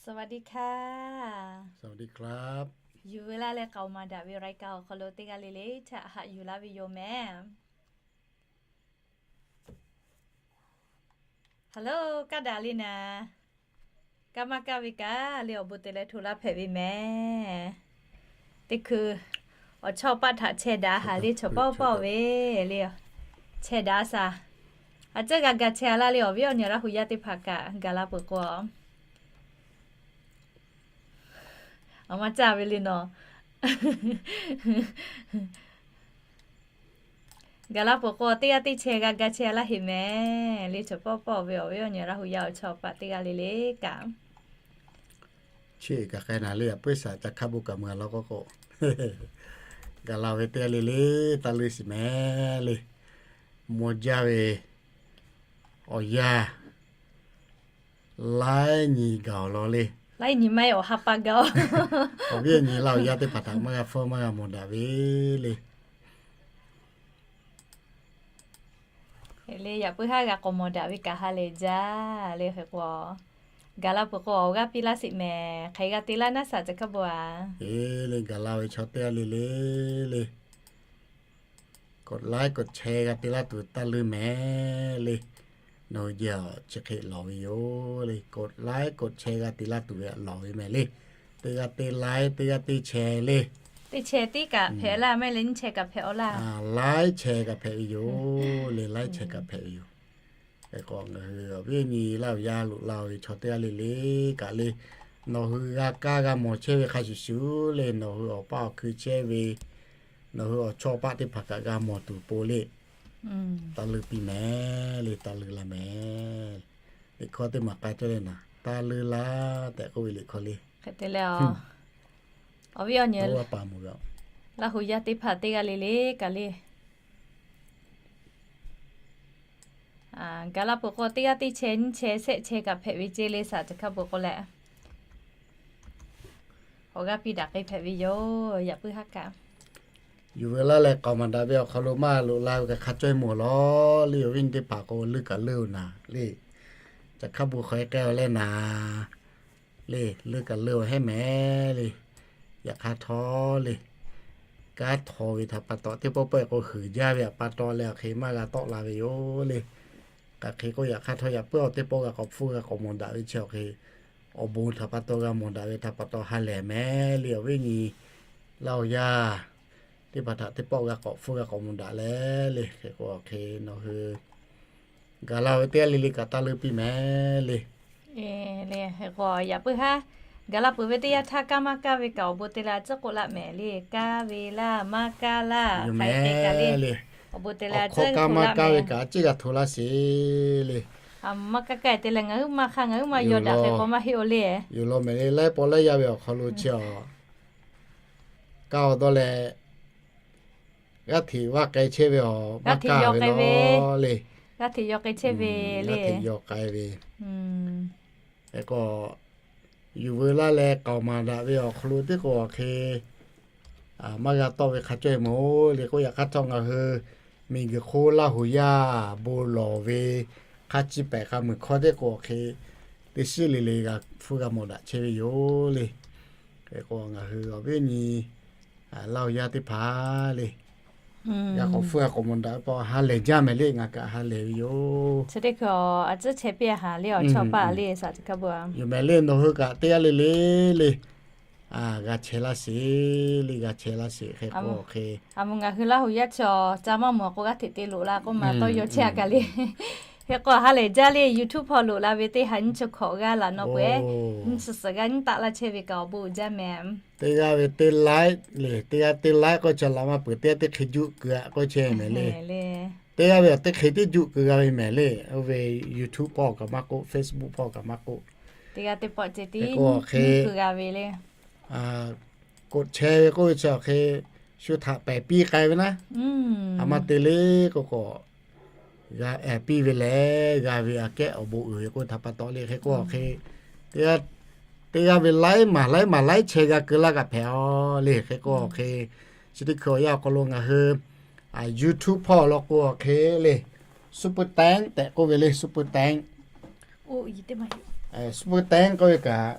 สวัสดีค่ะ สวัสดีครับ Yuˬ veu laˇ leh k'aoˍ maˍ daꞈ ve รายการ awˬ hk'aw lo teˇ g'aˇ le le htaꞈ haꞈ yuˬ laˇ ve yoˬ mehˍ. Hello, kaˇ daꞈ le naˍ. Kaˇ maˇ kaˇ ve kaꞈ le awˬ bon te leh hto laˇ hpehꞈ ve mehˍ. Teˇ hkui awˬ chawˇ paˆ htaꞈ chehˇ daꞈ haˍ le chaw pawˆ pawˆ ve le. Chehˇ daꞈ shaˍ. A ceuˇ g'a ga chehˇ a laˇ le awˬ viˉ awˬ nyi Laˇ hu yaˇ teˇ hpaˍ kaꞈ gaˬ la peuˬ k'o, a maˇ caˇ ve le nawˬ. Gaˬ la peuˬ k'o teˇ g'aˇ teˇ chehˇ g'a ga chehˇ a laˇ heꞈ mehˍ le chaw pawˆ pawˆ ve awˬ viˉ awˬ nyi Laˇ hu yaˇ awˬ chawˇ paˆ teˇ g'aˇ le le kaꞈ. Chi kaꞈ k'ai naˍ le, a puiˉ shaˍ ca hk'a bon kaꞈ meuˬ a law k'o k'o, gaˬ la ve teˇ g'aˇ le le, taˇ leuˇ shiˍ mehˍ le. Maw jaˇ ve awˬ yanˇ laiˉ nyi gaˬ awˬ lawn le. Laiˉ nyi maˇ heˆ, awˬ ha pa gaˬ. Awˬ viˉ awˬ nyi Laˇ hu yaˇ teˇ hpaˍ htaꞈ maˇ g'a hpfuhˇ maˇ g'a mawˬ daꞈ ve le. Le yaꞈ puiˉ haˉ g'a k'awꞈ mawˬ daꞈ ve kaꞈ ha lehˬ jaˇ le hk'e k'o, gaˬ la peuˬ k'o awˬ g'aˇ piˇ laˇ sheˍ mehˍ. Hk'aˬ hk'e g'a te laˇ naˉ shaˍ ca hk'a bon a. E le gaˬ la ve chaw teˇ g'aˇ le le le, กดไลค์ กดแชร์ g'a te laˇ tuˬ taˇ leuˇ mehˍ le. Nawˬ hui jehˬ chi hk'e lawˬ ve yoˬ le, กดไลค์ กดแชร์ g'a te laˇ tuˬ ve lawˬ ve mehˍ le. Teˇ g'aˇ teˇ ไลค์ teˇ g'aˇ teˇ แชร์ le. Teˇ แชร์ tiˉ kaꞈ hpehꞈ laˇ, maˇ heˆ leh nyiˇ แชร์ kaꞈ hpehꞈ a laˇ. ไลค์ แชร์ kaꞈ hpehꞈ ve yoˬ le, ไลค์ แชร์ kaꞈ hpehꞈ ve yoˬ. Hk'e k'o ngaˬ hui awˬ viˉ awˬ nyi Laˇ hu yaˇ loꞈ la ve chaw teˇ g'aˇ le le kaꞈ le, nawˬ hui g'a kaˇ g'a mawˬ chehˇ ve hk'a shuˍ shuˍ le, nawˬ hui awˬ paˇ awˬ hkui chehˇ ve, nawˬ hui awˬ chawˇ paˆ teˇ hpaˍ kaꞈ g'a mawˬ tuˬ po le. Taˇ leuˇ piˇ mehˍ le, taˇ leuˇ la mehˍ. Liꞈ hkawˇ teˇ maˬ k'ai cawˇ leh naˍ, taˇ leuˇ laˇ tehꞈ k'oˆ ve liꞈ hkawˇ le. Hk'e te leh, awˬ viˉ awˬ nyi Laˇ hu yaˇ teˇ hpaˍ teˇ g'aˇ le le kaꞈ le, gaˬ la peuˬ k'o teˇ g'aˇ teˇ แชร์ nyiˇ แชร์ shehˆ แชร์ kaꞈ hpehꞈ ve ceˇ le shaˍ ca hk'a bon k'o leh, awˬ g'aˇ piˇ daꞈ k'ai hpehꞈ ve yoˬ. Yaꞈ puiˉ haˉ kaꞈ yuˬ veu laˇ leh k'aoˍ maˍ daꞈ ve awˬ hk'aw lo maˇ loꞈ la ve kaꞈ hk'a cawˇ e mawˬ lawˬ le. Awˬ viˉ nyi teˇ hpaˍ k'o leuˇ kaꞈ leuˇ-oˬ naˍ le. Ca hk'a bon hk'aw e k'ai awˬ leh naˍ le, leuˇ kaꞈ leuˇ awˬ heˉ mehˍ le. Yaꞈ hk'aˇ htawˇ le, kanˉ htaw ve htaꞈ pa taw teˇ pawˆ pawˆ k'o huiˍ jaˇ ve htaꞈ pa taw leh awˬ hk'e maˇ g'a tawˆ la ve yoˬ le. Hk'aˬ hk'e k'o yaꞈ hk'aˇ htawˇ yaꞈ puiˉ awˬ teˇ pawˆ g'a k'awꞈ hpfuhˇ g'a k'awꞈ mawˬ daꞈ ve chi awˬ hk'e, awˬ bon htaꞈ pa taw g'a mawˬ daꞈ ve htaꞈ pa taw ha lehˬ mehˍ le. Awˬ viˉ nyi Laˇ hu yaˇ teˇ hpaˍ htaꞈ teˇ pawˆ g'a k'awꞈ hpfuhˇ g'a k'awꞈ mawˬ daꞈ leh le. Hk'e k'o awˬ hk'e nawˬ hui gaˬ la ve teˇ g'aˇ le le kaꞈ taˇ leuˇ piˇ mehˍ le. Hk'e k'o yaꞈ puiˉ haˉ gaˬ la peuˬ ve teˇ yanˇ htaˇ kaˇ maˇ kaˇ ve kaꞈ awˬ bon te leh a ciˉ k'oˆ laˇ mehˍ le. Kaˇ ve laˇ maˇ kaˇ laˇ hk'aˬ hk'e kaꞈ le, awˬ bon te leh a ciˉ k'oˆ laˇ mehˍ. Kaˇ maˇ kaˇ ve kaꞈ a ciˉ g'a hto laˇ sheˍ le. Maˇ kaˇ kaˇ te leh ngaˬ huiˉ maˇ hk'aˇ ngaˬ huiˉ maˇ yaw daꞈ hk'e k'o maˇ heˆ-oˬ le. Yoˬ law mehˍ le, laiˉ pawˆ laiˉ yaˇ ve awˬ hk'aw lo chi a kaˇ-oˬ dawˇ leh g'aˇ hteꞈ vaˇ k'ai chehˇ ve awˬ, g'aˇ hteꞈ yaw k'ai ve le. G'aˇ hteꞈ yaw k'ai chehˇ ve le. G'aˇ hteꞈ yaw k'ai ve. Hk'e k'o yuˬ veu laˇ leh k'aoˍ maˍ daꞈ ve awˬ hk'aw lo teˇ k'o awˬ hk'e maˇ g'a tawˆ ve hk'a cawˇ e mawˬ le k'oˆ. Yaꞈ hk'aˇ htawˇ ngaˬ hui miˬguiˬ hk'oˆ Laˇ hu yaˇ bon lawˬ ve hk'a ciˇ pehˍ k'a muiˬ hkawˇ teˇ k'o awˬ hk'e teˇ shiˉ le le g'a hpfuhˇ g'a mawˬ daꞈ chehˇ ve yoˬ le. Hk'e k'o ngaˬ hui awˬ viˉ nyi Laˇ hu yaˇ teˇ hpaˍ le, g'a k'awꞈ hpfuhˇ g'a k'awꞈ mawˬ daꞈ ve pa ha lehˬ jaˇ mehˍ le. Ngaˬ kaꞈ ha lehˬ ve yoˬ. Chi teˇ hkui a ciˉ chehˇ piˇ a haˍ le awˬ chawˇ paˆ le shaˍ ca hk'a bon a. Yoˬ mehˍ le, nawˬ hui kaꞈ teˇ g'aˇ le le le g'a chehˇ laˇ sheˍ le, g'a chehˇ laˇ sheˍ. Hk'e k'o hk'e a mvuhˇ ngaˬ hui Laˇ hu yaˇ chaw ca maˇ mawˬ k'o g'aˇ hteꞈ te loꞈ la k'oˆ ma tawˇ yaw chehˇ a kaꞈ le. Hk'e k'o ha lehˬ jaˇ le, YouTube hpawˇ loꞈ la ve teˇ ha nyiˇ chi hkawꞈ g'aˇ laꞈ nawˬ peuˬ-e, nyiˇ chi suhˍ g'aˇ nyiˇ taˆ laˇ chehˇ ve kaꞈ awˬ bon uiˍ jaˇ mehˍ. Teˇ g'aˇ ve teˇ laiˉ le, teˇ g'aˇ teˇ laiˉ k'oˆ chi laꞈ maˇ peuˬ, teˇ g'aˇ teˇ hk'e juˆ keu a k'oˆ chehˇ mehˍ le. Teˇ g'aˇ ve teˇ hk'e tiˉ juˆ keu g'a ve mehˍ le. Oˇ ve YouTube hpawˇ kaꞈ maˇ k'oˆ, Facebook hpawˇ kaꞈ maˇ k'oˆ, teˇ g'aˇ teˇ pawˆ ceh tiˉ keu g'a ve le. กดแชร์ ve k'oˆ ve chi awˬ hk'e shu htaꞈ pehˬ piˇ k'ai ve naˉ, a maˇ te le k'o k'o g'a ehˍ piˇ ve lehˬ g'a ve aꞈ kehˉ awˬ bon uiˍ ve k'oˆ htaꞈ pa taw le. Hk'e k'o awˬ hk'e teˇ g'aˇ ve laiˉ maˬ laiˉ maˬ laiˉ chehˇ g'a keu laˇ kaꞈ hpehꞈ a le. Hk'e k'o awˬ hk'e chi teˇ hkui awˬ yanˇ awˬ hk'aw lo ngaˬ hui YouTube hpawˇ law k'o awˬ hk'e le, Super Thanks tehꞈ k'oˆ ve le, Super Thanks. Super Thanks k'oˆ ve kaꞈ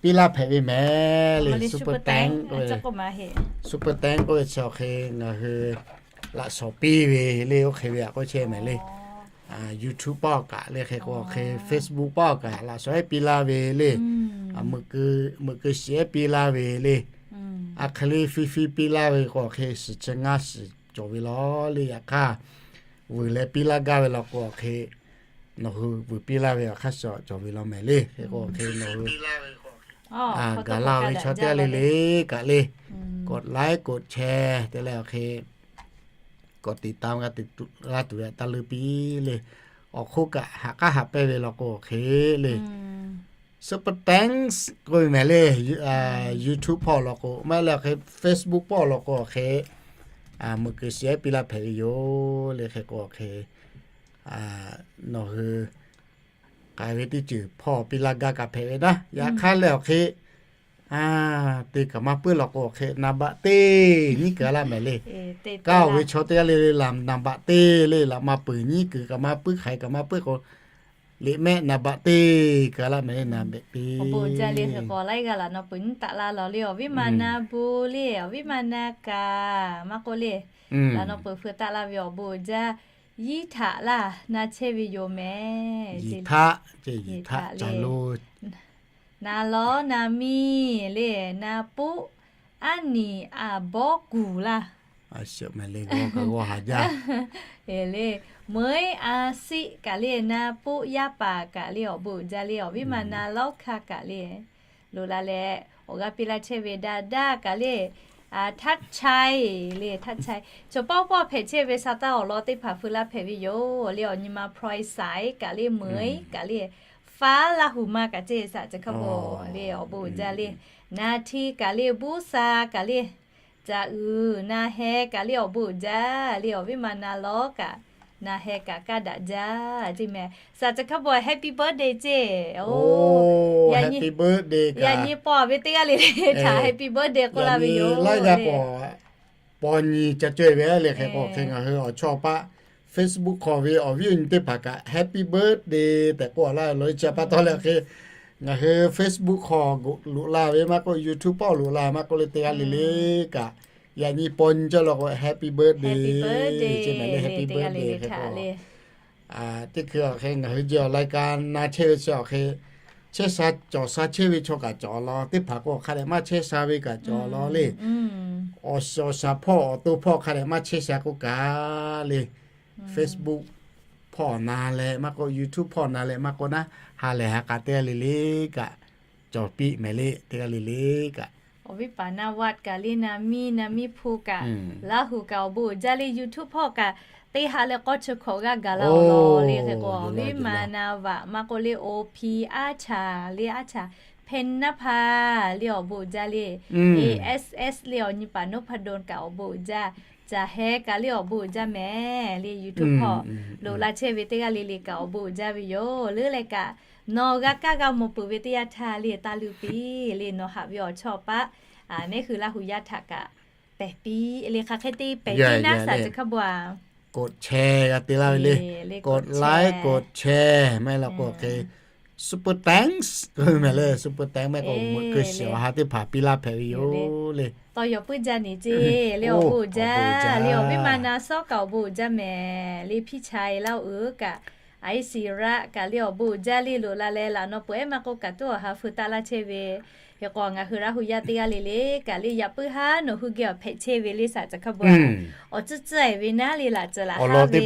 piˇ laˇ hpehꞈ ve mehˍ le. Super thanks k'oˆ ve chi awˬ hk'e ngaˬ hui laꞈ shawnˍ piˇ ve le. Oˇ hk'e ve htaꞈ k'oˆ chehˇ mehˍ le. YouTube pawˆ kaꞈ le hk'e k'o hk'e, Facebook pawˆ kaꞈ laꞈ shawnˍ ehˉ piˇ laˇ ve le. Meuꞈ keu shiˍ ehˉ piˇ laˇ ve le. A hk'e le fiˇ fiˇ piˇ laˇ ve k'o hk'e, shiˍ chi ngaˇ shiˍ cawˬ ve law le. Yaꞈ hk'aˇ, vuiˬ leh piˇ laˇ gaˇ ve law k'o hk'e, nawˬ hui vuiˬ piˇ laˇ ve awˬ hk'aˇ suh cawˬ ve law mehˍ le. Hk'e k'o hk'e nawˬ hui gaˬ laˇ ve chaw teˇ g'aˇ le le kaꞈ le, กดไลค์ กดแชร์ te leh awˬ hk'e กดติดตาม g'a tuˬ ve taˇ leuˇ piˇ le. Awˬ hk'oˆ kaꞈ haꞈ k'aˉ haꞈ pehnˇ ve law k'o hk'e le, super thanks k'oˆ ve mehˍ le. YouTube hpawˇ law k'o maˇ heˆ leh awˬ hk'e, Facebook pawˆ law k'o awˬ hk'e, meuꞈ keu shiˍ ehˉ piˇ laˇ hpehꞈ ve yoˬ le. Hk'e k'o awˬ hk'e nawˬ hui k'ai ve teˇ ceuˬ hpawˇ piˇ laˇ gaˇ kaꞈ hpehꞈ ve naˉ. Yaꞈ hk'aˇ leh awˬ hk'e, te kaꞈ maˇ puiˉ law k'o awˬ hk'e, naˍ baꞈ teˇ nyiˉ kuiˬ a laˇ mehˍ le. Kaˇ oˬ ve chaw teˇ g'aˇ le le laꞈ naˍ baꞈ teˇ le, laꞈ ma peuˬ nyiˉ kuiˬ kaꞈ maˇ puiˉ, hk'aiˬ kaꞈ maˇ puiˉ k'o, liꞈ mehˆ naˍ baꞈ teˇ kuiˬ a laˇ mehˍ le. Naˍ baꞈ teˇ awˬ bon uiˍ jaˇ le. Hk'e k'o laiˉ g'aˇ laꞈ naw peuˬ nyiˉ taˆ laˇ law le. Awˬ viˉ ma na bon le, awˬ viˉ ma na kaꞈ maˇ k'oˆ le, laꞈ naw peuˬ hpeu taˆ laˇ ve awˬ bon uiˍ jaˇ. Yiˇ htaꞈ laˇ na chehˇ ve yoˬ mehˍ. Yiˇ htaꞈ, yiˇ htaꞈ le. Na lawˉ na miˇ le, na puˆ aˉ niˍ aˍ bawˉ kuˬ laˇ. Meuiˉ a siˆ kaꞈ le, na puˆ yaˇ paˍ kaꞈ le awˬ bon uiˍ jaˇ le. Awˬ viˉ ma na lawˉ hkaˇ kaꞈ le, loꞈ la leh awˬ g'aˇ piˇ laˇ chehˇ ve daˇ daˇ kaꞈ le, htaˆ chaiˇ le, htaˆ chaiˇ chaw pawˆ pawˆ hpehꞈ chehˇ ve sa taˇ awˬ lawn teˇ hpaˍ hpeu laˇ hpehꞈ ve yoˬ le. Awˬ nyi ma พลอยสาย kaꞈ le, meuiˉ kaꞈ le, faˉ laˇ huˍ ma kaꞈ ceˇ saꞈ chi hk'a bawˬ le awˬ bon uiˍ jaˇ le. Na hti kaꞈ le, buˇ sa kaꞈ le, caꞈ uiˍ na heh kaꞈ le awˬ bon uiˍ jaˇ le. Awˬ viˉ ma na lawˉ kaꞈ na heh kaꞈ kaˇ daꞈ jaˇ ceˇ mehˍ. Saꞈ chi hk'a bawˬ happy birthday ceˇ. Oˇ, yaꞈ nyi paw ve teˇ g'aˇ le le htaꞈ happy birthday k'oˆ laˇ ve yoˬ. Paw nyi ca caweh ve le. Hk'e k'o hk'e ngaˬ hui awˬ chawˇ paˆ Facebook hk'aw ve awˬ viˉ awˬ nyi teˇ hpaˍ kaꞈ happy birthday tehꞈ k'oˆ laˇ ve law. Chi pa taw leh hk'e ngaˬ hui Facebook hk'aw loꞈ la ve maˇ k'oˆ, YouTube pawˆ loꞈ la maˇ k'oˆ le, teˇ g'aˇ le le kaꞈ yaꞈ nyi paw nyi cawˇ law k'o happy birthday ceˇ mehˍ le. Happy birthday hk'e k'o teˇ hkui awˬ hk'e ngaˬ hui jehˬ awˬ lai ka na chehˇ ve chi awˬ hk'e, chehˇ sha cawˬ sha chehˇ ve chaw kaꞈ cawˬ law. Teˇ hpaˍ k'o hk'a dehꞈ maˇ chehˇ sha ve kaꞈ cawˬ law le. Awˬ shiˍ awˬ shaˍ hpawˇ awˬ to hpawˇ hk'a dehꞈ maˇ chehˇ sha k'oˆ kaꞈ le, Facebook hpawˇ na leh maˇ k'oˆ, YouTube hpawˇ na leh maˇ k'oˆ naˉ, ha lehˬ ha k'a teˇ g'aˇ le le kaꞈ cawˬ piˇ mehˍ le. Teˇ g'aˇ le le kaꞈ awˬ viˉ paˍ na vaꞈ kaꞈ le, na miˇ na miˇ hpu kaꞈ, Laˇ huˍ kaꞈ awˬ bon uiˍ jaˇ le. YouTube hpawˇ kaꞈ teˇ ha leh k'awˇ chi hkawꞈ g'aˇ gaˬ laˇ-oˬ law le. Hk'e k'o awˬ viˉ ma na vaꞈ maˇ k'oˆ le, O P aˉ chaˬ le, aˉ chaˬ เพชรนภา le awˬ bon uiˍ jaˇ le. A S S le awˬ nyi paˍ นพดล kaꞈ awˬ bon uiˍ jaˇ. Caˬ heh kaꞈ le awˬ bon uiˍ jaˇ mehˍ le. YouTube hpawˇ loꞈ la chehˇ ve teˇ g'aˇ le le kaꞈ awˬ bon uiˍ jaˇ ve yoˬ. Leuˉ leh kaꞈ nawˬ g'a kaˇ g'a mawˬ peuˬ ve teˇ yanˇ htaˇ le taˇ leuˇ piˇ le. Nawˬ haꞈ ve awˬ chawˇ paˆ mehˆ hui Laˇ huˍ yaˇ htaꞈ kaꞈ pehˬ piˇ le. Hk'aˬ hk'e te pehˬ piˇ naˉ saˍ tcuh hk'a bawˬ a กดแชร์ g'a te laˇ ve le. กดไลค์ กดแชร์ maˇ heˆ law k'o hk'e super thanks k'oˆ ve mehˍ le. Super thanks maˇ heˆ k'o meuꞈ keu shiˍ awˬ ha teˇ hpaˍ piˇ laˇ hpehꞈ ve yoˬ le. Tawˇ yaw puiˉ jaˇ nyi ceˇ le awˬ bon uiˍ jaˇ le. Awˬ viˉ ma na sawˉ kaꞈ awˬ bon uiˍ jaˇ mehˍ le. Hpiˇ cha e laˇ-oˬ kaꞈ, a iˉ shiˍ raˆ kaꞈ le awˬ bon uiˍ jaˇ le. Loꞈ la leh laꞈ naw peuˬ ehˉ maˇ k'oˆ kaꞈ tuˉ awˬ ha feu taˆ laˇ chehˇ ve. Hk'e k'o ngaˬ hui Laˇ huˍ yaˇ teˇ g'aˇ le le kaꞈ le yaꞈ puiˉ haˉ nawˬ hui geh awˬ hpehꞈ chehˇ ve le saˍ tcuh hk'a bawˬ a. Awˬ tcuhˇ tcuhˇ e ve naˉ le laꞈ tcuh laꞈ haˉ ve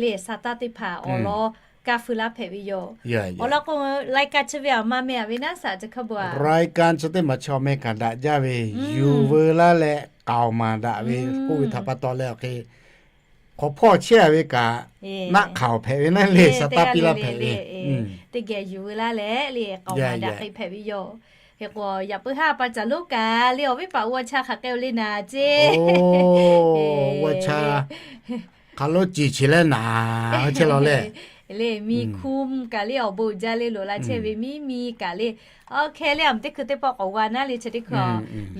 le saˍ taˇ teˇ hpaˍ awˬ lawn kaˇ feu laˇ hpehꞈ ve yoˬ. Awˬ lawn k'o รายการ chi ve aˬ ma meh a ve naˉ saˍ tcuh hk'a bawˬ a. รายการ chi teˇ maˬ chi awˬ meh kaꞈ daꞈ jaˇ ve, yuˬ veu laˇ leh k'aoˍ maˍ daꞈ ve k'oˆ ve htaꞈ pa taw leh awˬ hk'e hk'awꞈ hpawˇ chehˇ a ve kaꞈ naˆ hk'aoˍ hpehꞈ ve naˉ le saˍ taˇ piˇ laˇ hpehꞈ ve. Teˇ geh yuˬ veu laˇ leh le k'aoˍ maˍ daꞈ k'ai hpehꞈ ve yoˬ. Hk'e k'o yaꞈ puiˉ haˉ pa caˬ lonˉ kaꞈ le awˬ viˉ paˍ วัญชัย hk'aˬ k'ai-o le naˍ ceˇ. วัญชัย hk'aˬ lo ciˍ chi leh naˍ chehˇ law le. Le, mi hkum kaꞈ le awˬ bon uiˍ jaˇ le loꞈ la chehˇ ve miˇ miˇ kaꞈ le. Awˬ hk'e le, a, teˇ hkui teˇ pawˆ k'awꞈ g'a naˉ le, chi teˇ hkui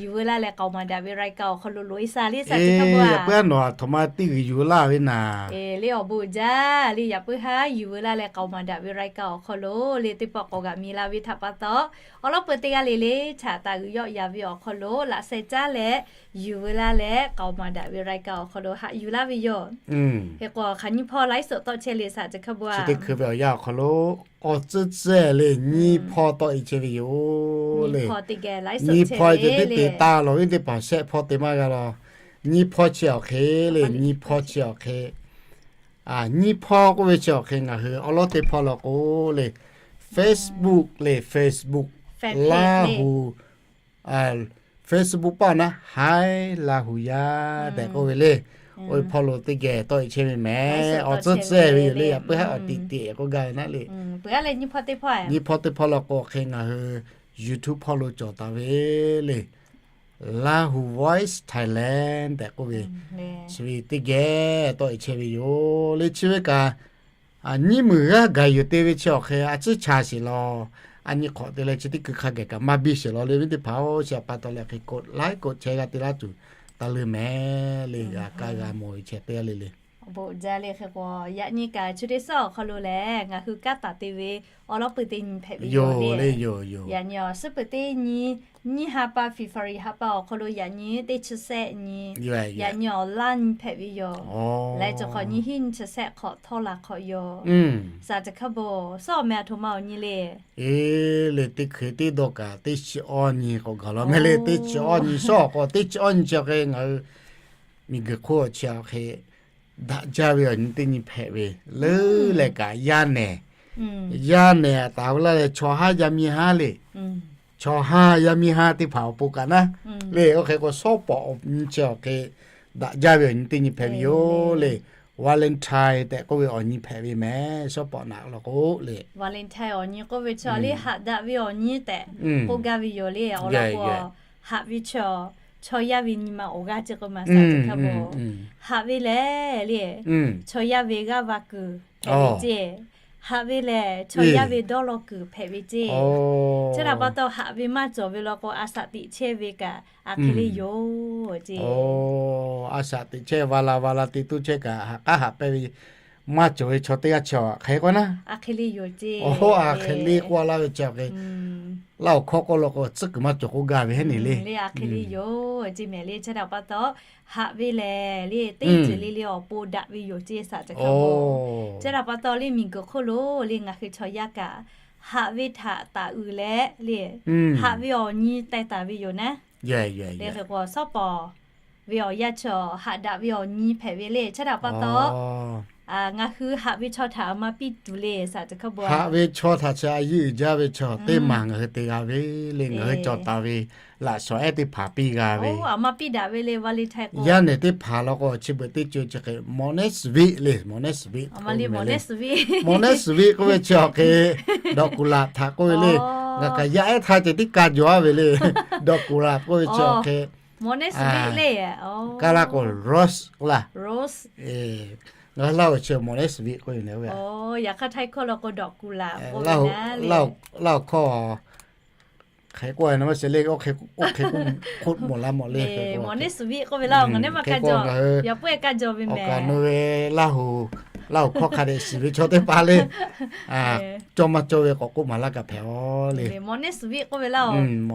yuˬ veu laˇ leh k'aoˍ maˍ daꞈ ve รายการ awˬ hk'aw lo loꞈ e sha le, saˍ teˇ hkui bon a. Yaꞈ puiˉ haˉ nawˬ aˬ htoꞈ ma teˇ g'uiˬ yuˬ laˇ ve naˍ. Le awˬ bon uiˍ jaˇ le, yaꞈ puiˉ haˉ yuˬ veu laˇ leh k'aoˍ maˍ daꞈ ve รายการ awˬ hk'aw lo le teˇ pawˆ k'awꞈ g'aꞈ mi la ve htaꞈ pa taw, awˬ lawn peu teˇ g'aˇ le le htaꞈ taˍ g'uiˬ yawˆ yan ve awˬ hk'aw lo laꞈ sheh caˉ leh yuˬ veu laˇ leh k'aoˍ maˍ daꞈ ve รายการ awˬ hk'aw lo haꞈ yuˬ laˇ ve yoˬ. Hk'e k'o, hk'aˬ nyiˇ hpawˇ ไลฟ์สด tawˆ chehˇ le, saˍ teˇ hkui bon a. Chi teˇ hkui ve awˬ yanˇ awˬ hk'aw lo awˬ tcuhˉ tcuhˉ le nyiˇ hpawˇ tawˆ e chehˇ ve yoˬ le. Nyiˇ hpawˇ ceh tiˉ te taˍ lawˬ ve teˇ hpaˍ shehˆ hpawˇ te maˇ g'a la. Nyiˇ hpawˇ chi awˬ hk'e le, nyiˇ hpawˇ chi awˬ hk'e, nyiˇ hpawˇ k'oˆ ve chi awˬ hk'e ngaˬ hui awˬ lawn teˇ hpawˇ law k'o le, Facebook le, Facebook, Laˇ huˍ Facebook paˆ naˉ, Haiˉ Laˇ huˍ yaˇ tehꞈ k'oˆ ve le. Oˇ ve hpawˇ lo teˇ geh tawˆ e chehˇ ve mehˍ. Awˬ tcuhˉ tcuhˉ ve yoˬ le, yaꞈ puiˉ haˉ awˬ tiꞈ tiꞈ k'oˆ gaˇ ve naˉ le. Nyiˇ hpawˇ teˇ hpawˇ law k'o hk'e ngaˬ hui YouTube hpawˇ lo cawˬ taˍ ve le, Lahu Voice Thailand tehꞈ k'oˆ ve, chi ve teˇ geh tawˆ e chehˇ ve yoˬ le. Chi ve kaꞈ nyiˇ meunˍ g'aˇ gaˬ yuˬ te ve chi awˬ hk'e a ciˉ cha sheˍ law. A nyi hk'awꞈ te leh chi teˇ hkui hk'a geh kaꞈ maˇ biˇ sheˍ law le, viˉ teˇ hpaˍ-oˬ. Chi htaꞈ pa taw leh hk'e กดไลค์ กดแชร์ g'a te laˇ tuˬ taˇ leuˇ mehˍ le, g'a kaˇ g'a mawˬ ve chi teˇ g'aˇ le le. Awˬ bon jaˇ le. Hk'e k'o, yaꞈ nyi kaꞈ chi teˇ suhˉ awˬ hk'aw lo lehˬ ngaˬ hui kanˉ taˍ te ve awˬ lawn peu teˇ nyi hpehꞈ ve yoˬ le. Yaꞈ nyi awˬ suhˉ peu teˇ nyi, nyiˇ ha pa February ha pa awˬ hk'aw lo yaꞈ nyi teˇ chi sehˆ nyi, yaꞈ nyi awˬ laˇ nyi hpehꞈ ve yoˬ. Leh cawˬ hk'awꞈ nyi hiˉ nyi chi sehˆ hk'awꞈ htawˇ la hk'awꞈ yoˬ. Saˍ teˇ hkui bon, suhˉ awˬ meh aˬ htoꞈ ma awˬ nyi le. E le, teˇ hkui teˇ dawˇ kaꞈ teˇ chi awˇ nyi k'awꞈ gaˬ law meh le. Teˇ chi awˇ nyi suhˉ awˬ k'o teˇ chi awˇ nyi chi hk'e ngaˬ hui miˬguiˬ hk'oˆ chi awˬ hk'e daꞈ jaˇ ve awˬ nyi teˇ nyi hpehꞈ ve leuˉ leh kaꞈ yaˇ nehˬ, yaˇ nehˬ taˍ ve laˇ leh chaw haˉ yaˇ miˇ haˉ le. Chaw haˉ yaˇ miˇ haˉ teˇ hpaˍ awˬ pon kaꞈ naˉ le. Oˇ hk'e k'o, shawˉ pawˍ awˬ nyi chi awˬ hk'e daꞈ jaˇ ve awˬ nyi teˇ nyi hpehꞈ ve yoˬ le. Valentine tehꞈ k'oˆ ve awˬ nyi hpehꞈ ve mehˍ, shawˉ pawˍ naꞈ law k'o le. Valentine awˬ nyi k'oˆ ve chi le haꞈ daꞈ ve awˬ nyi tehꞈ k'oˆ gaˇ ve yoˬ le. Awˬ lawn k'o, haꞈ ve chaw, chaw yaˇ ve nyi ma awˬ g'aˇ chi k'o maˬ saˍ teˇ hkui bon, haꞈ ve lehˬ le, chaw yaˇ ve g'aˇ va kuiˬ hpehꞈ ve ceˇ. Haꞈ ve lehˬ, chaw yaˇ ve dawˇ law kuiˬ hpehꞈ ve ceˇ. Chi htaꞈ pa taw, haꞈ ve maˇ cawˬ ve law k'o, a shaꞈ teꞈ chehˇ ve kaꞈ a hk'e le yoˬ ceˇ. A shaꞈ teꞈ chehˇ, va la va la te toˇ chehˇ kaꞈ, haꞈ k'aˉ haꞈ pehnˇ ve maˇ cawˬ ve chaw teˇ g'aˇ chi hk'e k'o naˉ, a hk'e le yoˬ ceˇ. Aˬ, a hk'e le k'oˆ laˇ ve chi hk'e, Laˇ huˍ hkawˇ k'oˆ law k'o, tcuhˉ kuiˬ maˇ cawˬ k'oˆ gaˇ ve heˉ neˬ le. Le, a hk'e le yoˬ ceˇ mehˍ le. Chi htaꞈ pa taw, haꞈ ve lehˬ le, teˇ ceuˬ le le awˬ pon daꞈ ve yoˬ ceˇ saˍ teˇ hkui bon. Chi htaꞈ pa taw le, miˬguiˬ hk'oˆ lo le ngaˬ hui chaw yaˇ kaꞈ haꞈ ve htaꞈ taˍ uiˍ leh le, haꞈ ve awˬ nyi teh taˍ ve yoˬ naˉ. Le hk'e k'o, shawˉ pawˍ ve awˬ yanˇ chi haꞈ daꞈ ve awˬ nyi hpehꞈ ve le. Chi htaꞈ pa taw, ngaˬ hui haꞈ ve chaw htaꞈ a ma piˇ tuˬ le saˍ teˇ hkui bon. Haꞈ ve chaw htaꞈ chi a yeˇ uiˍ jaˇ ve chaw teˇ maˬ ngaˬ hui te g'a ve le, ngaˬ hui cawˬ taˍ ve laꞈ shawˍ ehˉ teˇ hpaˍ piˇ g'a ve. A ma piˇ daꞈ ve le, va le htaiˍ k'o. Yaˇ nehˬ teˇ hpaˍ law k'o, chi beuꞈ teˇ co chi hk'e မောင်နှင်းသွင် le, မောင်နှင်းသွင် မောင်နှင်းသွင် k'oˆ ve chi awˬ hk'e, ดอกกุหลาบ htaꞈ k'oˆ ve le. Ngaˬ kaꞈ yaˇ ehˉ htaˇ ceh tiˉ ka jaw a ve le. ดอกกุหลาบ k'oˆ ve chi awˬ hk'e, le, kaˇ laˇ k'o rose k'oˆ laˇ. Ngaˬ hui Laˇ huˍ chi မောင်နှင်းသွင် k'oˆ ve le. Yaꞈ hk'aˇ htaiˇ hkawˇ law k'o ดอกกุหลาบ k'oˆ ve le. Laˇ huˍ hkawˇ hk'e k'oˆ ve na ma sheˍ le, oˇ hk'e k'oˆ mawˬ la mawˬ le. မောင်နှင်းသွင် k'oˆ ve laˇ, ngaˬ nehˉ maˇ ka jaw. Yaꞈ puiˉ ka jaw ve mehˍ. Awˬ kaꞈ nawˬ ve Laˇ huˍ, Laˇ huˍ hkawˇ hk'a dehꞈ shiˍ ve chaw teˇ hpaˍ le. Cawˇ maˇ cawˇ ve k'awꞈ k'oˆ maˍ laˇ kaꞈ hpehꞈ-oˬ le. မောင်နှင်းသွင် k'oˆ ve laˇ,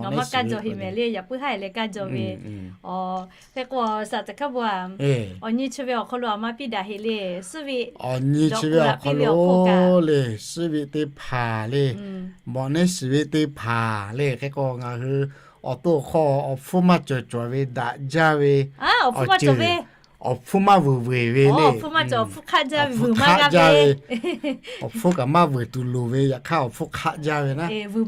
ngaˬ maˇ ka jaw heˍ mehˍ le. Yaꞈ puiˉ haˉ e leh ka jaw ve. Hk'e k'o, saˍ teˇ hkui bon, awˬ nyi chi ve awˬ hk'aw lo a ma piˇ daꞈ heˍ le. Awˬ nyi chi ve awˬ hk'aw lo le, သွင် teˇ hpaˍ le, မောင်နှင်းသွင် teˇ hpaˍ le. Hk'e k'o, ngaˬ hui awˬ to awˬ hk'aw awˬ hpfuhˇ maˇ cawˬ cawˬ ve daꞈ jaˇ ve, awˬ hpfuhˇ maˇ vuiˬ vuiˬ ve le. Awˬ hpfuhˇ maˇ cawˬ, awˬ hpfuhˇ hk'aˆ jaˇ ve, vuiˬ maˇ g'a ve. Awˬ hpfuhˇ kaꞈ maˇ vuiˬ tuˬ loˍ ve, yaꞈ hk'aˇ awˬ hpfuhˇ hk'aˆ jaˇ ve naˉ, vuiˬ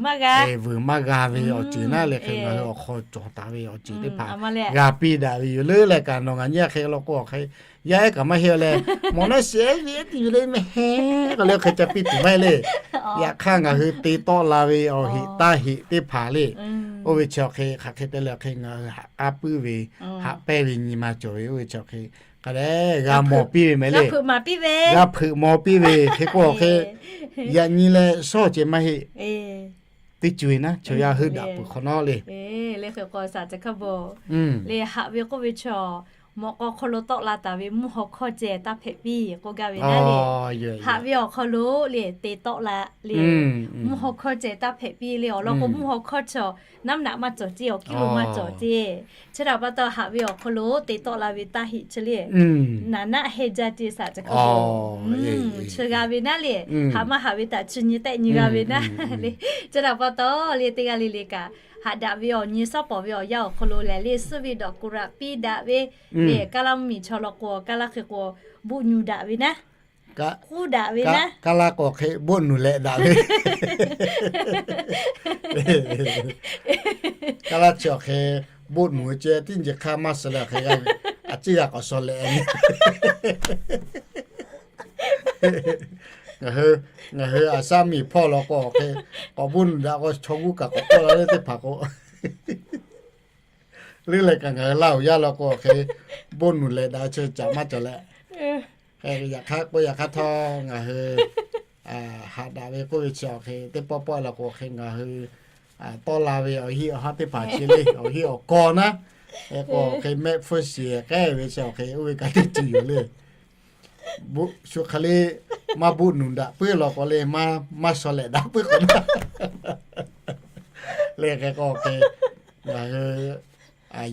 maˇ g'a ve awˬ ceuˬ naˉ le. Hk'e ngaˬ hui awˬ hk'aw cawˬ taˍ ve awˬ ceuˬ teˇ hpaˍ g'a piˇ daꞈ ve yoˬ le. Leh kaꞈ nawˬ ngaˬ nyi a hk'e law k'o, awˬ hk'e yaˇ ehˉ kaꞈ maˇ heˆ-oˬ leh, မောင်နှင်းသွင် ehˉ ve tiˉ yuˬ le mehˍ k'oˆ le, hk'e ca piˇ tuˬ maˇ heˆ le. Yaꞈ hk'aˇ ngaˬ hui te tawˆ la ve awˬ heꞈ taˇ heꞈ teˇ hpaˍ le. Oˇ ve chi awˬ hk'e hk'aˬ hk'e te leh awˬ hk'e ngaˬ hui haꞈ k'aˉ puiˉ ve, haꞈ pehnˇ ve nyi ma cawˬ ve, oˇ ve chi awˬ hk'e hk'a dehꞈ g'a mawˬ piˇ ve mehˍ le. G'a hpeuꞈ maˍ piˇ ve hk'e k'o hk'e, yaꞈ nyi leh shawˉ ceh maˇ heˆ. Teˇ co-e naˉ chaw yaˇ heuˆ daꞈ peuˬ hk'awꞈ nawˉ le. Le hk'e k'o saˍ ceh hk'a bawˬ le, haꞈ ve k'oˆ ve chaw, mawꞈ k'aw hk'aw lo tawˆ la taˍ ve mvuhˇ haw hkawˇ ceh taˇ hpehꞈ piˇ k'oˆ gaˇ ve naˉ le. Haꞈ ve awˬ hk'aw lo le te tawˆ la le, mvuhˇ haw hkawˇ ceh taˇ hpehꞈ piˇ le. Awˬ lawn k'o mvuhˇ haw hkawˇ chaw naˉ naꞈ maˇ cawˬ ceˇ, awˬ kiˉ lo maˇ cawˬ ceˇ. Chi htaꞈ pa taw haꞈ ve awˬ hk'aw lo te tawˆ la ve taˇ heˆ chi le. Naˍ naˆ heh jaˇ ceˇ saˍ ceh hk'a bawˬ. Chi g'a ve naˉ le, haꞈ maˇ haꞈ ve htaꞈ chi nyi tehˆ nyi g'a ve naˉ le. Chi htaꞈ pa taw le teˇ g'aˇ le le kaꞈ, haꞈ daꞈ ve awˬ nyi suhˉ pawˍ ve awˬ yanˇ awˬ hk'aw lo lehˬ le, suhˉ ve dawꞈ kuˬ raꞈ piˇ daꞈ ve le, kaˇ laˇ mvuhˇmiˬ chaw law k'o, kaˇ laˇ hk'e k'o, boˆ nu daꞈ ve naˉ, k'uˉ daꞈ ve naˉ, kaˇ laˇ k'o hk'e boˆ nu leh daꞈ ve, kaˇ laˇ chi awˬ hk'e boˆ nu ceh tiˉ nyi hk'aˇ maˇ suh leh awˬ hk'e g'a ve, a ciˉ g'a k'awꞈ suh leh ngaˬ hui, ngaˬ hui aˬ shaˉ miˬ hpawˇ law k'o hk'e, k'awꞈ boˆ nu daꞈ k'o chaw g'uˇ kaꞈ k'awꞈ kawˆ la le teˇ hpaˍ k'o, leuˉ leh kaꞈ ngaˬ hui Laˇ huˍ yaˇ law k'o hk'e, boˆ nu leh daꞈ chi caꞈ maˇ cawˬ leh, yaꞈ hk'aˇ k'o yaꞈ hk'aˇ htawˇ ngaˬ hui haꞈ daꞈ ve k'oˆ ve chi awˬ hk'e teˇ pawˆ pawˆ law k'o hk'e ngaˬ hui tawˆ la ve awˬ hiˆ awˬ haˉ teˇ hpaˍ chi le, awˬ hiˆ awˬ kawˇ naˉ, hk'e k'o hk'e mehˆ hpfuhˇ shiˍ k'ehˉ ve chi awˬ hk'e oˇ ve kaꞈ teˇ ceuˬ yoˬ le. Shu hk'e le, maˇ boˆ nuˬ daꞈ puiˉ law k'o le, maˇ shaw lehꞈ daꞈ puiˉ k'o naˉ, le hk'e k'o hk'e ngaˬ hui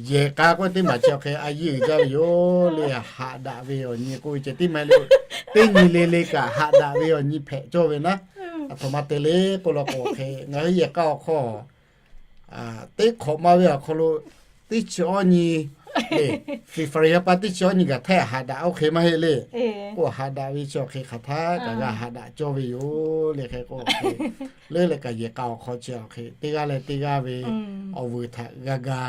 yehˬ k'a k'oˆ ve teˇ maˬ chi awˬ hk'e a yeˇ uiˍ jaˇ ve yoˬ le. Haꞈ daꞈ ve awˬ nyi k'oˆ ve ceh tiˉ maˇ heˆ le, teˇ nyi le le kaꞈ haꞈ daꞈ ve awˬ nyi hpehꞈ cawˇ ve naˉ, aˬ htoꞈ ma te le k'oˆ law k'o hk'e ngaˬ hui yehˬ k'a awˬ hk'aw teˇ hk'awꞈ ma ve awˬ hk'aw lo teˇ chi awˇ nyi le, February ha pa teˇ chi awˇ nyi kaꞈ htehˆ haꞈ daꞈ oˇ hk'e maˇ heˆ le. K'o haꞈ daꞈ ve chi awˬ hk'e hk'aˬ htaˇ kaꞈ g'a haꞈ daꞈ cawˇ ve yoˬ le. Hk'e k'o hk'e leuˉ leh kaꞈ yehˬ k'a awˬ hk'aw chi awˬ hk'e teˇ g'aˇ leh teˇ g'aˇ ve awˬ vuiˬ htaꞈ g'a ga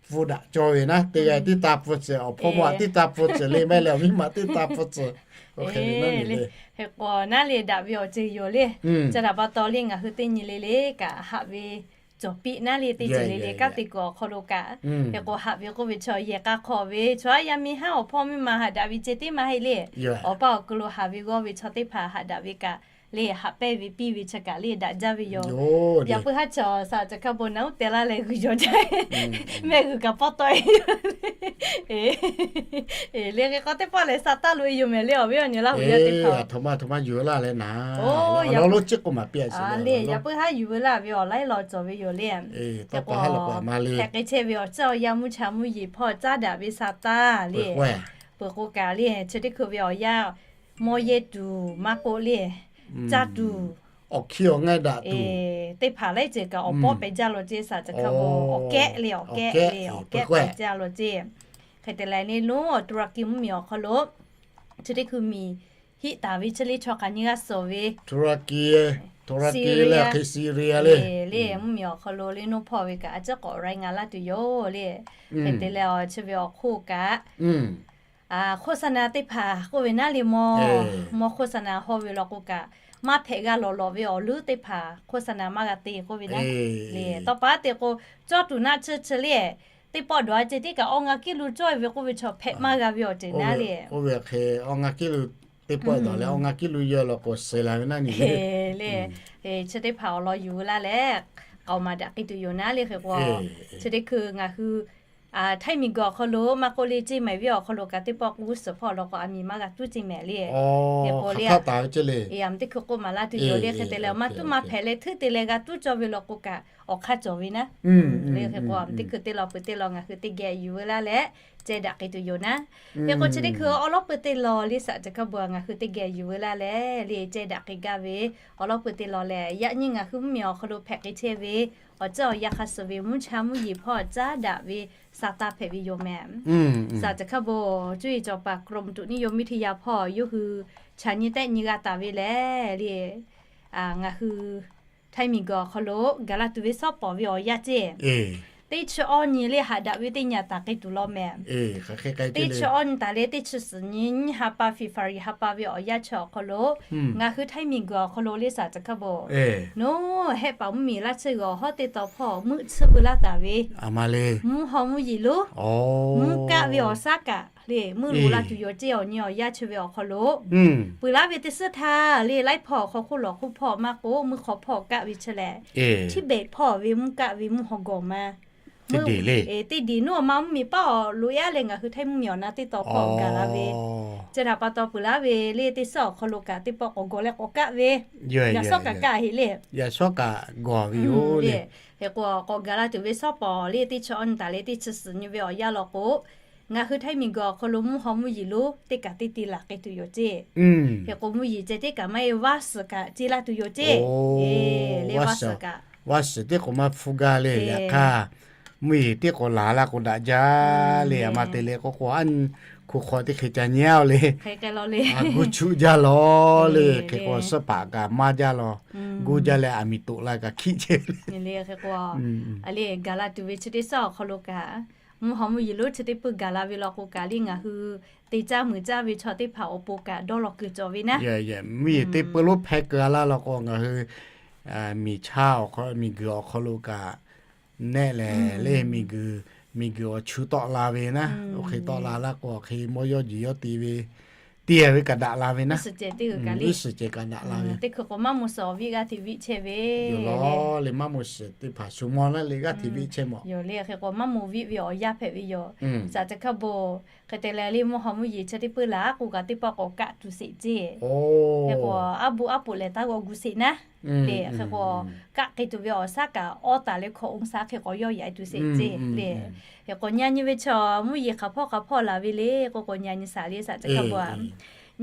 pfuhˇ daꞈ cawˇ ve naˉ, teˇ g'aˇ tiˉ taˇ pfuhˇ tcuhˬ, awˬ hpawˇ mawˇ tiˉ taˇ pfuhˇ tcuhˬ le, maˇ heˆ leh awˬ miˇ ma tiˉ taˇ pfuhˇ tcuhˬ. Hk'e k'o naˉ le daꞈ ve awˬ ceuˬ yoˬ le. Chi htaꞈ pa taw le ngaˬ hui teˇ nyi le le kaꞈ haꞈ ve cawˬ piˆ naˉ le teˇ ceuˬ le le kanˉ te kuiˬ awˬ hk'aw lo kaꞈ, hk'e k'o haꞈ ve k'oˆ ve chaw yehˬ k'a hk'aw ve chaw aˉ yaˇ miˇ haˉ awˬ hpawˇ miˇ ma haꞈ daꞈ ve ceh tiˉ maˇ heˆ le. Awˬ pa awˬ kuiˬ lo haꞈ ve g'awˇ ve chaw teˇ hpaˍ haꞈ daꞈ ve kaꞈ le, haꞈ pehnˇ ve piˇ ve chi kaꞈ le daꞈ jaˇ ve yoˬ. Yaꞈ puiˉ haˉ chaw saˍ ceh hk'a bawˬ naˉ uˉ teh laˇ leh g'uiˬ yawˬ jaˇ, mehˆ g'uiˬ kaꞈ pawˇ tawˆ e yoˬ le. Hk'e k'o teˇ pawˆ lehˬ sa taˇ loꞈ e yoˬ mehˍ le, awˬ viˉ awˬ nyi Laˇ huˍ yaˇ teˇ hpaˍ. Aˬ htoꞈ ma aˬ htoꞈ ma yuˬ laˇ leh naˉ, awˬ lawn lonˉ ciˉ k'oˆ maˍ piˇ a le. Yaꞈ puiˉ haˉ yuˬ veu laˇ ve awˬ laiˉ law cawˬ ve yoˬ le. Hk'e k'o hpehꞈ k'ai chehˇ ve awˬ ciˉ awˬ yanˇ mvuhˇ cha mvuhˇ yeˬ hpawˇ caˉ daꞈ ve sa taˇ le. Peuˬ k'o kaꞈ le chi teˇ hkui ve awˬ yanˇ mawˇ yehˇ tuˬ maˇ k'oˆ le, caˇ tuˬ, awˬ hkiˇ awˬ ngaˇ daꞈ tuˬ, teˇ hpaˍ laiˉ ceuˬ kaꞈ awˬ pawˆ pehˬ jaˇ law ceˇ saˍ ceh hk'a bawˬ awˬ kehˉ le awˬ kehˉ le awˬ kehˉ pehˬ jaˇ law ceˇ. Hk'e te leh le lonˉ awˬ Turaˍkiˍ mvuhˇmiˬ awˬ hk'aw lo chi teˇ hkui miˬ hiˆ taˍ ve chi le chaw hk'aˬ nyi g'a suhˍ ve Turaˍkiˍ, Turaˍkiˍ le hk'e Syria le, le mvuhˇmiˬ awˬ hk'aw lo le noˇ hpawˇ ve kaꞈ a ciˉ k'awꞈ รายงาน laˇ tuˬ yoˬ le. Hk'e te leh awˬ chi ve awˬ hk'oˆ kaꞈ โฆษณา teˇ hpaˍ k'oˆ ve naˉ le, mawˇ โฆษณา hawˇ ve law k'o kaꞈ maˇ hpehꞈ g'a lawˬ lawˬ ve awˬ leuˉ teˇ hpaˍ โฆษณา maˇ g'a te k'oˆ ve naˉ le. Tawˇ pa te k'o cawˇ tuˬ naˆ tsuhˇ chi le, teˇ pawˆ dawˬ a ceh tiˉ kaꞈ awˬ ngaˬ kiˇ lu cawˇ e ve k'oˆ ve chaw hpehꞈ maˇ g'a ve awˬ ceuˬ naˉ le. Oˇ ve hk'e awˬ ngaˬ kiˇ lu teˇ pawˆ dawˬ leh awˬ ngaˬ kiˇ lu yawˇ law k'o suh la ve naˉ ni le. Chi teˇ hpaˍ awˬ lawn yuˬ veu laˇ leh k'aoˍ maˍ daꞈ k'ai tuˬ yoˬ naˉ le. Hk'e k'o chi teˇ hkui ngaˬ hui Htaiˇ miˬguiˬ awˬ hk'aw lo maˇ k'oˆ le, Ceˇ maiˍ venˇ awˬ hk'aw lo kaꞈ teˇ pawˆ k'uˉ suhˍ hpawˇ law k'o a miˍ maˇ g'a tuˉ Ceˇ maiˍ le. Hk'e k'o le, teˇ hkui k'oˆ maˍ laˇ tuˬ yoˬ le. Hk'e te leh maˇ tuˉ maˇ hpehꞈ leh hteuˆ te leh g'a tuˉ cawˇ ve law k'o kaꞈ awˬ hk'aˇ cawˬ ve naˉ. Le hk'e k'o teˇ hkui teˇ law peuˬ teˇ law ngaˬ hui teˇ geh yuˬ veu laˇ leh ceh daꞈ k'ai tuˬ yoˬ naˉ. Hk'e k'o chi teˇ hkui awˬ lawn peuˬ teˇ law le saˍ ceh hkaˇ bvuhˬ ngaˬ hui teˇ geh yuˬ veu laˇ leh le ceh daꞈ k'ai gaˇ ve awˬ lawn peuˬ teˇ law lehˬ, yaꞈ nyi ngaˬ hui mvuhˇmiˬ awˬ hk'aw lo hpehꞈ k'ai chehˇ ve awˬ ceuˬ awˬ yanˇ hk'a suh ve mvuhˇ cha mvuhˇ yeˬ hpawˇ caˉ daꞈ ve sa taˇ hpehꞈ ve yoˬ mehˍ. Saˍ ceh hkaˇ bvuhˬ cuˇ yiˍ cawˬ paˍ กรมอุตุนิยมวิทยา hpawˇ yawˇ hui chaꞈ nyi tehˆ nyi g'a taˍ ve lehˬ le, ngaˬ hui Htaiˇ miˬguiˬ awˬ hk'aw lo gaˬ la tuˬ ve suhˉ pawˍ ve awˬ yanˇ ceˇ Teˇ chi awˇ nyi le haꞈ daꞈ ve teˇ nyi taˍ k'ai tuˬ law mehˍ. Teˇ chi awˇ nyi taˍ leh teˇ chi suhˍ nyi nyiˇ ha pa February ha pa ve awˬ yanˇ chi awˬ hk'aw lo, ngaˬ hui htaiˇ miˬguiˬ awˬ hk'aw lo le saˍ tcuh hkaˇ bon, nawˬ hehˆ paˍ mvuhˇmiˬ laˇ tsuhˇ g'awˬ hawˉ teˇ taw hpawˇ meuˆ tsuhˇ pui laˇ taˍ ve, mvuhˇ haw mvuhˇ yeˬ lonˉ, mvuhˇ kaˆ ve awˬ shaˉ kaꞈ le meuˆ loꞈ la tuˬ yoˬ ceˇ. Awˬ nyi awˬ yanˇ chi ve awˬ hk'aw lo peuˬ laˇ ve teˇ suhˉ htaˇ le, laiˉ hpawˇ hk'aw hk'oˆ lawˬ hk'oˆ hpawˇ maˇ k'oˆ, meuˇ hk'aw hpawˇ kaˆ ve chi lehˬ, Tiˇbeˍ hpawˇ ve mvuhˇ kaˆ ve mvuhˇ haw gawˬ ma. Teˇ deˬ nawˉ ma mvuhˇmiˬ paˉ awˬ loꞈ yaˇ leh ngaˬ hui htaiˇ mvuhˇmiˬ awˬ na teˇ taw hpawˇ gaˬ la ve, chi htaꞈ pa taw peuˬ laˇ ve le teˇ suhˉ awˬ hk'aw lo kaꞈ teˇ pawˆ k'awꞈ gawˬ leh k'awꞈ kaˆ ve, yaꞈ shawˉ kaꞈ kaˆ heˆ le. Yaꞈ shawˉ kaꞈ gawˬ ve yoˬ le. Hk'e k'o k'awꞈ gaˬ la tuˬ ve shawˉ pawˍ le teˇ chi awˇ nyi taˍ leh teˇ chi suhˍ nyi ve awˬ yanˇ law k'o, ngaˬ hui htaiˇ miˬguiˬ awˬ hk'aw lo mvuhˇ haw mvuhˇ yeˬ lonˉ teˇ kaꞈ teˇ te laˬ k'ai tuˬ yoˬ ceˇ. Hk'e k'o mvuhˇ yeˬ ceh teˇ kaꞈ maˇ heˆ, vaˇ suhˍ kaꞈ ce la tuˬ yoˬ ceˇ. Le vaˇ suhˍ kaꞈ, vaˇ suhˍ teˇ k'o maˇ hpfuhˇ gaˇ le. Yaꞈ hk'aˇ mvuhˇ yeˬ teˇ k'o laˬ la k'o daꞈ jaˇ le. A ma te leh k'o k'o a, hk'u hk'aw teˇ hk'e ca nyi a le, a guˇ chuˆ jaˇ lawˬ le. Hk'e k'o suhˉ paˍ kaꞈ maˇ jaˇ lawˬ, guˇ jaˇ leh aˬ miˍ toꞈ la kaꞈ hkiˆ chehˇ le. Hk'e k'o, a le gaˬ la tuˬ ve chi teˇ suhˉ awˬ hk'aw lo kaꞈ mvuhˇ haw mvuhˇ yeˬ lonˉ chi teˇ peuˬ gaˬ la ve law k'o kaꞈ le ngaˬ hui te caˇ muiˬ caˇ ve chaw teˇ hpaˍ awˬ pon kaꞈ dawˇ law kuiˬ cawˬ ve naˉ. Mvuhˇ yeˬ teˇ peuˬ lonˉ hpehˇ keu a laˇ law k'o ngaˬ hui miˬ chaˇ awˬ hk'aw, miˬguiˬ awˬ hk'aw lo kaꞈ nehˆ lehˬ le miˬguiˬ, miˬguiˬ awˬ chu tawˆ la ve naˉ. Oˇ hk'e tawˆ la laˇ k'o hk'e mawˇ yawˇ jeˬ yawˇ te ve, te ve kaꞈ daꞈ la ve naˉ. Iˉ suhˍ cehˬ kaꞈ daꞈ la ve. Teˇ hkui k'o maˇ moˍ suhˍ awˬ viˉ g'aˇ hteꞈ viˆ chehˇ ve yoˬ law le. Maˇ moˍ suhˍ teˇ hpaˍ shu mawˇ naˉ le g'aˇ hteꞈ viˆ chehˇ mawˬ. Yoˬ le. Hk'e k'o maˇ moˍ viˆ ve awˬ yanˇ hpehꞈ ve yoˬ. Saˍ tcuh hkaˇ bon, hk'e te leh le mvuhˇ haw mvuhˇ yeˬ chi teˇ peuˬ laˬ k'o kaꞈ teˇ pawˆ k'awꞈ kaˆ tuˬ sheˍ ceˇ. Hk'e k'o aˉ boˆ aˉ poꞈ lehˬ taˇ g'awˆ gu sheˍ naˉ. Le hk'e k'o kaˆ k'ai tuˬ ve awˬ shaˉ kaꞈ awˇ taˍ leh hkawꞈ oˇ shaˉ hk'e k'awꞈ yawˇ yaꞈ tuˬ sheˍ ceˇ le. Hk'e k'o nyi nyi ve chaw mvuhˇ yeˬ hk'aˬ hpawˇ hk'aˬ hpawˇ laˬ ve le k'o k'o nyi nyi shaˍ le saˍ tcuh hkaˇ bon a.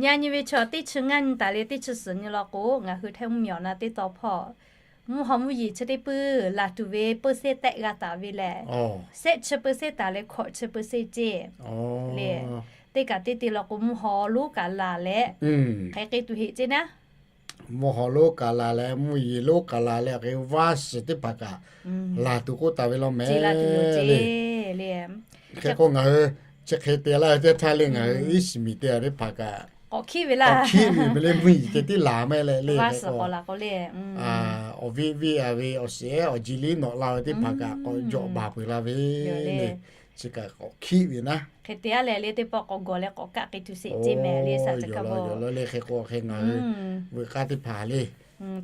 Nyi nyi ve chaw teˇ chi ngaˇ nyi taˍ leh teˇ chi suhˍ nyi law k'o ngaˬ hui htaiˇ mvuhˇmiˬ awˬ na teˇ taw hpawˇ mvuhˇ haw mvuhˇ yeˬ chi teˇ peuˬ laˬ tuˬ ve peu se tehˆ g'a taˍ ve lehˬ, shehˆ chi peu se taˍ leh hkawꞈ chi peu se ceˇ le. Teˇ kaꞈ teˇ te law k'o mvuhˇ haw lonˉ kaꞈ laˬ leh hk'e k'ai tuˬ heˆ ceˇ naˉ. Mvuhˇ haw lonˉ kaꞈ laˬ leh mvuhˇ yeˬ lonˉ kaꞈ laˬ leh hk'e vaˇ suhˍ teˇ hpaˍ kaꞈ laˬ tuˬ k'oˆ taˍ ve law mehˍ le. Hk'e k'o ngaˬ hui chi hk'e te laˇ ve teˇ htaˇ le ngaˬ hui iˉ shiˍ miˬ te a teˇ hpaˍ kaꞈ k'awꞈ hkiˆ ve laˇ. K'awꞈ hkiˆ ve meh le mvuhˇ yeˬ ceh tiˉ laˬ meh leh le. Awˬ viˆ viˆ a ve awˬ shiˍ ehˉ awˬ ji liˇ nawꞈ la ve teˇ hpaˍ kaꞈ k'awꞈ jawꞈ baˬ peuˬ la ve le. Chi kaꞈ k'awꞈ hkiˆ ve naˉ. Hk'e te a leh le teˇ pawˆ k'awꞈ gawˬ leh k'awꞈ kaˆ k'ai tuˬ sheˍ ceˇ mehˍ le saˍ tcuh hkaˇ bon. Le hk'e k'o hk'e ngaˬ hui veuꞈ k'aˇ teˇ hpaˍ le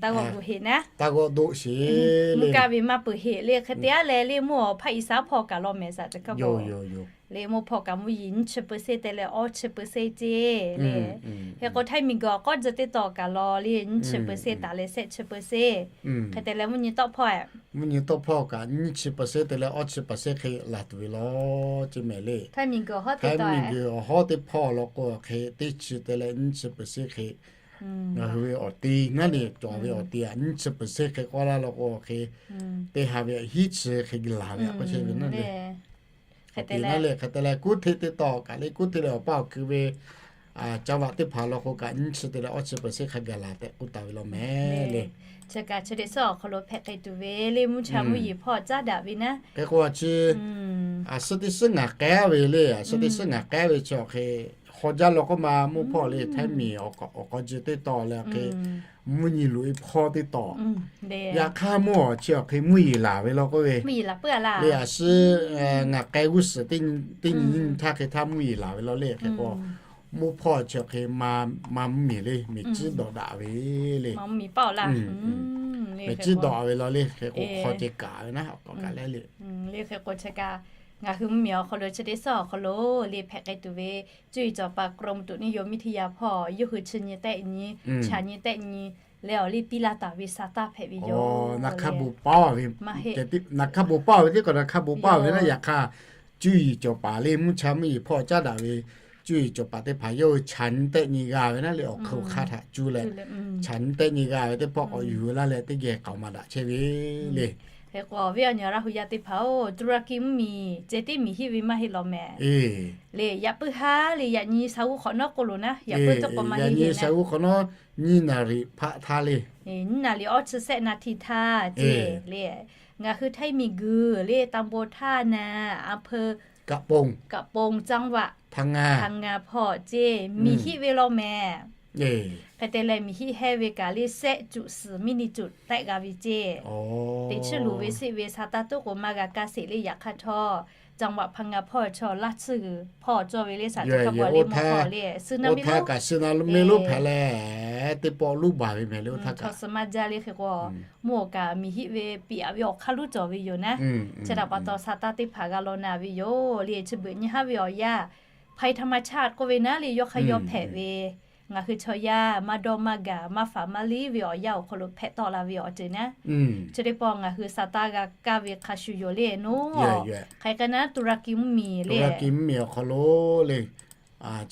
taˇ g'awˆ gu heˆ naˉ. Taˇ g'awˆ doˆ sheˍ le. Mvuhˇ kaˆ ve maˇ peuˬ heˆ le. Hk'e te a leh le mvuhˇ haw hpaˆ iˉ shaˉ hpawˇ kaꞈ law mehˍ saˍ tcuh hkaˇ bon. Le mvuhˇ hpawˇ kaꞈ mvuhˇ yeˬ nyiˇ chi peu se te leh awˇ chi peu se ceˇ le. Hk'e k'o htaiˇ miˬguiˬ awˬ k'awˇ tzuhꞈ teˇ taw kaꞈ law le nyiˇ chi peu se taˍ leh shehˆ chi peu se. Hk'e te leh mvuhˇ nyi tawˆ hpawˇ, mvuhˇ nyi tawˆ hpawˇ kaꞈ nyiˇ chi peu se te leh awˇ chi peu se hk'e laˬ tuˬ ve law ceˇ mehˍ le. Htaiˇ miˬguiˬ awˬ hawˉ teˇ hpawˇ law k'o hk'e teˇ chi te leh nyiˇ chi peu se hk'e ngaˬ hui ve awˬ te naˉ le cawˬ ve awˬ te a nyiˇ chi peu se hk'e k'awˇ laˇ law k'o hk'e teˇ ha ve hiˉ chi hk'e laˬ ve a k'oˆ chehˇ ve naˉ le. Hk'e te leh kuˉ hteˇ teˇ taw kaꞈ le kuˉ hteˇ leh awˬ paˇ awˬ ku ve caˇ vaꞈ teˇ hpaˍ law k'o kaꞈ nyiˇ chi te leh awˇ chi peu se hk'a gaˬ laˬ tehꞈ k'oˆ taˍ ve law mehˍ le. Chi kaꞈ chi teˇ suhˉ awˬ hk'aw lo hpehꞈ k'ai tuˬ ve le mvuhˇ cha mvuhˇ yeˬ hpawˇ caˉ daꞈ ve naˉ. Hk'e k'o a chi a suhˉ teˇ suhˉ ngaˬ k'ehˉ ve le a suhˉ teˇ suhˉ ngaˬ k'ehˉ ve chi awˬ hk'e hk'aw jaˇ law k'oˆ ma mvuhˇ hpawˇ le htaiˇ miˬ awˬ k'awꞈ ji teˇ taw leh awˬ hk'e mvuhˇ nyi loꞈ e hpawˇ teˇ taw. Yaꞈ hk'aˇ mvuhˇ awˬ chi awˬ hk'e mvuhˇ yeˬ laˬ ve law k'oˆ ve le a suhˉ ngaˬ k'ehˉ g'uˇ suhˍ teˇ nyi nyi htaˇ hk'e htaˇ mvuhˇ yeˬ laˬ ve law le hk'e k'o mvuhˇ hpawˇ chi awˬ hk'e ma mvuhˇ miˬ le miˬ ciˉ dawꞈ daꞈ ve le. Miˬ ciˉ dawꞈ ve law le hk'e k'o hk'aw ceh kaꞈ ve naˉ k'awꞈ kaꞈ leh le. Le hk'e k'o chi kaꞈ ngaˬ hui mvuhˇ miˬ awˬ hk'aw lo chi teˇ suhˉ awˬ hk'aw lo le hpehꞈ k'ai tuˬ ve cuˇ yiˍ cawˬ paˍ กรมอุตุนิยมวิทยา hpawˇ yawˇ hui chi nyi tehˆ nyi, cha nyi tehˆ nyi leh awˬ liˇ piˇ laˇ taˍ ve sa taˇ hpehꞈ ve yoˬ. Naˬ hk'a bon paˇ ve teˇ k'o naˬ hk'a bon paˇ ve naˉ yaꞈ hk'aˇ cuˇ yiˍ cawˬ paˍ le mvuhˇ cha mvuhˇ yeˬ hpawˇ caˉ daꞈ ve cuˇ yiˍ cawˬ paˍ teˇ hpaˍ yawˇ hui cha nyi tehˆ nyi g'a ve naˉ le awˬ hk'aw hk'aˇ htaꞈ cuˇ leh cha nyi tehˆ nyi g'a ve teˇ hpawˇ k'awꞈ yuˬ laˇ leh teˇ geh k'aoˍ ma daꞈ chehˇ ve le. Hk'e k'o, awˬ viˉ awˬ nyi Laˇ hu yaˇ teˇ hpaˍ-oˬ, Turakiˆ mvuhˇmiˬ ceh tiˉ miˬ hiˆ ve maˇ heˆ law mehˍ. Le, yaꞈ puiˉ haˉ le yaꞈ nyi sha g'uˇ hk'awꞈ nawˉ k'oˆ lo naˉ, yaꞈ puiˉ tawˇ k'awꞈ maˇ heˆ heˆ naˉ. Nyiˇ naˍriˍ hpaˆ htaˇ le, nyiˇ naˍriˍ awˇ chi sehˆ naˍ htiˍ htaˇ ceˇ le, ngaˬ hui Htaiˇ miˬguiˬ le ตำบลท่านา อำเภอ กระโปรง จังหวัด พังงา hpawˇ ceˇ miˬ hiˆ ve law mehˍ. Hk'e te leh miˬ hiˆ hehnˇ ve kaꞈ le sehˆ cuꞈ suhˍ miˇ ni cuꞈ tehˆ g'a ve ceˇ. Teˇ chiˇ luˬ ve seˆ ve sha taˇ toˉ k'o maˇ g'a kaˇ sheˍ le. Yaꞈ hk'aˇ htawˇ จังหวัดพังงา hpawˇ chaw laˇ tcuhˇ g'uiˬ hpawˇ cawˇ ve le, shaˍ teˇ hk'a bawˬ le mawˇ hpawˇ le suh naˇ miˇ lo kaꞈ suh naˇ miˇ lo hpehꞈ leh, teˇ pawˆ luˉ baˬ ve mehˍ le. Oˇ htaˇ kaꞈ suh maˇ jaˇ le. Hk'e k'o, mawˇ kaꞈ miˬ hiˆ ve piꞈ aꞈ ve awˬ hk'aˇ luˉ cawˬ ve yoˬ naˉ. Chi htaꞈ pa taw sha taˇ teˇ hpaˍ g'a law na ve yoˬ le. Chi beuꞈ nyi haˉ ve awˬ yanˇ ภัยธรรมชาติ k'oˆ ve naˉ le, yawˇ hk'aˇ yawˇ hpehꞈ ve ngaˬ hui chaw yaˇ maˇ dawˇ maˇ gaˬ maˇ faˍ maˇ liˇ ve awˬ yanˇ awˬ hk'aw lo hpehꞈ tawˆ la ve awˬ ceuˬ naˉ. Chi teˇ pawˆ ngaˬ hui sha taˇ g'a kaˇ ve hk'a shuˍ yoˬ le. Nawˬ hk'aˬ hk'e naˉ, Turakiˆ mvuhˇmiˬ le, Turakiˆ mvuhˇmiˬ awˬ hk'aw lo le,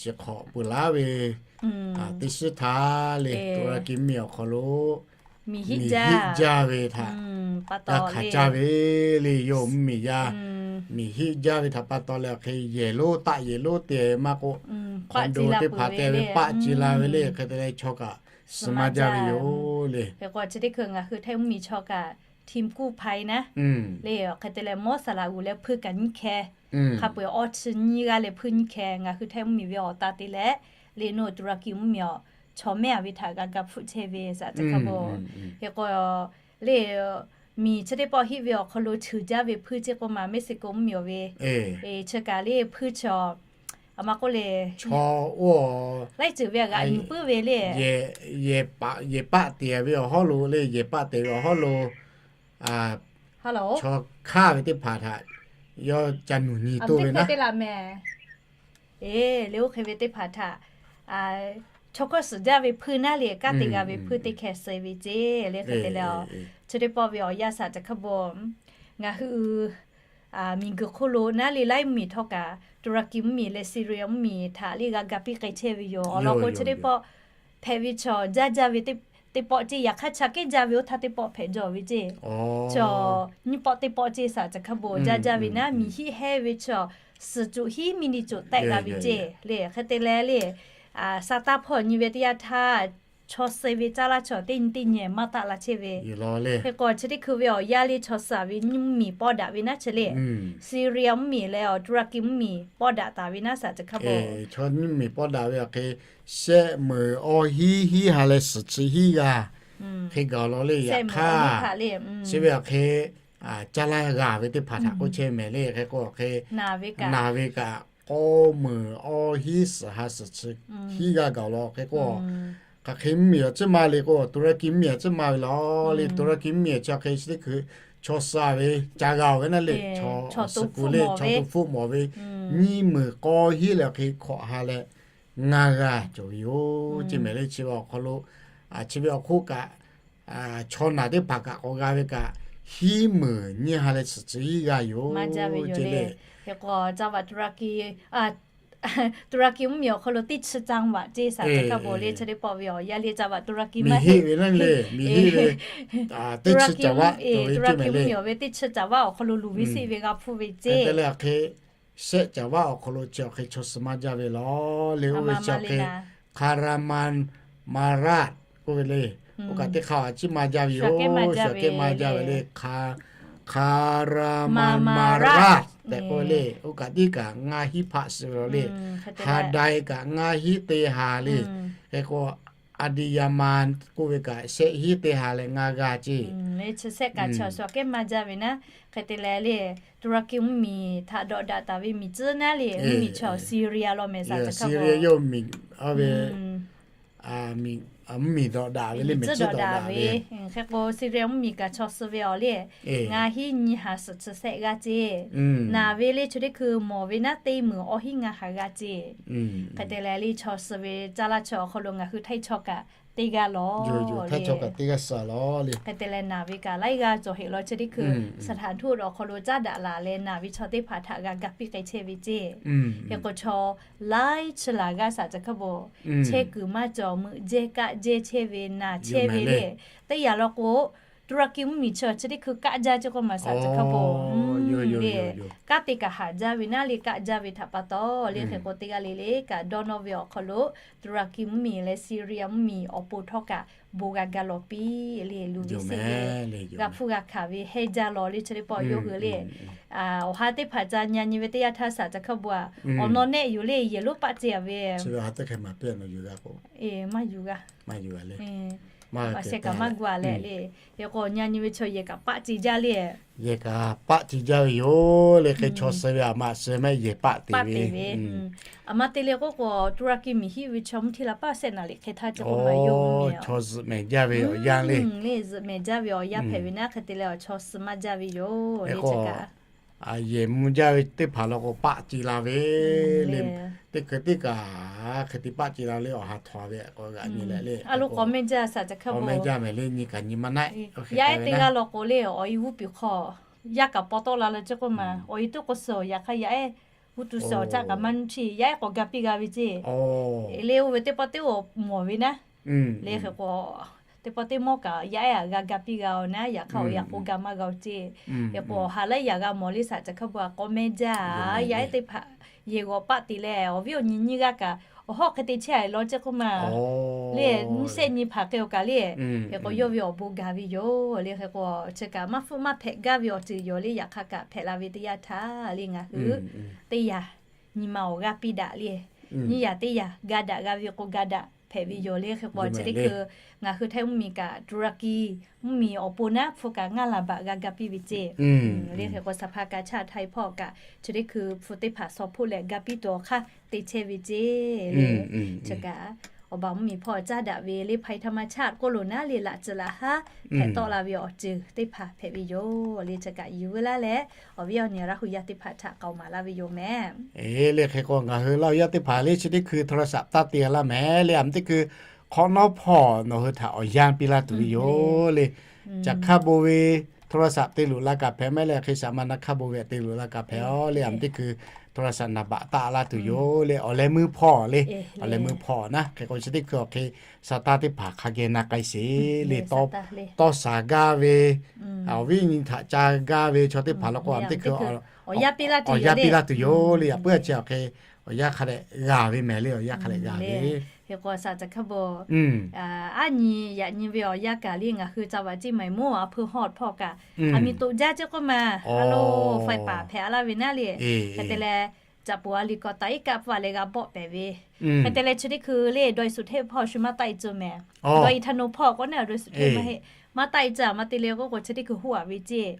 chi hk'awꞈ peuˬ laˉ ve teˇ shiˉ htaˇ le, Turakiˆ mvuhˇmiˬ awˬ hk'aw lo miˬ hiˆ jaˇ ve htaꞈ g'a hkanˍ caˇ ve le. Yawˇ mvuhˇmiˬ yaˇ miˬ hiˆ jaˇ ve htaꞈ pa taw leh awˬ hk'e yehˬ lonˉ taˆ yehˬ lonˉ te maˇ k'oˆ, hk'aw do teˇ hpaˍ te ve paˆ ci la ve le. Hk'e te leh chaw kaꞈ suh maˇ jaˇ ve yoˬ le. Hk'e k'o chi teˇ hkui ngaˬ hui Htaiˇ mvuhˇmiˬ chaw kaꞈ ทีมกู้ภัย naˉ le, hk'e te leh mawˇ saˍ laꞈ g'uˬ leh hpuiˇ kaꞈ nyiˇ hkeh, hk'a peu-eˬ awˇ chi nyiˇ g'aˇ leh hpuiˇ nyiˇ hkeh ngaˬ hui Htaiˇ mvuhˇmiˬ ve awˬ ta te leh, le nawˬ Turakiˆ mvuhˇmiˬ awˬ chaw mehˆ a ve htaꞈ g'a ga hpfuhˆ chehˇ ve shaˍ teˇ hk'a bawˬ. Hk'e k'o, le miˬ chi teˇ pawˆ hiˆ ve awˬ hk'aw lo cheuˬ jaˇ ve hpuiˇ ceˇ k'oˆ ma, Mexico mvuhˇmiˬ awˬ ve, chi kaꞈ le hpuiˇ chaw, a ma k'oˆ le, laiˉ ceuˬ ve g'aꞈ yuˬ puiˉ ve le, yehˬ paˆ te ve awˬ hawˉ lo le, yehˬ paˆ te ve awˬ hawˉ lo chaw hk'aˇ ve teˇ hpaˍ htaꞈ yawˇ ca nuˬ nyi toˇ ve naˉ. Eˬ, le oˇ hk'e ve teˇ hpaˍ htaꞈ chaw hkawˇ suhˍ jaˇ ve hpuiˇ naˉ le, kanˉ te g'a ve hpuiˇ teˇ hkeh suh ve ceˇ le. Hk'e te leh, chi teˇ pawˆ ve awˬ yanˇ shaˍ teˇ hk'a bawˬ, ngaˬ hui miˬguiˬ hk'oˆ lo naˉ le laiˉ mvuhˇmiˬ htawˇ kaꞈ Turakiˆ mvuhˇmiˬ leh Syria mvuhˇmiˬ htaꞈ le g'a ga piˇ k'ai chehˇ ve yoˬ. Awˬ lawn k'o chi teˇ pawˆ hpehꞈ ve chaw jaˇ jaˇ ve teˇ pawˆ ceˇ, yaꞈ hk'aˇ cha kehˉ jaˇ ve oˇ htaˇ teˇ pawˆ hpehꞈ jaw ve ceˇ. Chaw nyiˇ pawˆ teˇ pawˆ ceˇ shaˍ teˇ hk'a bawˬ jaˇ jaˇ ve naˉ, miˬ hiˆ hehnˇ ve chaw suhˍ cuꞈ hiˉ miˇ ni cuꞈ tehˆ g'a ve ceˇ le. Hk'e te leh le, sha taˇ hpawˇ nyi ve teˇ yanˇ htaˇ, chaw suh ve caˇ laˇ chaw teˇ nyi teˇ nyi maˇ taˆ la chehˇ ve. Hk'e k'o chi teˇ hkui ve awˬ yanˇ le chaw suh ve mvuhˇmiˬ pawˇ daꞈ ve naˉ chi le, Syria mvuhˇmiˬ leh Turakiˆ mvuhˇmiˬ pawˇ daꞈ taˍ ve naˉ shaˍ teˇ hk'a bawˬ, chaw mvuhˇmiˬ pawˇ daꞈ ve awˬ hk'e, shehˆ meunˍ awˇ hiˉ hiˉ ha leh suhˍ chi hiˉ g'aˇ hk'e gaˬ law le. Yaꞈ hk'aˇ chi ve awˬ hk'e caˇ laˇ g'a ve teˇ hpaˍ htaꞈ k'oˆ chehˇ mehˍ le. Hk'e k'o awˬ hk'e naˬ ve kaꞈ k'awˇ meunˍ awˇ hiˉ suhˍ ha suhˍ chi hiˉ g'aˇ gaˬ law. Hk'e k'o hk'aˬ hk'e mvuhˇmiˬ awˬ tcuhˉ ma le k'o, Turakiˆ mvuhˇmiˬ awˬ tcuhˉ ma ve law le. Turakiˆ mvuhˇmiˬ awˬ chi hk'e chi teˇ hkui chaw suh ve ca g'a ve naˉ le, chaw suh kuˬ le, chaw to hpfuhˆ mawˬ ve, nyiˇ meunˍ k'awˇ hiˉ leh awˬ hk'e hkawꞈ ha leh ngaˇ g'aˇ cawˬ ve yoˬ ceˇ mehˍ le. Chi ve awˬ hk'aw lo, chi ve awˬ hk'oˆ kaꞈ, chaw naˬ teˇ hpaˍ kaꞈ k'awꞈ g'a ve kaꞈ hiˉ meunˍ nyiˇ ha leh suhˍ chi hiˉ g'aˇ yoˬ ceˇ le. Hk'e k'o จังหวัดตุรกี Turakiˆ mvuhˇmiˬ awˬ hk'aw lo teˇ chi จังหวัด ceˇ shaˍ teˇ hk'a bawˬ le. Chi teˇ pawˆ ve awˬ yanˇ le จังหวัดตุรกี maˇ heˆ ve naˉ le, miˬ hiˆ ve Turakiˆ mvuhˇmiˬ awˬ ve teˇ chi จังหวัด awˬ hk'aw lo luˬ ve seˆ ve g'a hpfuhˇ ve ceˇ. Shehˆ จังหวัด awˬ hk'aw lo chi awˬ hk'e chaw suh maˇ jaˇ ve law le. Oˇ ve chi awˬ hk'e Kahramanmaraş k'oˆ ve le. Oˇ kaꞈ teˇ hk'aˇ a ciˉ maˇ jaˇ ve yoˬ. Shawˍ kehˉ maˇ jaˇ ve le. Kahramanmaraş tehꞈ k'oˆ ve le. Oˇ kaꞈ tiˉ kaꞈ ngaˇ hiˉ hpaˆ suh ve law le. Hadai kaꞈ ngaˇ hiˉ teˇ ha le. Hk'e k'o Adiyaman k'oˆ ve kaꞈ shehˆ hiˉ teˇ ha leh ngaˇ g'aˇ ceˇ. Chi shehˆ kaꞈ chi awˬ shawˍ kehˉ maˇ jaˇ ve naˉ. Hk'e te leh le, Turakiˆ mvuhˇmiˬ htaꞈ dawꞈ daꞈ taˍ ve miˬ tcuhˉ naˉ le, mvuhˇmiˬ chaw Syria law mehˍ shaˍ teˇ hk'a bawˬ, Syria yawˇ miˬ ve mvuhˇmiˬ dawꞈ daꞈ ve le, miˬ tcuhˉ dawꞈ daꞈ ve. Hk'e k'o Syria mvuhˇmiˬ kaꞈ chaw suh ve awˬ le, ngaˇ hiˉ nyiˇ ha suhˍ chi shehˆ g'aˇ ceˇ. Naˬ ve le chi teˇ hkui mawˬ ve naˉ teˇ meunˍ awˇ hiˉ ngaˇ ha g'aˇ ceˇ. Hk'e te leh le chaw suh ve caˇ laˇ chaw awˬ hk'aw lo ngaˬ hui Htaiˇ chaw kaꞈ teˇ g'aˇ law le. Hk'e te leh naˬ ve kaꞈ laiˉ g'aˇ cawˬ heˆ law. Chi teˇ hkui สถานทูต awˬ hk'aw lo caˉ daꞈ laˬ leh naˬ ve chaw teˇ hpaˍ htaꞈ g'a ga piˇ k'ai chehˇ ve ceˇ. Hk'e k'o chaw laiˉ chi laˬ g'aˇ shaˍ teˇ hk'a bawˬ chehˇ kuiˬ maˇ cawˬ, meuꞈ jehˇ kaˆ jehˇ chehˇ ve naˬ chehˇ ve le. Teˇ yanˇ law k'o Tuˇraˇkiˆ mvuhˇmiˬ chi chi teˇ hkui kaˆ jaˇ ceˇ k'oˆ ma saˍ ca hk'a bo le. Kanˉ te kaꞈ haˍ jaˇ ve naˉ le, kaˆ jaˇ ve htaꞈ pa taw le, hk'e k'o teˇ g'aˇ le le kaꞈ dawˇ nawˇ ve awˬ hk'aw lo Tuˇraˇkiˆ mvuhˇmiˬ leh Syria mvuhˇmiˬ awˬ pon htawˇ kaꞈ bon g'a ga lawˬ piˇ le, luˬ ve seˆ ve g'a hpuˇ g'a hkanˍ ve hehnˇ jaˇ law le, chi teˇ pawˆ yawˇ hui le. Awˬ ha teˇ hpaˍ ca nyi nyi ve teˇ yanˇ htaˇ saˍ ca hk'a bo a, awˬ naw nehˆ yoˬ le, yehˬ lonˉ paˆ ce a ve, maˇ yuˬ g'a, maˇ sheh kaꞈ maˇ gu a leh le. Hk'e k'o nyi nyi ve chaw yehˬ kaꞈ paˆ ce jaˇ le. Yehˬ kaꞈ paˆ ce jaˇ ve yoˬ le. Hk'e chaw suh ve aˬ ma suh mehˆ yehˬ paˆ te ve. Aˬ ma te le k'oˆ k'o Tuˇraˇkiˆ miˬ hiˆ ve chaw mvuhˇ hteˇ la paˆ shehˆ naˍ liꞈ hk'e htaˇ ce k'o ma yoˬ. Chaw zuhꞈ mehˍ jaˇ ve awˬ yanˇ le. Zuhꞈ mehˍ jaˇ ve awˬ yanˇ hpehꞈ ve naˉ, hk'e te leh awˬ chaw suh maˇ jaˇ ve yoˬ le. Yehˬ mvuh jaˇ ve teˇ hpaˍ law k'o paˆ ce la ve le. Teˇ hkui teˇ kaꞈ hk'e te paˆ ce la le, awˬ ha htawnˍ ve k'o g'aꞈ nyi leh le. A lo k'awꞈ mehˆ jaˇ saˍ ca hk'a bo, mehˆ jaˇ mehˍ le, nyi kaꞈ nyi maˇ naˆ. Yaˇ ehˉ teˇ g'aˇ law k'o le, awˬ e g'uˇ piˍ hk'aw yaˇ kaꞈ paw tawˆ la leh ce k'oˆ ma, awˬ e teˇ k'o suhˍ awˬ yaꞈ hk'aˇ yaˇ ehˉ g'uˇ tu suhˍ awˬ caˆ kaꞈ maˇ nyiˇ chi yaˇ ehˉ k'awꞈ ga piˇ g'a ve ce. Le oˇ ve teˇ pawˆ teˇ awˬ mawˬ ve naˉ. Le hk'e k'o teˇ pawˆ teˇ mawˇ kaꞈ yaˇ ehˉ aꞈ g'a ga piˇ g'a awˬ naˉ, yaꞈ hk'aˇ awˬ yaꞈ k'o ga maˇ g'a awˬ ce. Hk'e k'o awˬ ha laiˉ yaꞈ g'a mawˬ le saˍ ca hk'a bo a, k'awꞈ mehˆ jaˇ. Yaˇ ehˉ teˇ hpaˍ yehˬ g'awꞈ paˆ te leh awˬ viˉ awˬ nyi nyiˇ g'aˇ kaꞈ awˬ hawˉ hk'e te chehˇ a law ce k'oˆ ma. Le nyiˇ shehˆ nyi hpaˍ hk'e awˬ kaꞈ le. Hk'e k'o yawˇ ve awˬ bon gaˬ ve yoˬ le. Hk'e k'o chi kaꞈ maˇ hpfuhˆ maˇ hpehꞈ gaˇ ve awˬ ceuˬ yoˬ le. Yaꞈ hk'aˇ kaꞈ hpehꞈ la ve teˇ yanˇ htaˇ le ngaˬ hui teˇ yanˇ nyi ma awˬ g'aˇ piˇ daꞈ le. Nyiˇ yanˇ teˇ yanˇ ga daꞈ g'a ve k'o ga daꞈ hpehꞈ ve yoˬ le. Hk'e k'o chi teˇ hkui ngaˬ hui Htaiˇ mvuhˇmiˬ kaꞈ Tuˇraˇkiˆ mvuhˇmiˬ awˬ pon naˉ hpu kaꞈ ngaˇ laˬ baꞈ g'a ga piˇ ve ce. Le hk'e k'o saˍ hpaˇ ka chaˇ Htaiˇ hpawˇ kaꞈ chi teˇ hkui hpu teˇ hpaˍ shaw hpoˆ leh ga piˇ tuˬ awˬ hk'aˇ te chehˇ ve ce le. Chi kaꞈ awˬ baˬ mvuhˇmiˬ hpawˇ caˇ daꞈ ve le, hpaˇ htaˇ maˇ chaˇ k'oˆ lo naˉ le, laꞈ tcuh laꞈ haˉ hpehꞈ tawˆ la ve awˬ ceuˬ teˇ hpaˍ hpehꞈ ve yoˬ le. Chi kaꞈ yuˬ veu laˇ leh awˬ viˉ awˬ nyi Laˇ hu yaˇ teˇ hpaˍ htaꞈ k'aoˍ maˍ laˇ ve yoˬ mehˍ. Le hk'e k'o ngaˬ hui Laˇ hu yaˇ teˇ hpaˍ le chi teˇ hkui โทรศัพท์ taˇ te laˇ mehˍ le. Aˬ miˍ teˇ hkui hk'awꞈ nawˉ hpawˇ nawˬ hui htaꞈ awˬ yanˇ piˇ laˇ tuˬ ve yoˬ le. Caꞈ hk'aˇ bon ve โทรศัพท์ te luꞈ la kaꞈ hpehꞈ mehˍ le, hk'e shaꞈ ma na hk'aˇ bon ve te luꞈ la kaꞈ hpehꞈ a le. Aˬ miˍ teˇ hkui โทรศัพท์ naˍ baꞈ taˆ laˇ tuˬ yoˬ le. Awˬ leh meuˇ hpawˇ le, awˬ leh meuˇ hpawˇ naˉ. Hk'e k'o chi teˇ hkui awˬ hk'e sa taˇ teˇ hpaˍ hk'a geh na k'ai sheˍ le. Tawˇ shaˍ gaˇ ve awˬ viˉ nyi htaꞈ ca gaˇ ve chaw teˇ hpaˍ law k'o aˬ miˍ teˇ hkui awˬ yanˇ piˇ laˇ tuˬ yoˬ le. Yaꞈ puiˉ a chi awˬ hk'e awˬ yanˇ hk'a dehꞈ g'a ve mehˍ le, awˬ yanˇ hk'a dehꞈ g'a ve. Hk'e k'o saˍ ca hk'a bo aˉ nyi yaꞈ nyi ve awˬ yanˇ kaꞈ le ngaˬ hui ca vaꞈ ceˇ maˍ moˉ a hpui hawˇ hpawˇ kaꞈ aˬ miˍ toꞈ jaˇ ceˇ k'oˆ ma. A lo faiˍ paˍ hpehꞈ a laˇ ve naˉ le. Hk'e te leh caꞈ poˍ a liꞈ kawꞈ taˍ iˉ kaˆ pfuhˇ a leh g'a bawˆ pehˍ ve. Hk'e te leh chi teˇ hkui le dawˇ i suhˍ hteˆ hpawˇ shu maˇ taˆ e tcuh mehˍ. Dawˇ i htaˇ no hpawˇ k'o naˉ dawˇ i suhˍ hteˆ maˇ heˆ, maˇ taˆ e tcuh. Aˬ ma te le k'oˆ k'o chi teˇ hkui huˉ a ve ceˇ.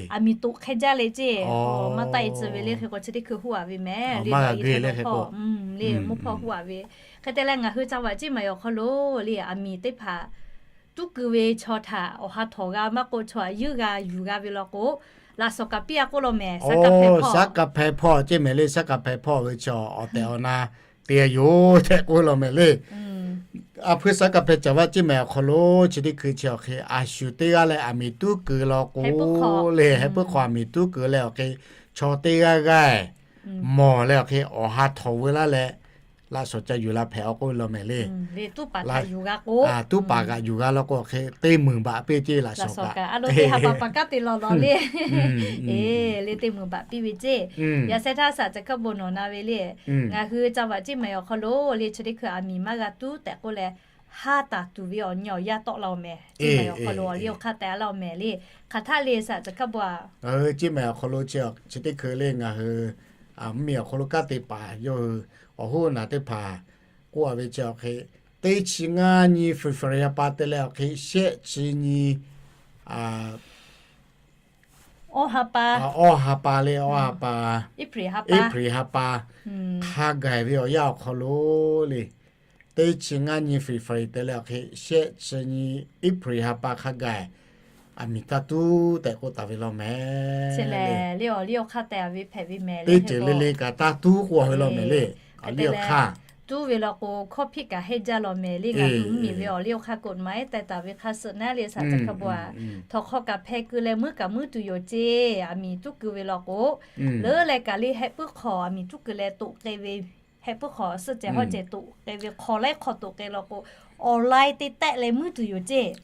Aˬ miˍ toꞈ hk'e jaˇ le ceˇ. Maˇ taˆ e tcuh ve le. Hk'e k'o chi teˇ hkui huˉ a ve mehˍ le. Dawˇ i htaˇ no hpawˇ le, mvuhˇ hpawˇ huˉ a ve. Hk'e te leh ngaˬ hui ca vaꞈ ceˇ maˍ awˬ hk'aw lo le aˬ miˍ teˇ hpaˍ tuˉ keu ve chaw htaꞈ awˬ ha htawꞈ g'a maˇ k'oˆ, chaw htaꞈ yeuˇ g'a yuˬ g'a ve law k'o, laꞈ shawnˍ kaꞈ piˇ a k'oˆ law mehˍ. Saˉ kaˇ hpehˇ hpawˇ, saˉ kaˇ hpehˇ hpawˇ ceˇ mehˍ le. Saˉ kaˇ hpehˇ hpawˇ ve chaw awˬ tehˬ awˬ na te yoˬ tehꞈ k'oˆ law mehˍ le. A hpui saˉ kaˇ hpehˇ caˍ vaꞈ ceˇ maˍ awˬ hk'aw lo chi teˇ hkui chi awˬ hk'e a shu teˇ g'aˇ leh aˬ miˍ tuˉ keu law k'o le, heh puiˉ hk'aw aˬ miˍ tuˉ keu leh awˬ hk'e chaw teˇ g'aˇ g'aˇ mawˬ leh awˬ hk'e awˬ ha htawꞈ veu laˇ leh laꞈ shawnˍ ca yuˬ la hpehꞈ a k'oˆ ve law mehˍ le. Tuˉ paˍ g'aꞈ yuˬ g'a law k'o awˬ hk'e teˇ meunˍ baꞈ piˇ ceˇ laꞈ shawnˍ kaꞈ. Eˬ, le teˇ meunˍ baꞈ piˇ ve ceˇ. Yaꞈ sheh htaˇ saˍ ca hk'a bon nawˬ na ve le. Ngaˬ hui ca vaꞈ ceˇ maˍ awˬ hk'aw lo le chi teˇ hkui aˬ miˍ maˇ g'a tuˉ tehꞈ k'oˆ leh, haˉ taˍ tuˬ ve awˬ nyi awˬ yanˇ tawˆ la oˬ mehˍ. Ceˇ maˍ awˬ hk'aw lo awˬ liˇ awˬ hk'aˇ tehꞈ laˇ oˬ mehˍ le. Hk'aˬ htaˇ le saˍ ca hk'a bon a, ngaˬ hui ceˇ maˍ awˬ hk'aw lo chi teˇ hkui le ngaˬ hui mvuhˇmiˬ awˬ hk'aw lo kanˉ te paˍ yawˇ hui awˬ hoˉ naˬ teˇ hpaˍ k'oˆ a ve chi awˬ hk'e teˇ chi ngaˇ nyi February ha pa te leh awˬ hk'e shehˆ chi nyi awˇ ha pa, awˇ ha pa le, awˇ ha pa, April ha pa hk'a gaˬ ve awˬ yanˇ awˬ hk'aw lo le, teˇ chi ngaˇ nyi February te leh awˬ hk'e shehˆ chi nyi April ha pa hk'a gaˬ aˬ miˍ taˇ tuˉ tehꞈ k'oˆ taˍ ve law mehˍ. Teˇ ceuˬ le le kaꞈ taˇ tuˉ k'oˆ a ve law mehˍ le. Aˬ liˇ awˬ hk'aˇ tuˉ ve law k'o hkawˇ hpiˆ kaꞈ hehnˇ jaˇ law mehˍ le. Ngaˬ hui mvuhˇmiˬ ve awˬ liˇ awˬ hk'aˇ k'oˆ maˇ heˆ teh taˍ ve hk'a suh naˉ le saˍ ca hk'a bon a, htawnˍ hk'aw kaꞈ hpeh keu leh muiˉ kaꞈ muiˉ tuˬ yoˬ ceˇ. Aˬ miˍ tuˉ keu ve law k'o, leuˉ leh kaꞈ le heh puiˉ hk'aw aˬ miˍ tuˉ keu leh toꞈ k'ai ve, heh puiˉ hk'aw suhˆ cehˬ hawˇ cehˬ toꞈ k'ai ve hk'aw laiˉ hk'aw toꞈ k'ai law k'o, online te tehˆ leh muiˉ tuˬ yoˬ ceˇ.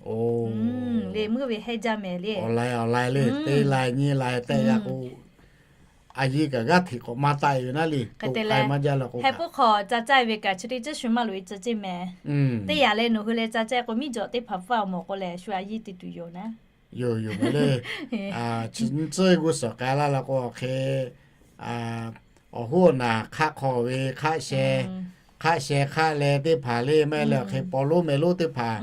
Le muiˉ ve heˆ jaˇ mehˍ le. Online online le, teˇ lai nyiˇ lai tehˆ g'a k'o, a yiˇ kaꞈ g'aˇ hteꞈ k'awꞈ maˇ taˆ e ve naˉ le. Hk'e te leh, heh puiˉ hk'aw ca caˇ ve kaꞈ chi teˇ ceuˬ shu maˇ loꞈ e tcuh ceˇ mehˍ. Teˇ yanˇ leh nawˬ hui leh ca caˇ k'o, miˉ jawꞈ teˇ hpaˍ hpfuhˇ a mawˬ k'o lehˬ, shu a yiˇ te tuˬ yoˬ naˉ. Yoˬ yoˬ mehˍ le. Tcuhˉ g'uˇ suhˍ k'ai laˇ la k'o, awˬ hk'e awˬ hoˉ awˬ naˬ hk'aˆ hk'aw ve hk'aˆ sheh, hk'aˆ sheh hk'aˆ leh teˇ hpaˍ le, maˇ heˆ leh awˬ hk'e paw lonˉ meh lonˉ teˇ hpaˍ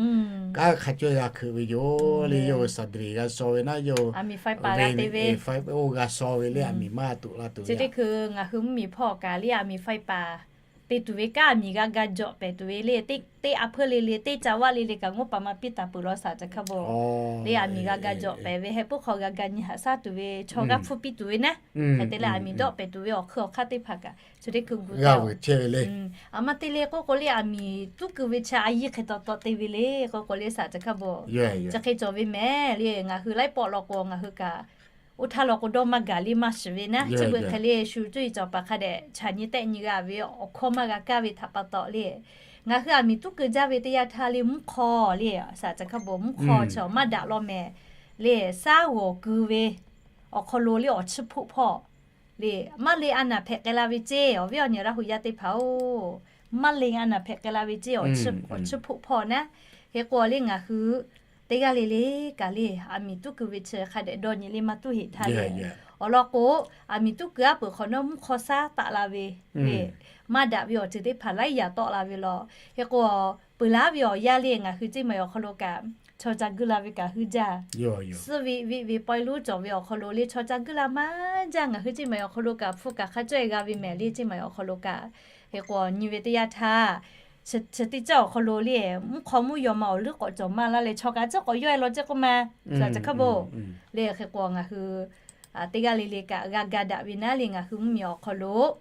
kanˉ hk'a cawˇ g'a hkeuꞈ ve yoˬ le. Yawˇ hui saˍ driˍ g'a shaw ve naˉ, yawˇ hui oˇ g'a shaw ve le, aˬ miˍ maˇ tuꞈ la tuˬ ve. Ngaˬ hui mvuhˇmiˬ hpawˇ kaꞈ le, aˬ miˍ faiˍ paˍ te tuˬ ve kanˉ aˬ miˍ g'a ga jawꞈ pehˍ tuˬ ve le. Teˇ a hpuiˇ le le, teˇ ca vaˆ le le kaꞈ, ngawˉ pa maˇ piˇ taˍ peuˬ law saˍ ca hk'a bawˬ le, aˬ miˍ g'a ga jawꞈ pehˍ ve, heh puiˉ hk'aw g'a ga nyi haꞈ shaˉ tuˬ ve, chaw g'aˇ hpfuhˇ piˇ tuˬ ve naˉ. Hk'e te leh, aˬ miˍ dawˆ pehˍ tuˬ ve awˬ hkui awˬ hk'aˇ teˇ hpaˍ kaꞈ chi teˇ hkui gu te ve le. Aˬ ma te le k'oˆ k'o le, aˬ miˍ tuˉ keu ve chi a yiˇ hk'e taw taw te ve le k'oˆ k'o le, saˍ ca hk'a bawˬ chi hk'e cawˬ ve mehˍ le. Ngaˬ hui laiˉ pawˆ law k'o, ngaˬ hui kaꞈ oˇ htaˇ law k'o, dawˇ maˇ gaˬ le maˇ shiˍ ve naˉ. Chi beuꞈ hk'e le, shu cuˇ yiˍ cawˬ paˍ hk'a dehꞈ chaꞈ nyi tehˆ nyi g'a ve awˬ hkawˇ maˇ g'a kaˇ ve htaꞈ pa taw le, ngaˬ hui aˬ miˍ tuˉ keu jaˇ ve teˇ yanˇ htaˇ le, mvuhˇ hk'aw le, saˍ ca hk'a bawˬ mvuhˇ hk'aw chi maˇ daꞈ law mehˍ le. Shaˉ g'awˬ keu ve awˬ hk'aw lo le, awˬ chiˇ hpoˆ hpawˇ le, maˇ le a naˍ hpehꞈ k'ai la ve ceˇ. Awˬ viˉ awˬ nyi Laˇ hu yaˇ teˇ hpaˍ-oˬ, maˇ le a naˍ hpehꞈ k'ai la ve ceˇ. Awˬ chiˇ hpoˆ hpawˇ naˉ. Hk'e k'o le, ngaˬ hui teˇ g'aˇ le le kaꞈ le, aˬ miˍ tuˉ keu ve chi hk'a dehꞈ dawˇ nyi le maˇ tuˉ heˆ htaˇ le, awˬ lawn k'o, aˬ miˍ tuˉ keu aˉ peuˬ hk'awꞈ nawˉ mvuhˇ hk'aw shaˉ taˆ la ve le, maˇ daꞈ ve awˬ ceuˬ teˇ hpaˍ laiˉ yaꞈ tawˆ la ve law. Hk'e k'o, peuˬ laˉ ve awˬ yanˇ le, ngaˬ hui ceˇ maˬ awˬ hk'aw lo kaꞈ chaw ca guˇ la ve kaꞈ huiˉ jaˇ. Suhˉ viˆ viˆ ve pawehˇ lonˉ cawˬ ve awˬ hk'aw lo le, chaw ca guˇ la maˇ jaˇ. Ngaˬ hui ceˇ maˬ awˬ hk'aw lo kaꞈ hpu kaꞈ hk'a cawˇ e g'a ve mehˍ le, ceˇ maˬ awˬ hk'aw lo kaꞈ. Hk'e k'o, nyi ve teˇ yanˇ htaˇ, chi teˇ caˇ awˬ hk'aw lo le, mvuhˇ hk'aw mvuhˇ yaw ma awˬ leuˉ k'awꞈ cawˬ maˇ laˇ leh, chaw kaꞈ cawˇ k'awꞈ yawˇ e law ceˇ k'oˆ ma, saˍ ca hk'a bawˬ le. Hk'e k'o, ngaˬ hui teˇ g'aˇ le le kaꞈ g'a ga daꞈ ve naˉ le, ngaˬ hui mvuhˇmiˬ awˬ hk'aw lo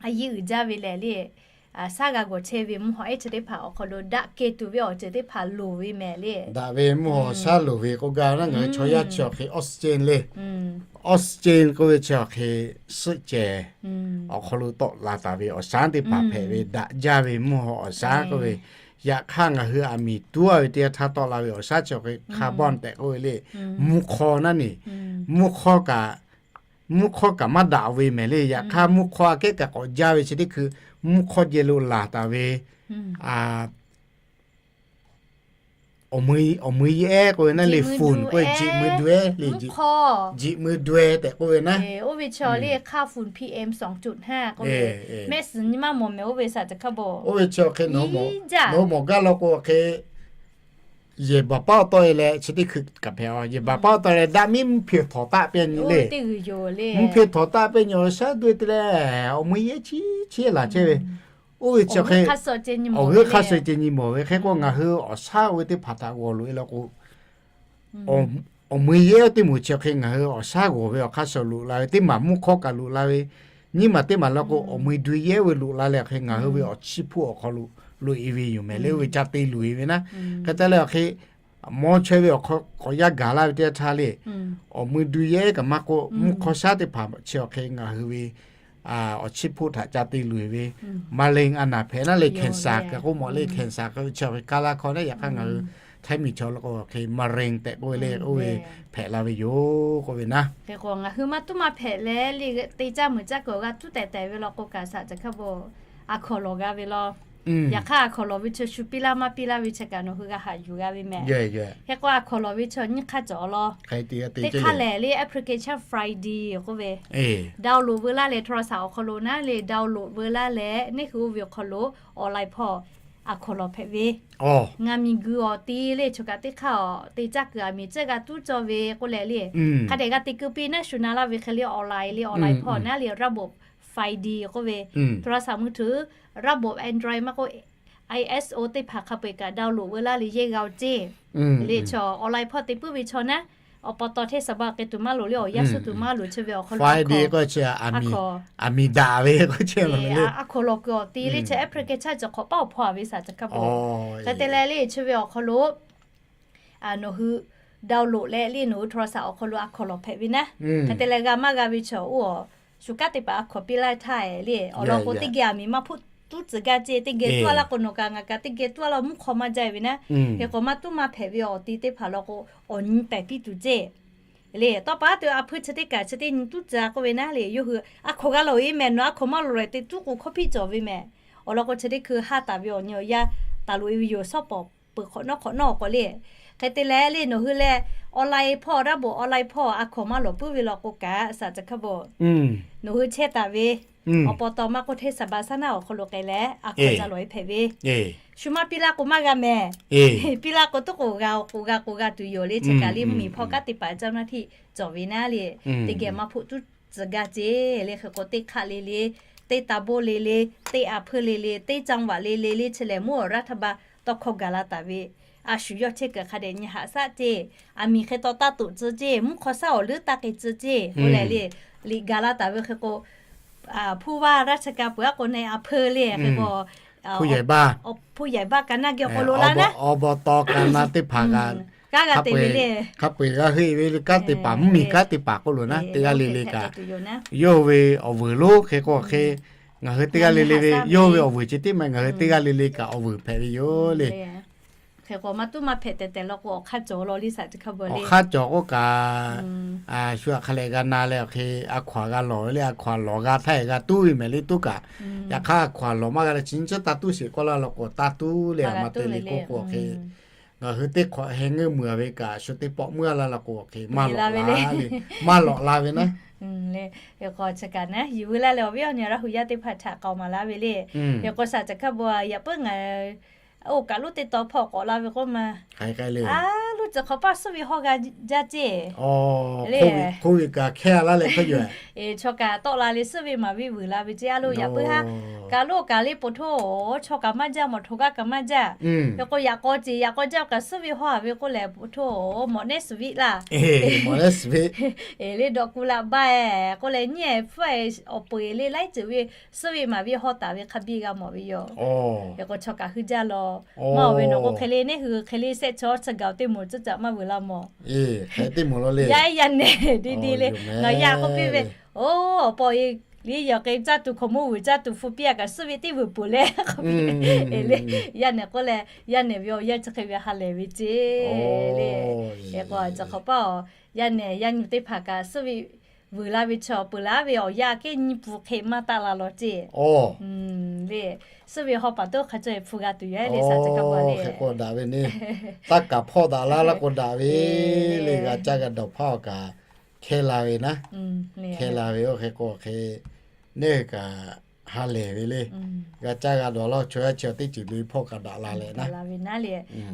a yiˇ uiˍ jaˇ ve lehˬ le, shaˉ g'a gawˬ chehˇ ve mvuhˇ haw ehˉ chi teˇ hpaˍ awˬ hk'aw lo daꞈ kehˬ tuˬ ve awˬ ceuˬ teˇ hpaˍ loˍ ve mehˍ le. Daꞈ ve mvuhˇ haw shaˉ loˍ ve k'oˆ gaˇ naˉ, ngaˬ hui chaw yaˇ chi awˬ hk'e oxygen le, oxygen k'oˆ ve chi awˬ hk'e suhˆ cehˬ awˬ hk'aw lo tawˆ la taˍ ve awˬ shaˉ teˇ hpaˍ hpehꞈ ve, daꞈ jaˇ ve mvuhˇ haw awˬ shaˉ k'oˆ ve. Yaꞈ hk'aˇ, ngaˬ hui aˬ miˍ tuˉ a ve teˇ yanˇ htaˇ tawˆ la ve awˬ shaˉ chi awˬ hk'e carbon tehꞈ k'oˆ ve le, mvuhˇ hk'aw naˉ ne, mvuhˇ hk'aw kaꞈ mvuhˇ hk'aw kaꞈ maˇ daꞈ ve mehˍ le. Yaꞈ hk'aˇ, mvuhˇ hk'aw aꞈ kehˉ kaꞈ k'awꞈ jaˇ ve chi teˇ hkui, mvuhˇ hk'aw jehˬ lo laˬ taˍ ve awˬ mui yehˉ k'oˆ ve naˉ le, phone k'oˆ ve, jiꞈ mui dui le, jiꞈ mui dui tehꞈ k'oˆ ve naˉ. Oˇ ve chi le, hk'aˇ phone P M sawˍ cuˆ ha k'oˆ ve, mehˆ suhˍ nyi maˇ mawˬ mehˍ oˇ ve saˍ ca hk'a bawˬ. Oˇ ve chi awˬ hk'e nawˬ mawˬ gaˇ law k'o, awˬ hk'e yehˬ baˬ paˉ tawˆ e leh chi teˇ hkui kaꞈ hpehꞈ a. Yehˬ baˬ paˉ tawˆ leh daꞈ miˉ mvuhˇ hpeꞈ htawnˍ taˆ pehˇ nyi le. Mvuhˇ hpeꞈ htawnˍ taˆ pehˇ nyi awˬ shaˉ dui te leh, awˬ mui yehˉ chi chi laˬ chehˇ ve. Oˇ ve chi awˬ hk'e awˬ g'euˆ hk'a suh ceh nyi mawˬ ve. Hk'e k'o, ngaˬ hui awˬ shaˉ oˇ ve teˇ hpaˍ htaꞈ g'awˬ loꞈ e law k'o, awˬ mui yehˉ teˇ moˍ chi awˬ hk'e ngaˬ hui awˬ shaˉ g'awˬ ve awˬ hk'aˇ suh loꞈ la ve, teˇ maˬ mvuhˇ hk'aw kaꞈ loꞈ la ve, nyiˇ maˬ teˇ maˬ law k'o, awˬ mui dui yehˉ ve loꞈ la leh, awˬ hk'e ngaˬ hui ve awˬ chiˇ hpoˆ awˬ hk'aw lo loꞈ e ve yoˬ mehˍ le. Oˇ ve ca te luˬ e ve naˉ. Hk'e te leh awˬ hk'e mawˇ chaweh ve awˬ hk'aw k'awꞈ yaˇ gaˬ laˇ ve teˇ yanˇ htaˇ le, awˬ mui dui yehˉ kaꞈ maˇ k'oˆ, mvuhˇ hk'aw shaˉ teˇ hpaˍ chi awˬ hk'e ngaˬ hui ve awˬ chiˇ hpoˆ htaꞈ ca te luˬ e ve, มะเร็ง a naˍ hpehꞈ naˉ le, cancer kaꞈ k'oˆ mawˬ le, cancer k'oˆ ve chi awˬ hk'e kaˇ laˇ hk'aw naˉ. Yaꞈ hk'aˇ ngaˬ hui Htaiˇ miˬ chaw law k'o, awˬ hk'e มะเร็ง tehꞈ k'oˆ ve le, oˇ ve hpehꞈ la ve yoˬ k'oˆ ve naˉ. Hk'e k'o, ngaˬ hui maˇ tuˉ maˇ hpehꞈ leh le, teˇ caˇ meuꞈ caˇ kuiˬ awˬ g'aˇ tuˉ tehˬ tehˬ ve law k'o kaꞈ, saˍ ca hk'a bawˬ a hkawnˍ lawˬ g'a ve law. Yaꞈ hk'aˇ, a hkawnˍ lawˬ ve chi shu piˇ laˇ maˇ piˇ laˇ ve chi kaꞈ nawˬ hui g'a haꞈ yuˬ g'a ve mehˍ. Hk'e k'o, a hkawnˍ lawˬ ve chi nyiˇ hk'aˇ cawˬ law. Teˇ hk'aˇ lehˬ le, application Friday k'oˆ ve, download veu laˇ leh โทรศัพท์ awˬ hk'aw lo naˉ le, download veu laˇ leh, neˇ hui oˇ ve awˬ hk'aw lo online hpawˇ a hkawnˍ lawˬ hpehꞈ ve. Ngaˬ miˬ guiˬ awˬ ti le, choˬ kaꞈ teˇ hk'aˇ awˬ te caˇ kuiˬ aˬ miˍ cehˇ g'a tuˉ cawˇ ve k'oˆ leh le, hk'a dehꞈ g'a te keu piˇ naˉ shu na laˇ ve hk'e le, online le, online hpawˇ naˉ le, ระบบ Friday k'oˆ ve, โทรศัพท์มือถือ ระบบ Android maˇ k'oˆ, I S O teˇ hpaˍ hk'a peu-eˬ kaꞈ download veu laˇ le yehˇ g'a-oˬ ceˇ. Le chaw online hpawˇ te puiˉ ve chaw naˉ, awˬ pa taw hteˇ saˍ baˆ k'ai tuˬ maˇ loˍ le, awˬ yaˇ suh tuˬ maˇ loˍ, chi ve awˬ hk'aw lo a hkawnˍ, aˬ miˍ daꞈ ve k'o, a hkawnˍ lawˬ kuiˬ awˬ ti le chi application cawˬ hk'awꞈ paˉ awˬ hpawˇ a ve saˍ ca hk'a bawˬ. Hk'e te leh le, chi ve awˬ hk'aw lo nawˬ hui download leh le, nawˬ hui โทรศัพท์ awˬ hk'aw lo a hkawnˍ lawˬ hpehꞈ ve naˉ. Hk'e te leh g'a maˇ g'a ve chaw oˇ awˬ shu kanˉ teˇ hpaˍ a hkawnˍ piˇ laˇ htaˇ le, awˬ lawn k'o teˇ geh aˬ miˍ maˇ hpuˆ tuˉ tcuh gaˇ ceˇ. Teˇ geh tuˉ a laˇ k'o, nawˬ kaꞈ ngaˬ kaꞈ teˇ geh tuˉ a laˇ, mvuhˇ hk'aw maˇ jaˇ ve naˉ. Hk'e k'o, maˇ tuˉ maˇ hpehꞈ ve awˬ ti teˇ hpaˍ law k'o, awˬ nyi pehˍ piˇ tuˬ ceˇ. Le, tawˇ pa tuˬ a hpui chi teˇ kaꞈ chi teˇ nyi tuˉ tcuh a k'oˆ ve naˉ le, yawˇ hui a hkawnˍ g'a lawˬ ve mehˍ, nawˬ a hkawnˍ maˇ lawˬ leh te tuˉ k'o, hkawˇ hpiˇ cawˬ ve mehˍ. Awˬ lawn k'o, chi teˇ hkui haˇ taˍ ve awˬ nyi awˬ yaˇ taˍ loꞈ e ve yoˬ. Shawˉ pawˍ peuˬ hk'awꞈ nawˉ hk'awꞈ nawˉ k'awꞈ le. Hk'e te leh le, nawˬ hui leh online hpawˇ daˇ boꞈ, online hpawˇ a hkawnˍ maˇ lawˬ puiˉ ve law k'o kaꞈ, saˍ ca hkaˇ bawˬ, nawˬ hui chehˇ taˍ ve awˬ pa taw maˇ k'oˆ, hteˇ saˍ baˍ saˉ naˉ awˬ hk'aw lo k'ai leh a hkawnˍ ca lawˬ e hpehꞈ ve. Shu maˇ piˇ laˇ k'o maˇ g'a mehˍ. Piˇ laˇ k'o, tuˉ k'oˍ g'a k'oˍ g'a k'oˍ g'a tuˬ yoˬ le. Chi kaꞈ le, mvuhˇmiˬ hpawˇ kanˉ te paˍ caˇ naˇ htiˇ cawˬ ve naˉ le, teˇ geh maˇ hpoˆ tuˉ tcuh gaˇ ceˇ le. Hk'e k'o, teˇ hk'aˆ le le, teˇ ta boˆ le le, teˇ a hpui le le, teˇ caˇ vaꞈ le le le, chi lehˬ mvuhˇ awˬ raˇ htaˇ ba tawˇ hkawˇ gaˬ la taˍ ve, a shu yawˇ chehˇ kuiˬ hk'a dehꞈ nyi haꞈ shaˆ ceˇ. A miˬ hk'e taw taˇ toꞈ tcuh ceˇ, mvuhˇ hk'aw shaˉ awˬ leuˉ taˇ k'ai tcuh ceˇ k'oˆ leh le, liꞈ gaˬ la taˍ ve. Hk'e k'o, hpuˇ vaˇ raˇ chi ka peuˬ a k'o, na a hpui le. Hk'e k'o, hpuˇ yehˬ baˇ ka naˇ geh k'o lo la naˉ, awˬ baw taw ka naˇ teˇ hpaˍ kaꞈ, hk'a peu-eˬ g'a heˆ ve le. Kanˉ te paˍ, mvuhˇmiˬ kanˉ te paˍ k'oˆ lo naˉ, teˇ g'aˇ le le kaꞈ yawˇ hui ve awˬ vuiˬ lonˉ. Hk'e k'o hk'e, ngaˬ hui teˇ g'aˇ le le ve yawˇ ve awˬ vuiˬ chi tiˉ maˇ, ngaˬ hui teˇ g'aˇ le le kaꞈ awˬ vuiˬ hpehꞈ ve yoˬ le. Hk'e k'o, maˇ tuˉ maˇ hpehꞈ tehˬ tehˬ law k'o, awˬ hk'aˇ cawˬ law le, saˍ ca hkaˇ bawˬ le. Awˬ hk'aˇ cawˬ k'oˆ kaꞈ, shu aꞈ hk'a lehˬ g'a na leh awˬ hk'e, a hkawnˍ g'a lawˬ ve le. A hkawnˍ lawˬ g'a htaˇ g'a tuˉ ve mehˍ le, tuˉ kaꞈ. Yaꞈ hk'aˇ a hkawnˍ lawˬ maˇ g'a leh chi nyi tcuhˉ taˇ tuˉ sheˍ k'oˆ laˇ law k'o, taˇ tuˉ le. A maˇ te le k'oˆ k'o, hk'e ngaˬ hui teˇ hk'awꞈ heh ngeuˇ meuˬ ve kaꞈ, shu teˇ pawˆ meuˇ a laˇ law k'o, hk'e maˇ lawꞈ la ve, maˇ lawꞈ la ve naˉ. Hk'e k'o, chi kaꞈ naˉ, yuˬ veu laˇ leh awˬ viˉ awˬ nyi Laˇ hu yaˇ teˇ hpaˍ htaꞈ k'aoˍ maˍ laˇ ve le. Hk'e k'o, saˍ ca hkaˇ bawˬ, yaꞈ puiˉ ngaˬ oˇ kaˬ lonˉ teˇ taw hpawˇ k'awꞈ la ve k'oˆ ma, a lonˉ tcuh hk'awꞈ paˇ suhˉ ve hawˇ g'a jaˇ ceˇ le. Chaw kaꞈ tawˆ la le suhˉ ve maˍ ve vuiˬ la ve ceˇ. A lonˉ yaꞈ puiˉ haˉ kaˬ lonˉ kaˬ le po htoˇ, chaw kaꞈ maˇ jaˇ, mawˬ htoꞈ g'aˇ kaꞈ maˇ jaˇ. Hk'e k'o, yaꞈ k'aw ceˬ yaꞈ k'aw jaˇ kaꞈ suhˉ ve hawˇ a ve k'oˆ leh po htoˇ, mawˬ nehˉ suhˍ viˆ laˇ. Eˬ le, dawꞈ ku la baˇ e k'oˆ leh nyi hpfuhˇ e awˬ peu eˬ le laiˉ ceuˬ ve suhˉ ve maˍ ve hawˇ taˍ ve hk'a biˇ g'a mawˬ ve yoˬ. Hk'e k'o, chaw kaꞈ hui jaˇ law. Maˇ oˬ ve nawˬ k'o hk'e le, neˇ hui hk'e le shehˆ chaw chi gaˬ teˇ moˍ cuˇ caꞈ maˇ vuiˬ la mawˬ. Yaˇ yaˇ nehˬ di di le, ngaˬ yaˇ k'oˆ piˇ ve, oˇ awˬ pa e, liˇ yawˬ k'e caˇ tuˬ hkaoˍmonˇ vuiˬ caˇ tuˬ hpu piˇ a kaꞈ suhˉ ve teˇ vuiˬ peuˬ le k'oˆ piˇ. Eˬ le, yaˇ nehˬ k'oˆ leh, yaˇ nehˬ ve awˬ yanˇ chi hk'e ve ha lehˬ ve ceˇ le. Hk'e k'o, tcuh hk'awꞈ paˇ awˬ yaˇ nehˬ yaˇ nyi teˇ hpaˍ kaꞈ suhˉ ve vuiˬ la ve chaw peuˬ laˇ ve awˬ yanˇ kehˉ nyi pfuhˍ hk'e maˇ taˆ la law ceˇ. Le, suhˉ ve hawˇ paˍ toˇ hk'a cawˬ e hpu g'a tuˬ yoˬ le, saˍ ca hkaˇ bawˬ le. Hk'e k'o daꞈ ve neˇ, taˇ kaˍ hpawˇ daꞈ laˇ laˇ k'o daꞈ ve le. G'a caˇ g'a dawˬ hpawˇ kaꞈ hkehˇ la ve naˉ, hkehˇ la ve oˇ hk'e k'o hk'e, neˇ hui kaꞈ ha lehˬ ve le. G'a caˇ g'a dawˬ laˇ chaw yaˇ chi teˇ ceuˬ le hpawˇ kaꞈ daꞈ la leh naˉ.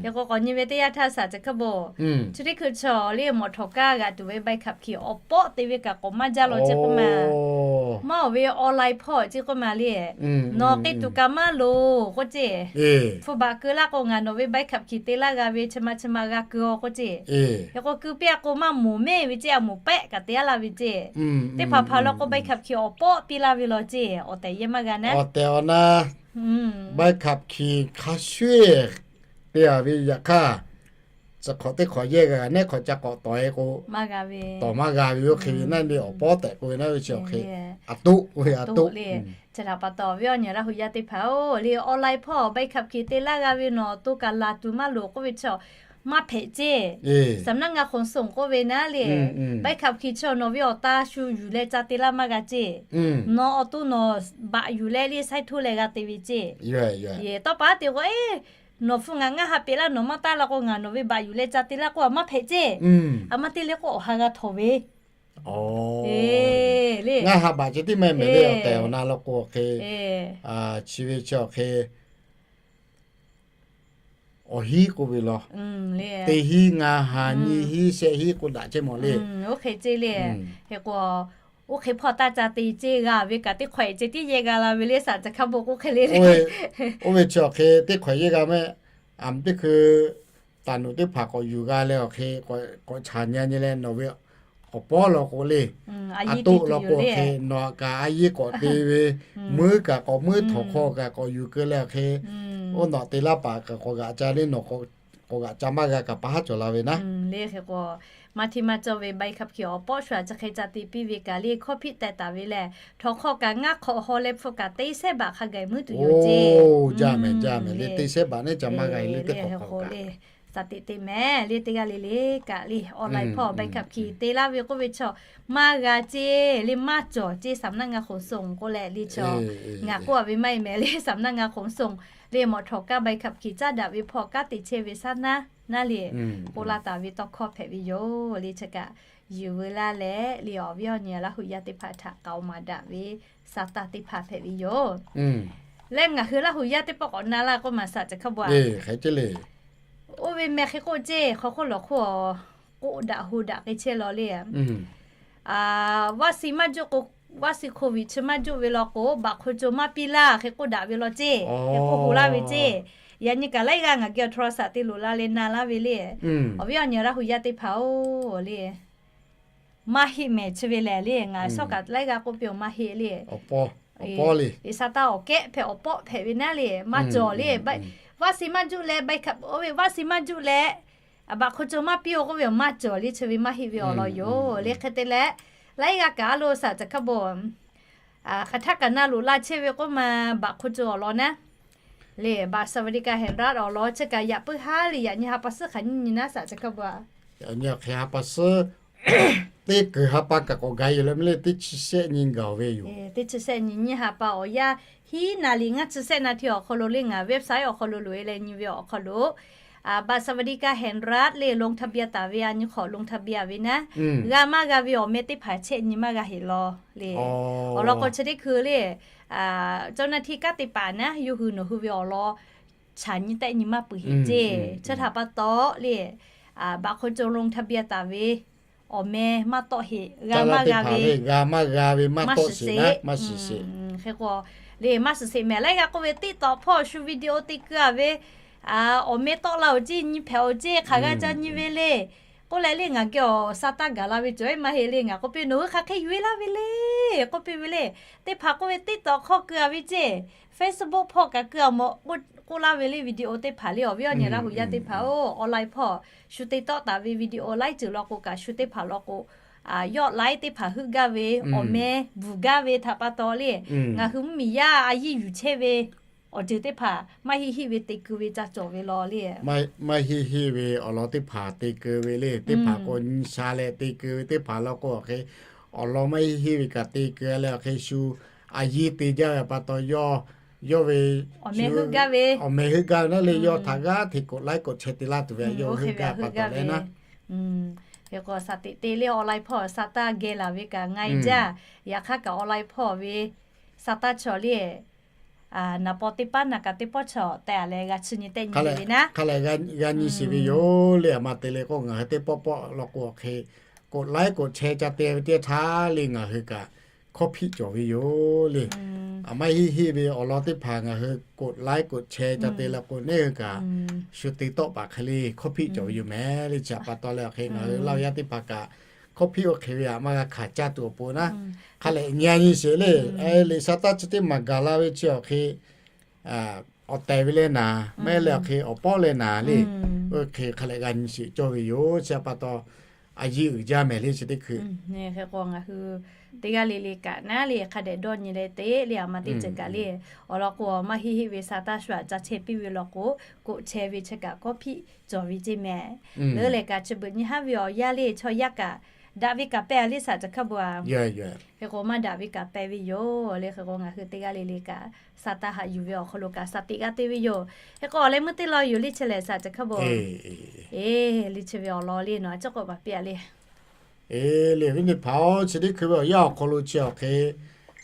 Hk'e k'o, k'awꞈ nyi ve teˇ yanˇ htaˇ saˍ ca hkaˇ bawˬ, chi teˇ hkui chaw le mawˬ htawˍ kaˇ g'a tuˬ ve ใบขับขี่ awˬ pawˆ te ve kaꞈ k'awꞈ maˇ jaˇ law ceˇ k'oˆ ma. Maˇ oˬ ve online hpawˇ ceˇ k'oˆ ma le. Nawˬ k'e tuˬ kaꞈ maˇ loˍ k'oˆ ceˇ. Hpu baꞈ keu laˇ k'o ngaˬ nawˬ ve ใบขับขี่ te laˇ g'a ve chi ma chi ma g'a keu a k'oˆ ceˇ. Hk'e k'o, keu piˇ a k'o maˇ moˍ mehˇ ve ceˇ, a moˍ pehˆ kaꞈ te a laˇ ve ceˇ. Teˇ hpaˍ hpaˍ law k'o ใบขับขี่ awˬ pawˆ piˇ laˇ ve law ceˇ. Awˬ tehˬ yehˇ maˇ g'a naˉ. Awˬ tehˬ awˬ na ใบขับขี่ hk'a shuˍ te a ve yaꞈ hk'aˇ, tcuh hk'awꞈ teˇ hk'awꞈ yehˇ g'a nehˉ hk'awꞈ ca k'awꞈ tawˍ e k'o, tawˍ maˇ g'a ve oˇ hk'e ve naˉ le. Awˬ pawˆ tehꞈ k'oˆ ve naˉ ve chi awˬ hk'e, a toˆ ve a toˆ le. Chi htaꞈ pa taw awˬ viˉ awˬ nyi Laˇ hu yaˇ teˇ hpaˍ-oˬ le, online hpawˇ ใบขับขี่ te laˇ g'a ve nawˬ to kaꞈ laˬ tuˬ maˇ loˍ k'oˆ ve chaw maˇ hpehꞈ ceˇ. สำนักงานขนส่ง k'oˆ ve naˉ le, ใบขับขี่ chaw nawˬ ve awˬ ta shu yuˬ leh ca te laˇ maˇ g'a ceˇ. Nawˬ awˬ to nawˬ baꞈ yuˬ leh le ไซต์ htoˇ leh g'a te ve ceˇ. Tawˇ pa te k'o, eˬ, nawˬ hpu ngaˬ ngaˇ ha peꞈ laˇ, nawˬ maˇ taˇ la k'o ngaˬ nawˬ ve baꞈ yuˬ leh ca te laˇ k'oˆ a maˇ hpehꞈ ceˇ. A maˇ te le k'o awˬ ha g'a htawnˍ ve le. Ngaˇ ha baꞈ ceh tiˉ maˇ mehˍ le. Awˬ tehˬ awˬ na law k'o hk'e, chi ve chi awˬ hk'e awˬ hiˉ k'oˆ ve law, teˇ hiˉ ngaˇ ha nyiˇ hiˉ shehˆ hiˉ k'oˆ daꞈ chehˇ mawˬ le. Oˇ hk'e ceˇ le. Hk'e k'o, oˇ hk'e hpawˇ taˇ ca te ceˇ g'a ve kaꞈ teˇ hk'awꞈ e ceh tiˉ yehˇ g'a la ve le, saˍ ca hkaˇ bawˬ k'oˆ hk'e le le. Oˇ ve chi awˬ hk'e teˇ hk'awꞈ yehˇ g'a mehˆ. A mvuhˇ teˇ hkui taˍ nuˬ teˇ hpaˍ k'awꞈ yuˬ g'a leh awˬ hk'e k'awꞈ chaˍ nyi nyi leh nawˬ ve awˬ pawˉ law k'o le, a toˆ law k'o hk'e nawˬ kaꞈ a yeˇ k'awꞈ te ve, muiˉ kaꞈ k'awꞈ muiˉ htawnˍ hk'aw kaꞈ k'awꞈ yuˬ keu leh awˬ hk'e, oˇ nawˬ te laˇ paˍ kaꞈ k'awꞈ g'aꞈ ca le, nawˬ k'awꞈ g'aꞈ ca maˇ g'a kaꞈ pa haˉ cawˬ la ve naˉ. Le hk'e k'o, Maˇ hteˇ maˇ cawˇ ve ใบขับขี่ awˬ pawˆ shu aꞈ chi hk'e ca te piˇ ve kaꞈ le, hkawˇ hpiˆ teh taˍ ve lehˬ, htawnˍ hk'aw kaꞈ ngaˇ hk'awꞈ haw leh hpfuhˇ kaꞈ teˇ shehˉ baꞈ hk'a gaˬ muiˉ tuˬ yoˬ ceˇ. Oˇ, jaˇ mehˍ, jaˇ mehˍ le, teˇ shehˉ baꞈ neˉ ca maˇ g'a le, teˇ hk'awꞈ hk'awꞈ kaꞈ. Sha teꞈ teˇ mehˍ le, teˇ g'aˇ le le kaꞈ le, awˬ laiˬ hpawˇ ใบขับขี่ te laˇ ve k'oˆ ve chaw maˇ g'a ceˇ le, maˇ cawˬ ceˇ, สำนักงานขนส่ง k'oˆ leh le chaw. Ngaˬ k'oˆ a ve maˇ heˆ mehˍ le, สำนักงานขนส่ง le, mawꞈ htawꞈ kaˇ ใบขับขี่ caˉ daꞈ ve hpawˇ kaˉ te chehˇ ve shaˉ naˉ naˉ le, k'oˆ laˇ taˍ ve tawˇ hkawˇ hpehꞈ ve yoˬ le. Chi kaꞈ yuˬ veu laˇ leh le, awˬ viˉ awˬ nyi Laˇ hu yaˇ teˇ hpaˍ htaꞈ k'aoˍ maˍ daꞈ ve sha taˇ teˇ hpaˍ hpehꞈ ve yoˬ. Leh ngaˬ hui Laˇ hu yaˇ teˇ pawˆ k'awꞈ na laˇ k'oˆ maˍ shaˍ ca hk'a bu a. Oˇ ve meh hk'e k'oˆ ceˇ, hk'aw hk'oˆ lawˬ hk'oˆ k'oˆ daꞈ hu daꞈ k'ai chehˇ law le. วัคซีน maˇ juˆ k'o, วัคซีน โควิด chi maˇ juˆ ve law k'o, baꞈ hk'o co maˇ piˇ laˇ hk'e k'oˆ daꞈ ve law ceˇ, hk'e k'oˆ hu laˇ ve ceˇ. Yaꞈ nyi kaꞈ laiˉ g'aˇ ngaˬ geh awˬ โทรศัพท์ te loꞈ la leh na laˇ ve le. Awˬ viˉ awˬ nyi Laˇ hu yaˇ teˇ hpaˍ oˬ le, maˇ heˆ mehˍ chi ve lehˬ le, ngaˬ shawˉ kaꞈ laiˉ g'aˇ k'oˆ piˇ-oˬ maˇ heˆ le. Sha taˇ awˬ kehˉ hpehꞈ awˬ pawˆ hpehꞈ ve naˉ le, maˇ cawˬ le. วัคซีน maˇ juˆ leh, ใบขับ oˇ ve วัคซีน maˇ juˆ leh, baꞈ hk'o co maˇ piˇ-oˬ k'oˆ ve awˬ maˇ cawˬ le, chi ve maˇ heˆ ve awˬ lawn yoˬ le. Hk'e te leh, laiˉ g'aˇ kaꞈ a lo shaˍ ca hk'a bu hk'aˬ htaˇ kaꞈ na loꞈ la chehˇ ve k'oˆ ma, baꞈ hk'o co awˬ lawn naˉ le, บัตรสวัสดิการแห่งรัฐ awˬ lawn chi kaꞈ yaꞈ puiˉ haˉ le, yaꞈ nyi ha pa suhˉ hk'aˬ nyiˇ nyi naˉ shaˍ ca hk'a bu a. Yaꞈ nyi hk'e ha pa suhˉ, teˇ kuiˬ ha pa kaꞈ k'awꞈ gaˬ yoˬ leh meh le, teˇ chi shehˆ nyi gaˬ ve yoˬ. Teˇ chi shehˆ nyi, nyiˇ ha pa awˬ yanˇ hiˉ naˍ liꞈ ngaˇ chi shehˆ naˍ htiˇ awˬ hk'aw lo le, ngaˬ website awˬ hk'aw lo loꞈ e leh nyi ve awˬ hk'aw lo, บัตรสวัสดิการแห่งรัฐ le ลงทะเบียน taˍ ve a nyi hk'awꞈ ลงทะเบียน ve naˉ, g'a maˇ g'a ve awˬ meh teˇ hpaˍ chehˇ nyi maˇ g'a heꞈ law le. Awˬ lawn k'o chi teˇ hkui le, เจ้าหน้าที่ kanˉ te paˍ naˉ yawˇ hui nawˬ hui ve awˬ lawn chaꞈ nyi tehˆ nyi maˇ peuˬ heꞈ ceˇ. Chi htaꞈ pa taw le, baꞈ hk'o co ลงทะเบียน taˍ ve awˬ meh maˇ tawˆ heꞈ, g'a maˇ g'a ve, g'a maˇ g'a ve maˇ tawˆ sheˍ, maˇ shiˍ sheˍ. Hk'e k'o le, maˇ shiˍ sheˍ mehˍ. Laiˉ g'aˇ k'oˆ ve TikTok hpawˇ shu video te keu a ve, awˬ meh tawˆ la-oˬ ceˇ, nyi hpehꞈ-oˬ ceˇ, hk'aˬ g'a ca nyi ve le k'oˆ leh le, ngaˬ geh awˬ sha taˇ gaˬ la ve cawˬ maˇ heˆ le. Ngaˬ k'oˆ piˇ, nawˬ hui hk'aˬ hk'e yuˬ e laˇ ve le k'oˆ piˇ ve le. Teˇ hpaˍ k'oˆ ve TikTok hk'awˇ keu a ve ceˇ, Facebook hpawˇ kaꞈ keu a mawˬ k'oˆ laˇ ve le. Video teˇ hpaˍ le, awˬ viˉ awˬ nyi Laˇ hu yaˇ teˇ hpaˍ oˬ, online hpawˇ shu te tawˆ taˍ ve video online ceuˬ law k'o kaꞈ, shu teˇ hpaˍ law k'o, yawˆ laiˉ teˇ hpaˍ heuˆ gaˇ ve, awˬ meh bvuhˬ gaˇ ve htaꞈ pa taw le, ngaˬ hui mvuhˇmiˬ yaˇ a yiˇ yuˬ chehˇ ve awˬ ceuˬ teˇ hpaˍ maˇ heˆ heˆ ve te keu ve ca cawˬ ve law le. Maˇ heˆ heˆ ve awˬ lawn teˇ hpaˍ te keu ve le. Teˇ hpaˍ k'o nyi sha leh te keu ve, teˇ hpaˍ law k'o awˬ hk'e awˬ lawn maˇ heˆ heˆ ve kaꞈ te keu leh awˬ hk'e shu a yiˇ te jaˇ ve pa taw, yawˇ ve awˬ meh heuˆ gaˇ ve naˉ le, yawˇ htaꞈ g'aˇ hteꞈ กดไลค์ กดแชร์ te laˇ tuˬ ve, yawˇ heuˆ gaˇ pa taw leh naˉ. Hk'e k'o sha teꞈ te le, online hpawˇ sha taˇ geh laˬ ve kaꞈ nga e jaˇ. Yaꞈ hk'aˇ kaꞈ online hpawˇ ve sha taˇ chaw le, naˍ paw teˇ paˉ naˍ kaˍ teˇ pawˆ chaw tehꞈ a leh g'a chi nyi tehˆ nyi ve naˉ. Hk'a leh g'a nyi sheˍ ve yoˬ le. A ma te le k'o, ngaˬ hui teˇ pawˆ pawˆ law k'o awˬ hk'e กดไลค์ กดแชร์ ca te ve teˇ htaˇ le, ngaˬ hui kaꞈ hkawˇ hpiˆ cawˬ ve yoˬ le. A maˇ heˆ heˆ ve awˬ lawn teˇ hpaˍ ngaˬ hui กดไลค์ กดแชร์ ca te la k'o, neˇ hui kaꞈ shu te tawˆ paˍ hk'e le hkawˇ hpiˆ cawˬ ve yoˬ mehˍ le. Chi htaꞈ pa taw leh awˬ hk'e ngaˬ hui Laˇ hu yaˇ teˇ hpaˍ kaꞈ hkawˇ hpiˆ oˇ hk'e ve a maˇ g'a hkanˍ caˇ tuˬ awˬ pon naˉ, hk'a leh nyi a nyi sheˍ le. Liꞈ sha taˇ chi teˇ maˬ gaˬ la ve chi awˬ hk'e awˬ tehˬ ve leh naˍ, maˇ heˆ leh awˬ hk'e awˬ pawˆ leh naˍ le, oˇ hk'e hk'a leh g'a nyi sheˍ cawˇ ve yoˬ. Chi htaꞈ pa taw a yiˇ uiˍ jaˇ mehˍ le chi teˇ hkui. Ngaˬ hui teˇ g'aˇ le le kaꞈ naˉ le, hk'a dehꞈ dawˇ nyi leh te le, a ma teˇ ceuˬ kaꞈ le. Awˬ lawn k'o, maˇ heˆ heˆ ve sha taˇ shu aꞈ ca chehˇ piˇ ve law k'o, กดแชร์ ve chi kaꞈ hkawˇ hpiˆ cawˬ ve ceˇ mehˍ. Leuˉ leh kaꞈ chi beuꞈ nyi haˉ ve awˬ yaˇ le, chaw yaˇ kaꞈ daꞈ ve kaꞈ peh a le shaˍ ca hk'a bu a. Hk'e k'o maˇ daꞈ ve kaꞈ peh ve yoˬ le. Hk'e k'o ngaˬ hui teˇ g'aˇ le le kaꞈ sha taˇ haꞈ yuˬ ve awˬ hk'aw lo kaꞈ sha teꞈ g'aˇ te ve yoˬ. Hk'e k'o awˬ leh meuˇ teˇ lawn yoˬ le chi lehˬ shaˍ ca hk'a bu. Eˬ, le chi ve awˬ lawn le nawˬ a ciˉ k'oˆ baˬ piˇ a le. Eˬ, le viˉ nyi hpaˍ-oˬ, chi teˇ hkui ve awˬ yanˇ awˬ hk'aw lo chi awˬ hk'e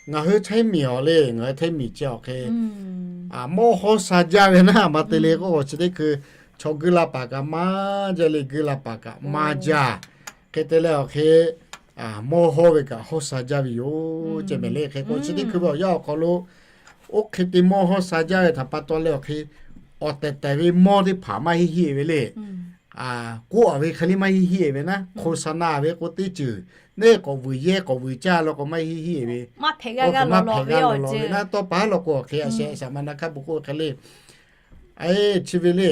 ngaˬ hui hteˇ miˬ awˬ le, ngaˬ hui hteˇ miˬ chi awˬ hk'e mawˇ hawˇ sha jaˇ ve naˉ, a ma te le k'o, chi teˇ hkui chaw guiˇ la paˍ kaꞈ maˇ jaˇ le, guiˇ la paˍ kaꞈ maˇ jaˇ. Hk'e te leh awˬ hk'e mawˇ hawˇ ve kaꞈ hawˇ sha jaˇ ve yoˬ ceh mehˍ le. Hk'e k'o chi teˇ hkui ve awˬ yanˇ awˬ hk'aw lo oˇ hk'e te mawˇ hawˇ sha jaˇ ve htaꞈ pa taw leh awˬ hk'e awˬ tehˬ tehˬ ve mawˇ teˇ hpaˍ maˇ heˆ heˆ ve le. K'oˆ a ve hk'e le maˇ heˆ heˆ ve naˉ, โฆษณา ve k'o teˇ ceuˬ neˇ k'awꞈ vuiˬ yehˇ k'awꞈ vuiˬ caˇ law k'o maˇ heˆ heˆ ve, maˇ hpehꞈ g'a law law ve naˉ, tawˇ pa law k'o awˬ hk'e a sheh shaˍ ma na hkaˉ bu k'oˆ hk'e le. Chi ve le,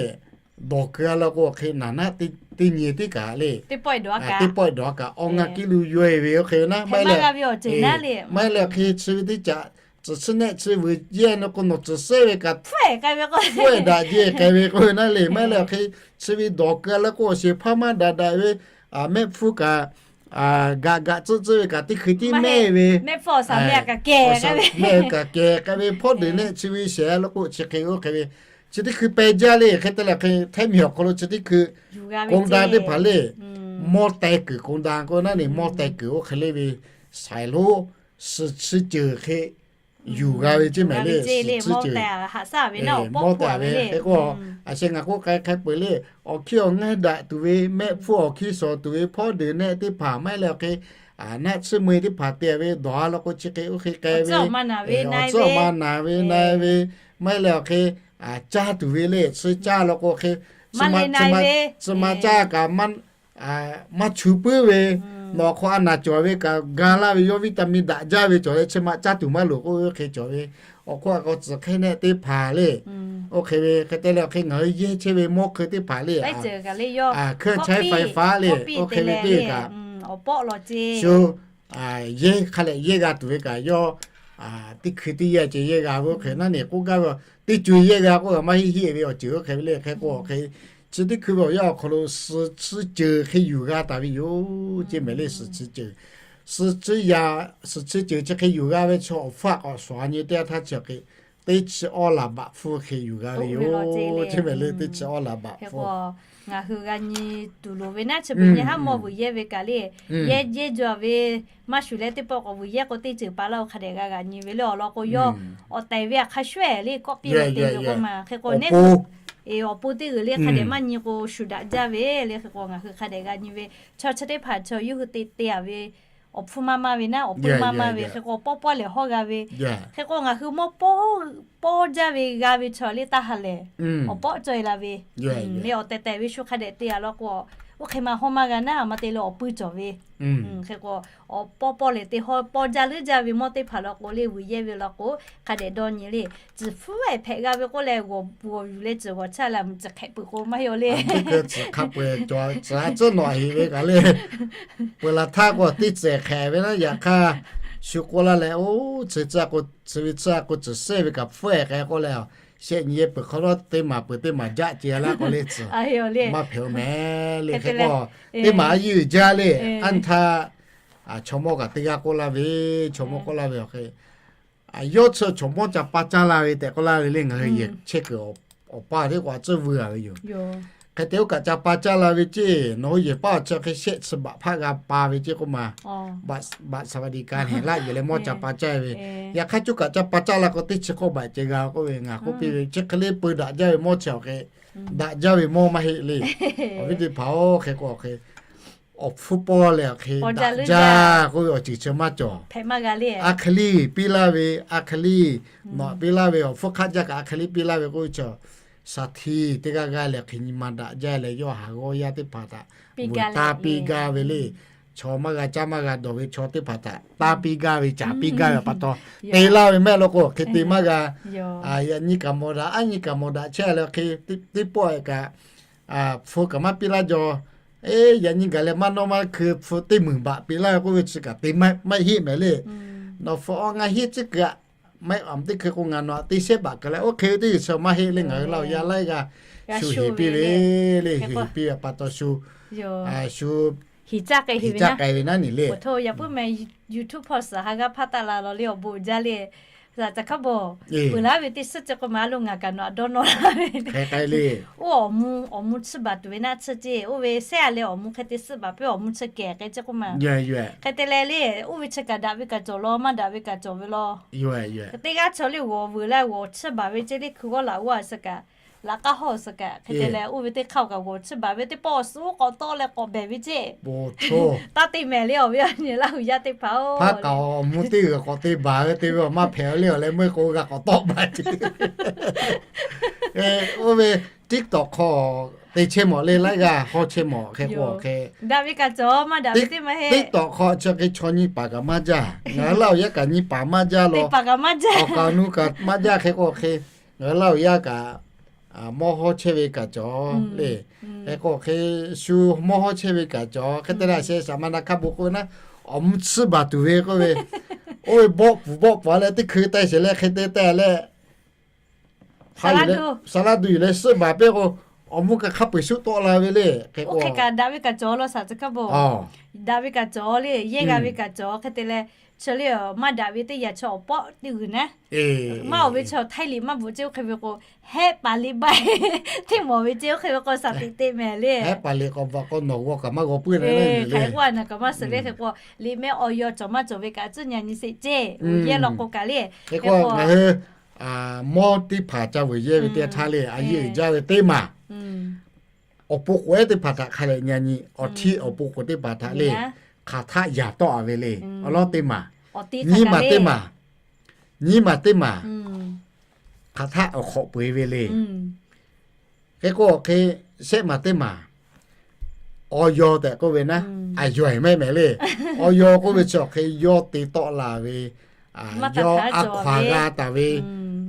dawˬ keu a law k'o awˬ hk'e naˍ naˉ teˇ teˇ nyi teˇ kaꞈ le, teˇ pawˆ dawˬ a kaꞈ awˬ ngaˬ kiˇ lu yaweh ve oˇ hk'e ve naˉ, maˇ heˆ leh, maˇ heˆ leh awˬ hk'e chi ve teˇ caꞈ tcuhˍ chiˇ nehˆ chi vuiˬ yehˇ na k'o nawˬ tcuhˍ sehˉ ve kaꞈ hpfuhˇ-e daꞈ jehˇ k'ai ve k'oˆ ve naˉ le. Maˇ heˆ leh awˬ hk'e chi ve dawˬ keu-a leh k'o awˬ shehˍ hpaˇ maˇ daꞈ daꞈ ve, mehˆ hpfuhˇ kaꞈ gaꞈ gaꞈ tcuhˆ tcuhˆ ve kaꞈ teˇ hkui tiˉ mehˆ ve, mehˆ kaꞈ kehˬ k'ai ve hpawˇ deuˬ nehˆ chi ve shehˍ-a leh k'o chi hk'e oˇ hk'e ve, chi teˇ hkui peh jaˇ le. Hk'e te leh hk'e Htaiˇ miˬ awˬ hk'aw lo chi teˇ hkui k'on da teˇ hpaˍ le, mawˇ teh kuiˬ k'on da k'o naˉ le, mawˇ teh kuiˬ oˇ hk'e le ve, saiˍ lonˉ suhˍ chi ceuˬ hk'e yuˬ g'a ve ceˇ mehˍ le. Suhˍ chi ceuˬ mawˇ teh ve hk'e k'o, a sheh ngaˬ k'oˆ k'ai hk'a peu-eˬ le, awˬ hkiˇ awˬ ngaˇ daꞈ tuˬ ve, mehˆ hpfuhˇ awˬ hkiˇ shawˍ tuˬ ve, hpawˇ deuˬ nehˆ teˇ hpaˍ maˇ heˆ leh awˬ hk'e naˆ tsuhˇ meu-e teˇ hpaˍ te ve dawˬ-a leh k'o chi hk'e oˇ hk'e k'ai ve, awˬ tcuhˉ awˬ ma naˬ ve na-e ve, maˇ heˆ leh awˬ hk'e caˇ tuˬ ve le, chi caˇ leh k'o hk'e, tcuh ma caˇ kaꞈ maˇ chu puiˉ ve, nawˬ awˬ hk'aw a naˬ cawˬ ve kaꞈ ga laˇ ve, yawˇ vitamin daꞈ jaˇ ve cawˬ leh chi ma caˇ tuˬ maˇ loˍ k'oˆ ve oˇ hk'e cawˬ ve, awˬ hk'oˆ a k'a tcuhˍ hk'e nehˆ teˇ hpaˍ le. Oˇ hk'e ve hk'e te leh awˬ hk'e ngaˬ hui yehˇ chehˇ ve mawˇ hkui teˇ hpaˍ le, เครื่องใช้ไฟฟ้า le, oˇ hk'e ve teˇ kaꞈ shu yehˇ hk'a leh yehˇ g'a tuˬ ve kaꞈ yawˇ teˇ hkui teˇ yanˇ ceh yehˇ g'a ve oˇ hk'e naˉ ne k'oˆ gaˇ ve, teˇ co yehˇ g'a k'oˆ kaꞈ maˇ heˆ heˆ ve awˬ ceuˬ oˇ hk'e ve le. Hk'e k'o hk'e chi teˇ hkui ve awˬ yanˇ awˬ hk'aw lo suhˍ chi ceuˬ hk'e yuˬ g'a taˍ ve yoˬ ceˇ mehˍ le. Suhˍ chi ceuˬ, suhˍ chi yaꞈ, suhˍ chi ceuˬ chi hk'e yuˬ g'a ve chaw awˬ hpfuhˇ k'awꞈ shawˍ nyi teˇ yanˇ htaˇ chi hk'e teˇ chi awˇ laˬ baꞈ hpfuhˇ hk'e yuˬ g'a ve yoˬ ceˇ mehˍ le. Teˇ chi awˇ laˬ baꞈ hpfuhˇ ngaˬ hui g'a nyi tuˬ loˍ ve naˉ chi beuꞈ nyi haˉ mawˇ vuiˬ yehˇ ve kaꞈ le, yehˇ yehˇ jaw ve maˇ shuˍ leh teˇ pawˆ k'awꞈ vuiˬ yehˇ k'o teˇ ceuˬ pa laˇ-o hk'a dehꞈ g'a g'aꞈ nyi ve le. Awˬ lawn k'o yawˇ awˬ tehˬ ve htaꞈ hk'a shuˉ-e le kawˆ piˇ ve te ve k'oˆ ma. Hk'e k'o neˉ awˬ pon teˇ g'uiˬ le hk'a dehꞈ maˇ nyi k'o shuˍ daꞈ jaˇ ve le. Hk'e k'o ngaˬ hui hk'a dehꞈ g'a nyi ve chaw chi teˇ hpaˍ chaw yawˇ hui te te-a ve awˬ hpfuhˇ maˇ maˇ ve naˉ, awˬ pui maˇ maˇ ve, hk'e k'o pawˇ pawˇ lehˬ hawˇ g'a ve, hk'e k'o ngaˬ hui mawˇ pawˇ jaˇ ve g'a ve chaw le taˇ ha lehˬ, awˬ pawˆ cawˬ-e la ve le. Awˬ tehˬ tehˬ ve shu hk'a dehꞈ te-a law k'o, oˇ hk'e ma hawˇ maˇ g'a naˉ, a ma te leh awˬ pui cawˬ ve. Hk'e k'o awˬ pawˇ pawˇ lehˬ te hawˇ pawˇ jaˇ leuˉ jaˇ ve mawˇ teˇ hpaˍ law k'o le, vuiˬ yehˇ ve law k'o hk'a dehꞈ dawˇ nyi le. Tcuhˍ hpfuhˇ-e hpehꞈ g'a ve k'oˆ leh g'awˬ yuˬ leh tcuhˍ g'awˬ caˇ leh mvuhˇ tcuhˍ hk'ehꞈ peuˬ k'o maˇ heˆ-o le. Tcuhˍ hk'a peu-eˬ cawˬ tcuhˍ a tcuhˉ nawꞈ heˍ ve kaꞈ le, peuˬ laˬ htaˇ k'o teˇ tcuhˍ hk'ehꞈ ve naˉ yaꞈ hk'aˇ, shu k'oˆ laˇ leh, oˇ chi tcuhˉ k'o chi ve tcuhˉ k'o tcuhˍ sehˉ ve kaꞈ hpfuhˇ-e k'ai k'oˆ leh, shehˆ nyi yehˇ peuˬ hk'awꞈ nawˉ teˇ maˬ peuˬ teˇ maˬ jaˆ ce laˇ k'o le tcuhˍ maˇ hpehꞈ-o mehˍ le. Hk'e k'o teˇ maˬ a yeˇ uiˍ jaˇ le. Aˉ htaˇ chaw mawˇ kaꞈ teˇ g'aˇ k'oˆ laˇ ve, chaw mawˇ k'oˆ laˇ ve awˬ hk'e, yawˇ chi chaw mawˇ ca pa caˇ la ve tehꞈ k'oˆ laˇ ve le. Ngaˬ hui yehˬ chehˇ kuiˬ awˬ pa teˇ k'o a tcuhˉ vuiˬ-a ve yoˬ. Hk'e te oˇ kaꞈ ca pa caˇ la ve ceˇ, nawˬ hui yehˬ paˉ awˬ chi hk'e shehˆ chi baꞈ hpaˆ g'a pa ve ceˇ k'oˆ ma. Baꞈ saˍ vaˍ diˍ ka heˍ laˆ yehˬ leh mawˇ ca pa caˇ ve. Yaꞈ hk'aˇ coˇ kaꞈ ca pa caˇ la k'o teˇ chi k'awˇ baꞈ ceh g'a k'oˆ ve ngaˬ k'oˆ piˇ ve, chi hk'e le peu daꞈ jaˇ ve mawˇ chi awˬ hk'e daꞈ jaˇ ve mawˇ maˇ heˆ le. Awˬ viˉ teˇ hpaˍ-oˬ, hk'e k'o awˬ hk'e awˬ hpfuhˇ pawˇ leh awˬ hk'e daꞈ jaˇ k'oˆ ve awˬ ceuˬ chi maˇ cawˬ. A hk'e liˇ piˇ laˇ ve, a hk'e liˇ nawꞈ piˇ laˇ ve, awˬ hpfuhˇ hk'aˆ jaˇ kaꞈ a hk'e liˇ piˇ laˇ ve k'oˆ ve chaw, shaˍ htiˇ teˇ g'aˇ g'aˇ leh hk'e nyi ma daꞈ jaˇ leh yawˇ haˍ g'awˇ yaˇ teˇ hpaˍ htaꞈ vuiˬ taˇ piˇ gaˇ ve le. Chaw maˇ g'a caˇ maˇ g'a dawˬ ve chaw teˇ hpaˍ htaꞈ taˇ piˇ gaˇ ve caˍ piˇ gaˇ ve pa taw, te laˇ ve mehˆ law k'o hk'e te maˇ g'a. Yaꞈ nyi kaꞈ mawˬ daꞈ, aˉ nyi kaꞈ mawˬ daꞈ chehˇ leh hk'e teˇ pawˆ-e kaꞈ hpu kaꞈ maˇ piˇ laˇ jaw. Eˇ, yaꞈ nyi gaˬ leh maˇ nawˇ maˇ hkui hpu teˇ meunˍ baꞈ piˇ laˇ ve k'oˆ ve chi kaꞈ te maˇ heˆ mehˍ le. Nawˬ hpu awˬ ngaˬ heˆ tcuhˉ kuiˬ-a, maˇ heˆ a teˇ hkui k'o ngaˬ nawˬ-a te shehˉ baꞈ kuiˬ leh oˇ hk'e ve teˇ g'uiˬ chi maˇ heˆ le. Ngaˬ hui Laˇ huˍ yaˇ laiˉ g'aˇ shu heˍ piˇ ve le. Heˍ piˇ ve pa taw shu, shu heˍ caˇ k'ai ve naˉ ne le. Yaꞈ puiˉ meh YouTube hpawˇ suhˍ ha g'aˇ hpaˇ taˆ la law le awˬ bon jaˇ le. Caˬ hk'aˉ bawˬ, peuˬ laˉ ve teˇ suhˉ ceh k'oˆ ma lo ngaˬ kaꞈ nawˬ-a dawˇ nawˇ laˇ ve. Oˇ awˬ mvuh, awˬ mvuh tsuhˇ baˬ tuˬ ve naˆ tsuhˇ ceˇ, oˇ ve sehˉ-a leh awˬ mvuh hk'e te suhˉ baˬ piˇ awˬ mvuh chi kehˬ k'ai ceh k'oˆ ma. Hk'e te leh le, oˇ ve chi kaꞈ daꞈ ve kaꞈ cawˬ law, maˇ daꞈ ve kaꞈ cawˬ ve law. Teˇ g'aˇ chaw le g'awˬ vuiˬ leh g'awˬ tsuhˇ baˬ ve ceˇ le, hkui g'awˇ laꞈ g'awˇ-a suh kaꞈ, laꞈ k'aˉ hawˇ suh kaꞈ, hk'e te leh oˇ ve teˇ hk'aˇ-oˬ kaꞈ g'awˬ tsuhˇ baˬ ve teˇ pawˆ awˬ suhˉ k'awꞈ tawˆ leh k'awꞈ behˬ ve ceˇ. Taˇ te mehˍ le awˬ viˉ awˬ nyi Laˇ huˍ yaˇ teˇ hpaˍ-oˬ. Hpaˇ kaꞈ awˬ mvuh teˇ g'uiˬ k'awꞈ te baˬ ve te ve awˬ maˇ hpehꞈ le awˬ leh meuˇ k'o g'a k'awꞈ tawˆ baˬ ce. Oˇ ve TikTok hk'aw te chehˇ mawˬ le laiˉ g'aˇ hawˇ chehˇ mawˬ hk'e k'o hk'e, TikTok hk'aw chi hk'e chaw nyi paˍ kaꞈ maˇ jaˇ. Ngaˬ hui Laˇ huˍ yaˇ kaꞈ nyi paˍ maˇ jaˇ law. Awˬ kaˍ awˬ nu kaꞈ maˇ jaˇ hk'e k'o hk'e, ngaˬ hui Laˇ huˍ yaˇ kaꞈ mawˇ hawˉ chehˇ ve kaꞈ cawˬ le. Hk'e k'o hk'e shu mawˇ hawˉ chehˇ ve kaꞈ cawˬ. Hk'e te leh a sheh saˍ ma na hkaˇ bon k'oˆ ve naˉ, awˬ mvuhˇ tsuhˇ baˬ tuˬ ve k'oˆ ve, oˇ ve bawˆ puˍ bawˆ puˍ a leh teˇ hkui teh sheˍ leh hk'e te teh leh, saˍ laˇ duˬ yuˬ leh suhˆ baˬ piˇ k'o, awˬ mvuhˇ kaꞈ hk'a peu-eˬ shuˆ tawˆ la ve le. Hk'e k'o, daꞈ ve kaꞈ cawˬ le, yehˇ g'a ve kaꞈ cawˬ. Hk'e te leh chi le maˇ daꞈ ve teˇ yanˇ chi awˬ pawˆ teˇ g'uiˬ naˉ, maˇ oˬ ve chi htaiˇ liꞈ maˇ bvuhꞈ ceˇ oˇ hk'e ve k'o, hehˆ paˍ liꞈ ba hteˇ mawˬ ve ceˇ oˇ hk'e ve k'o, saˍ tiꞈ te mehˍ le. Hehˆ paˍ liꞈ k'awꞈ bvuhꞈ k'o nawˬ g'aw kaꞈ maˇ g'aw puiˉ le. Hk'e k'o a naˬ kaꞈ maˇ suhˍ le. Hk'e k'o liꞈ mehˆ awˬ yaw cawˬ maˇ cawˬ ve kaꞈ tcuhˉ nyi nyi sheˍ ceˇ, yehˇ law k'o kaꞈ le. Hk'e k'o ngaˬ hui mawˇ teˇ hpaˍ ca vuiˬ yehˇ ve teˇ htaˇ le, a yehˇ uiˍ jaˇ ve teˇ maˬ, awˬ pon k'oˍ ehˉ teˇ hpaˍ htaꞈ hk'a leh nyi nyi, awˬ htiˇ awˬ pon k'oˍ teˇ hpaˍ htaꞈ le, hk'aˬ htaˆ yaˍ tawˆ a ve le. Awˬ lawˉ teˇ maˬ, nyiˇ maˬ teˇ maˬ, nyiˇ maˬ teˇ maˬ, hk'aˬ htaˆ awˬ hk'awꞈ peu eˬ ve le. Hk'e k'o hk'e shehˆ maˬ teˇ maˬ, awˬ yaw tehꞈ k'oˆ ve naˉ, a yawˬ eˬ mehˆ mehˍ le. Awˬ yaw k'oˆ ve chi awˬ hk'e yawˇ te tawˆ la ve, yawˇ a hkaw aˬ g'a taˍ ve,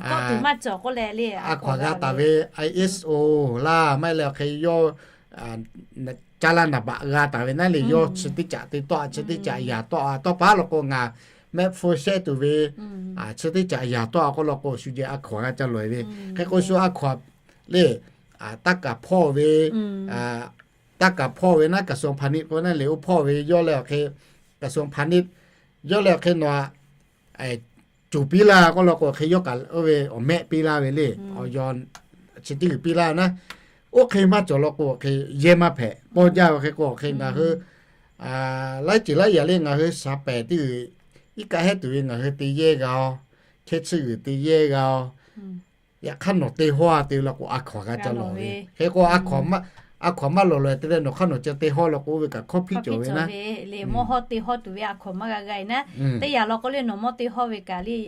a hkaw aˬ g'a taˍ ve ISO laˇ, maˇ heˆ leh awˬ hk'e yawˇ caˇ laˇ naˍ baꞈ g'a taˍ ve naˉ le, yawˇ chi teˇ caꞈ te tawˆ a, chi teˇ caꞈ yaˍ tawˆ a, tawˇ pa law k'o ngaˬ mehˆ hpu shehˆ tuˬ ve, chi teˇ caꞈ yaˍ tawˆ a k'oˆ law k'o shu jehˬ a hkaw aˬ g'a ca loꞈ e ve. Hk'e k'o shu a hkaw aˬ le, taˇ kaˍ hpawˇ ve, taˇ kaˍ hpawˇ ve naˉ, กระทรวงพาณิชย์ k'o naˉ le, oˇ hpawˇ ve yawˇ leh awˬ hk'e, กระทรวงพาณิชย์ yawˇ leh awˬ hk'e nawˬ a coˬ piˇ laˇ k'oˆ law k'o hk'e yawˇ kaꞈ oˇ ve awˬ mehˆ piˇ laˇ ve le. Awˬ yaw chi teˇ g'uiˬ piˇ laˇ naˉ, oˇ hk'e maˇ cawˬ law k'o hk'e yehˇ maˇ hpehꞈ pawˇ jaˇ ve. Hk'e k'o hk'e ngaˬ hui laiˉ ceuˬ laiˉ yaꞈ le ngaˬ hui shaˍ pehˍ teˇ g'uiˬ iˉ kaˆ hehˉ tuˬ ve ngaˬ hui te yehˇ g'a-oˬ, hkehˇ tsuhˇ g'uiˬ te yehˇ g'a-oˬ. Yaꞈ hk'aˇ nawˬ te hawˇ a te law k'o a hkaw aˬ g'a ca lawˬ ve. Hk'e k'o a hkaw aˬ maˇ lawˬ leh te leh nawˬ hk'aˇ nawˬ ca te hawˇ law k'o oˇ ve kaꞈ hkawˇ hpiˇ cawˬ ve naˉ, le mawˇ hawˉ te hawˇ tuˬ ve a hkaw aˬ maˇ g'a g'a e naˉ. Teˇ yanˇ law k'o le nawˬ mawˇ te hawˇ ve kaꞈ le,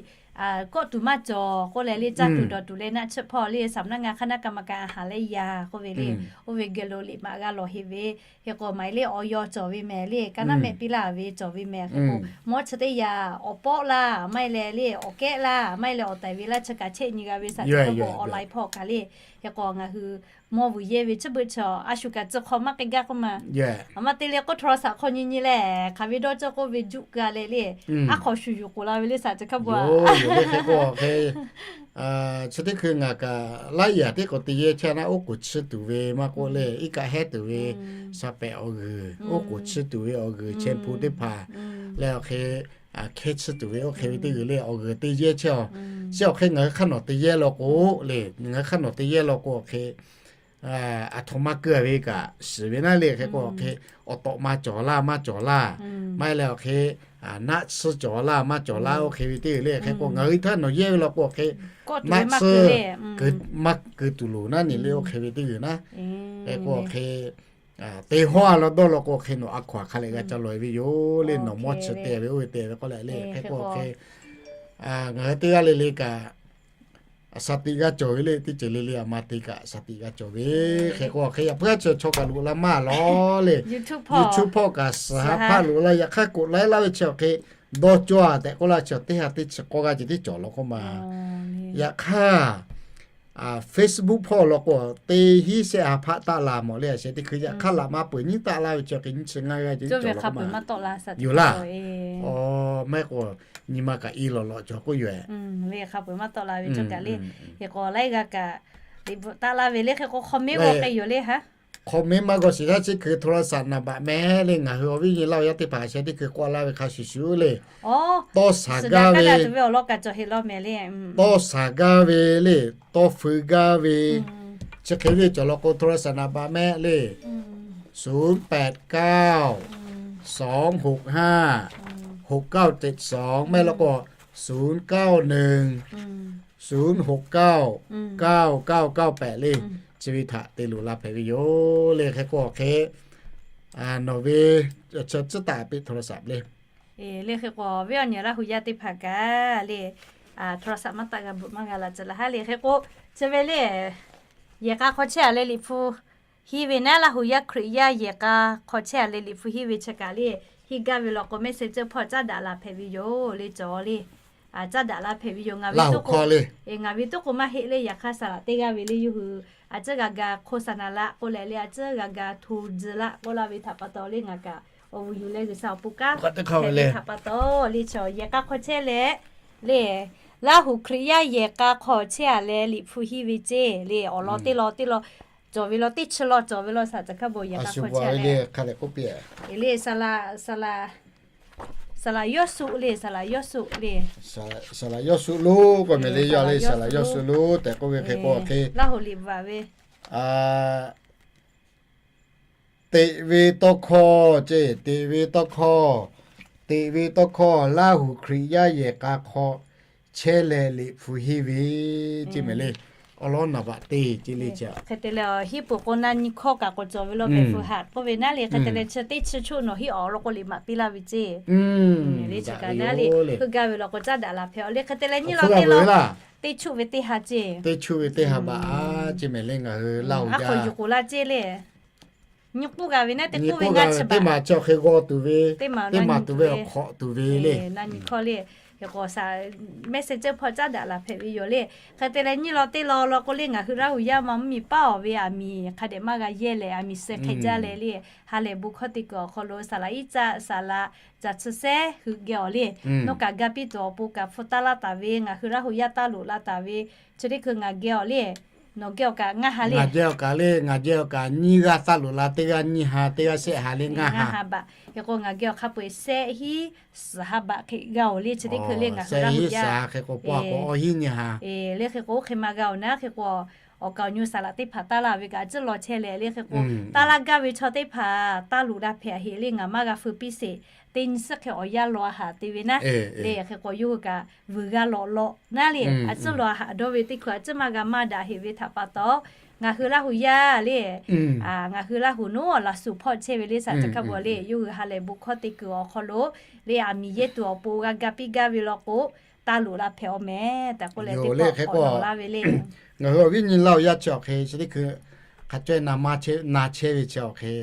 kawˆ tuˬ maˇ cawˬ k'oˆ leh le, caˇ tuˬ dawˬ tuˬ leh naˆ tsuhˇ hpawˇ le สำนักงานคณะกรรมการอาหารและยา k'oˆ ve le, oˇ ve geh lo liꞈ maꞈ g'a lawˬ heˆ ve. Hk'e k'o maˍ e le awˬ yaw cawˬ ve mehˍ le, ka naˉ mehˆ piˇ laˇ ve cawˬ ve mehˍ. Hk'e k'o mawˇ chi teˇ yanˇ awˬ pawˆ laˇ, maˇ heˆ leh le awˬ kehˉ laˇ, maˇ heˆ leh awˬ taiˍ ve laˇ, chi kaꞈ chehˇ nyi g'a ve saˍ teˇ hk'aˇ k'o online hpawˇ kaꞈ le. Hk'e k'o ngaˬ hui mawˇ vuiˬ yehˇ ve chi beuꞈ chaw a shu kaꞈ tcuh hk'aw maˇ k'ai gaˇ k'oˆ ma. A maˇ te leh k'oˆ โทรศัพท์ hk'aw nyi nyi leh hk'aˬ ve dawˇ cawˇ k'oˆ ve juˆ g'a leh le, a hkaw aˬ shuˍ yuˬ k'oˍ la ve le saˍ teˇ hk'aˇ bon a. Hk'e k'o hk'e chi teˇ hkui ngaˬ kaꞈ laiˉ yaꞈ teˇ k'o te yehˇ chehˇ naˉ, oˉ k'oˍ chiˇ tuˬ ve maˇ k'oˆ le, iˉ kaˆ hehˉ tuˬ ve shaˍ pehˍ awˬ g'uiˬ, oˉ k'oˍ chiˇ tuˬ ve awˬ g'uiˬ, shampoo teˇ hpaˍ leh awˬ hk'e hkehˇ chiˇ tuˬ ve oˇ hk'e ve teˇ g'uiˬ le awˬ g'uiˬ te yehˇ chehˇ a. Chi awˬ hk'e ngaˬ hui hk'aˇ nawˬ te yehˇ law k'o le, ngaˬ hui hk'aˇ nawˬ te yehˇ law k'o awˬ hk'e aˬ htoꞈ ma keu ve kaꞈ shiˍ ve naˉ le. Hk'e k'o awˬ hk'e awˬ tawꞈ ma cawˬ laˇ maˇ cawˬ laˇ, maˇ heˆ leh awˬ hk'e naˆ tsuhˇ cawˬ laˇ maˇ cawˬ laˇ oˇ hk'e ve teˇ g'uiˬ le. Hk'e k'o ngaˬ hui htaˇ nawˬ yehˇ ve law k'o awˬ hk'e naˆ tsuhˇ maˇ keu tuˬ loˍ naˉ ni le oˇ hk'e ve teˇ g'uiˬ naˉ. Hk'e k'o awˬ hk'e te hawˇ a law dawˇ law k'o hk'e nawˬ a hkaw aˬ hk'a leh g'a ca lawˬ e ve yoˬ le. Nawˬ mawˇ chi te ve oˇ ve te ve k'oˆ leh le. Hk'e k'o awˬ hk'e ngaˬ hui teˇ g'aˇ le le kaꞈ shaˍ tiꞈ g'a cawˬ ve le, teˇ ceuˬ le le a ma te kaꞈ shaˍ tiꞈ g'a cawˬ ve. Hk'e k'o awˬ hk'e yaꞈ puiˉ a chi chaw kaꞈ loꞈ la maˇ lawˬ le. YouTube hpawˇ kaꞈ suhˍ ha hpaˇ loꞈ la, yaꞈ hk'aˇ k'oꞈ laiˉ laˇ ve chi awˬ hk'e dawˇ cawˇ a tehꞈ k'oˆ laˇ ve chi teˇ ha teˇ chi k'awˇ g'aˇ ceh tiˉ cawˬ law k'oˆ ma. Yaꞈ hk'aˇ Facebook hpawˇ law k'o teˇ hinˉ shehˆ ha hpaˆ taˆ la mawˬ le. A sheh teˇ hkui yaꞈ hk'aˇ laꞈ ma peuˬ nyiˉ taˆ laˇ ve chi awˬ hk'e nyiˇ chi ngaˇ g'aˇ ceh tiˉ cawˬ law k'oˆ ma. Yoˬ laˇ. Maˇ heˆ k'o nyi ma kaꞈ i lawꞈ lawꞈ cawˬ k'oˆ yoˬ. Hk'e k'o laiˉ g'aˇ kaꞈ liꞈ bvuhꞈ taˆ laˇ ve le. Hk'e k'o comment g'aw k'ai yoˬ le ha. Comment maˇ g'aw shiˍ htaˇ chi hkui โทรศัพท์ naˍ baꞈ meh le ngaˬ hui awˬ viˉ nyi laˇ awˬ yaˇ teˇ hpaˍ a sheh teˇ hkui k'awꞈ laˇ ve hk'a shuˍ shuˍ le. Tawˇ shaˍ gaˇ ve, tawˇ shaˍ gaˇ ve le, tawˇ feu gaˇ ve, chi hk'e ve cawˬ law k'o โทรศัพท์ naˍ baꞈ meh le ศูนย์แปดเก้า สองหกห้า หกเก้าเจ็ดสอง maˇ heˆ law k'o ศูนย์เก้าหนึ่ง ศูนย์หกเก้า เก้าเก้าเก้าแปด le. Chi ve htaꞈ te loˍ la hpehꞈ ve yoˬ le. Hk'e k'o awˬ hk'e nawˬ ve chi tcuhˉ taˍ piˇ โทรศัพท์ le. Le hk'e k'o viˉ awˬ nyi Laˇ hu yaˇ teˇ hpaˍ kaꞈ le โทรศัพท์ maˇ taˆ g'a bvuhꞈ maˇ g'a laꞈ ca laˬ ha le. Hk'e k'o chi ve le yehˬ k'a hk'aw chehˇ a leh liꞈ hpu hiˇ ve naˉ, Laˇ hu yaˇ Hkriꞈ yaˇ yehˬ k'a hk'aw chehˇ a leh liꞈ hpu hiˇ ve chi kaꞈ le hiˇ gaˇ ve law k'o Messenger hpawˇ caˉ daꞈ la hpehꞈ ve yoˬ le cawˬ le. caˇ daꞈ la hpehꞈ ve yoˬ. Ngaˬ ve tawˇ k'o maˇ heˆ le, yaꞈ hk'aˇ saˍ laꞈ teˇ g'aˇ ve le yawˇ hui a ciˉ g'a ga โฆษณา laˇ k'oˆ leh le, a ciˉ g'a ga โฆษณา laˇ k'oˆ laˇ ve htaꞈ pa taw le ngaˬ kaꞈ awˬ vuˬ yuˬ leh G'uiˬsha awˬ pon kanˉ hpehꞈ ve htaꞈ pa taw le, chaw yehˬ k'a hk'aw chehˇ leh le, Laˇ huˍ Hkriꞈ yaˇ yehˬ k'a hk'aw chehˇ a leh Liꞈ hpu henˇ ve ceˇ le, awˬ lawn teˇ lawn teˇ lawn cawˬ ve law, teˇ chi lawn cawˬ ve law, saˍ caˬ hkaˇ bon yehˬ k'a hk'aw chehˇ a le, le saˍ laꞈ yawˇ suˆ le, saˍ laꞈ yawˇ suˆ le, saˍ laꞈ yawˇ suˆ lonˉ k'oˆ mehˍ le, yawˇ le saˍ laꞈ yawˇ suˆ lonˉ tehꞈ k'oˆ ve hk'e k'o hk'e, Laˇ huˍ Liꞈ bvuhꞈ ve teꞈ ve tawˇ hkawˇ ceˇ, teꞈ ve tawˇ hkawˇ, teꞈ ve tawˇ hkawˇ Laˇ huˍ Hkriꞈ yaˇ yehˬ k'a hk'aw chehˇ leh Liꞈ hpu henˇ ve ceˇ mehˍ le. Awˬ lawn naˍ baꞈ te ceˇ le, hk'e te leh henˇ peuˬ k'o na nyi hkawˇ kaꞈ k'awꞈ cawˬ ve law, pehˬ hpu haꞈ k'oˆ ve naˉ le, hk'e te leh chi teˇ chi choˆ nawˬ henˇ awˬ lawn k'o liꞈ maꞈ piˇ laˇ ve ceˇ le, chi kaꞈ naˉ le, heuˆ gaˇ ve law k'o caˇ daꞈ la hpehꞈ a le, hk'e te leh nyiˇ law teˇ law teˇ choˆ ve teˇ ha ceˇ, teˇ choˆ ve teˇ ha baꞈ a ceˇ mehˍ le, ngaˬ hui Laˇ huˍ yaˇ k'oˆ la ceˇ le. Nyi k'oˆ g'a ve naˉ te k'oˆ ve ngaˇ chi baꞈ, teˇ maˬ chi awˬ hk'e g'aw tuˬ ve, teˇ maˬ tuˬ ve awˬ hk'awꞈ tuˬ ve le, na nyi hkawˇ le, hk'e k'o saˍ message hpawˇ caˇ daꞈ la hpehꞈ ve yoˬ le. Hk'e te leh nyiˇ law teˇ law law k'o le ngaˬ hui Laˇ huˍ yaˇ ma mvuhˇmiˬ paˉ awˬ ve aˬ miˍ hk'a dehꞈ maˇ g'a yehˇ leh aˬ miˍ suh hk'e jaˇ leh le, ha lehˬ bon hkawˇ te kuiˬ awˬ hk'aw lo saˍ laꞈ iˉ caˆ saˍ laꞈ caˬ chi sehˉ hui geh awˬ le, nawˬ kaꞈ ga piˇ tuˬ awˬ pon kaꞈ hpu taˇ laˇ taˍ ve, ngaˬ hui Laˇ huˍ yaˇ taˇ loꞈ la taˍ ve, chi teˇ hkui ngaˬ geh awˬ le, nawˬ geh awˬ kaꞈ ngaˇ ha le, ngaˬ geh awˬ kaꞈ le, ngaˬ geh awˬ kaꞈ nyiˇ g'aˇ taˇ loꞈ la, teˇ g'aˇ nyiˇ ha, teˇ g'aˇ shehˆ ha le, ngaˇ ha baꞈ. Hk'e k'o ngaˬ geh awˬ hk'a peu-eˬ shehˆ hinˉ suhˍ ha baꞈ hk'e g'a awˬ le, chi teˇ hkui le ngaˬ hui Laˇ huˍ yaˇ, le hk'e k'o oˇ hk'e maˇ g'a awˬ naˉ, hk'e k'o awˬ kaˍ awˬ nyi saˍ laꞈ teˇ hpaˍ taˇ laˇ ve kaꞈ a ciˉ law chehˇ leh le, hk'e k'o taˇ laˇ gaˇ ve chaw teˇ hpaˍ taˇ loꞈ la hpehꞈ heꈈ le, ngaˬ maˇ g'a feu piˇ sheˍ. Teˇ nyi suhˉ hk'e awˬ yanˇ law haꞈ te ve naˉ le, hk'e k'o yawˇ hui kaꞈ vuiˬ g'a lawꞈ lawꞈ naˉ le, a ciˉ law haꞈ dawˇ ve teˇ hkui a ciˉ maˇ g'a maˇ daꞈ heꈈ ve htaꞈ pa taw, ngaˬ hui Laˇ huˍ yaˇ le, ngaˬ hui Laˇ huˍ naˉ laˬ suhˍ hpawˇ chehˇ ve le, saˍ caˬ hkaˇ bon le, yawˇ hui ha lehˬ bon hkawˇ te kuiˬ awˬ hk'aw lo le, aˬ miˍ yehˇ tuˬ awˬ pon g'a ga piˇ gaˇ ve law k'o, taˇ loꞈ la hpehꞈ awˬ mehˍ tehꞈ k'oˆ leh teˇ hk'e k'awꞈ lawˬ laˇ ve le. Ngaˬ hui awˬ viˉ nyi Laˇ huˍ yaˇ chi awˬ hk'e chi teˇ hkui hk'a cawehˇ na chehˇ ve chi awˬ hk'e,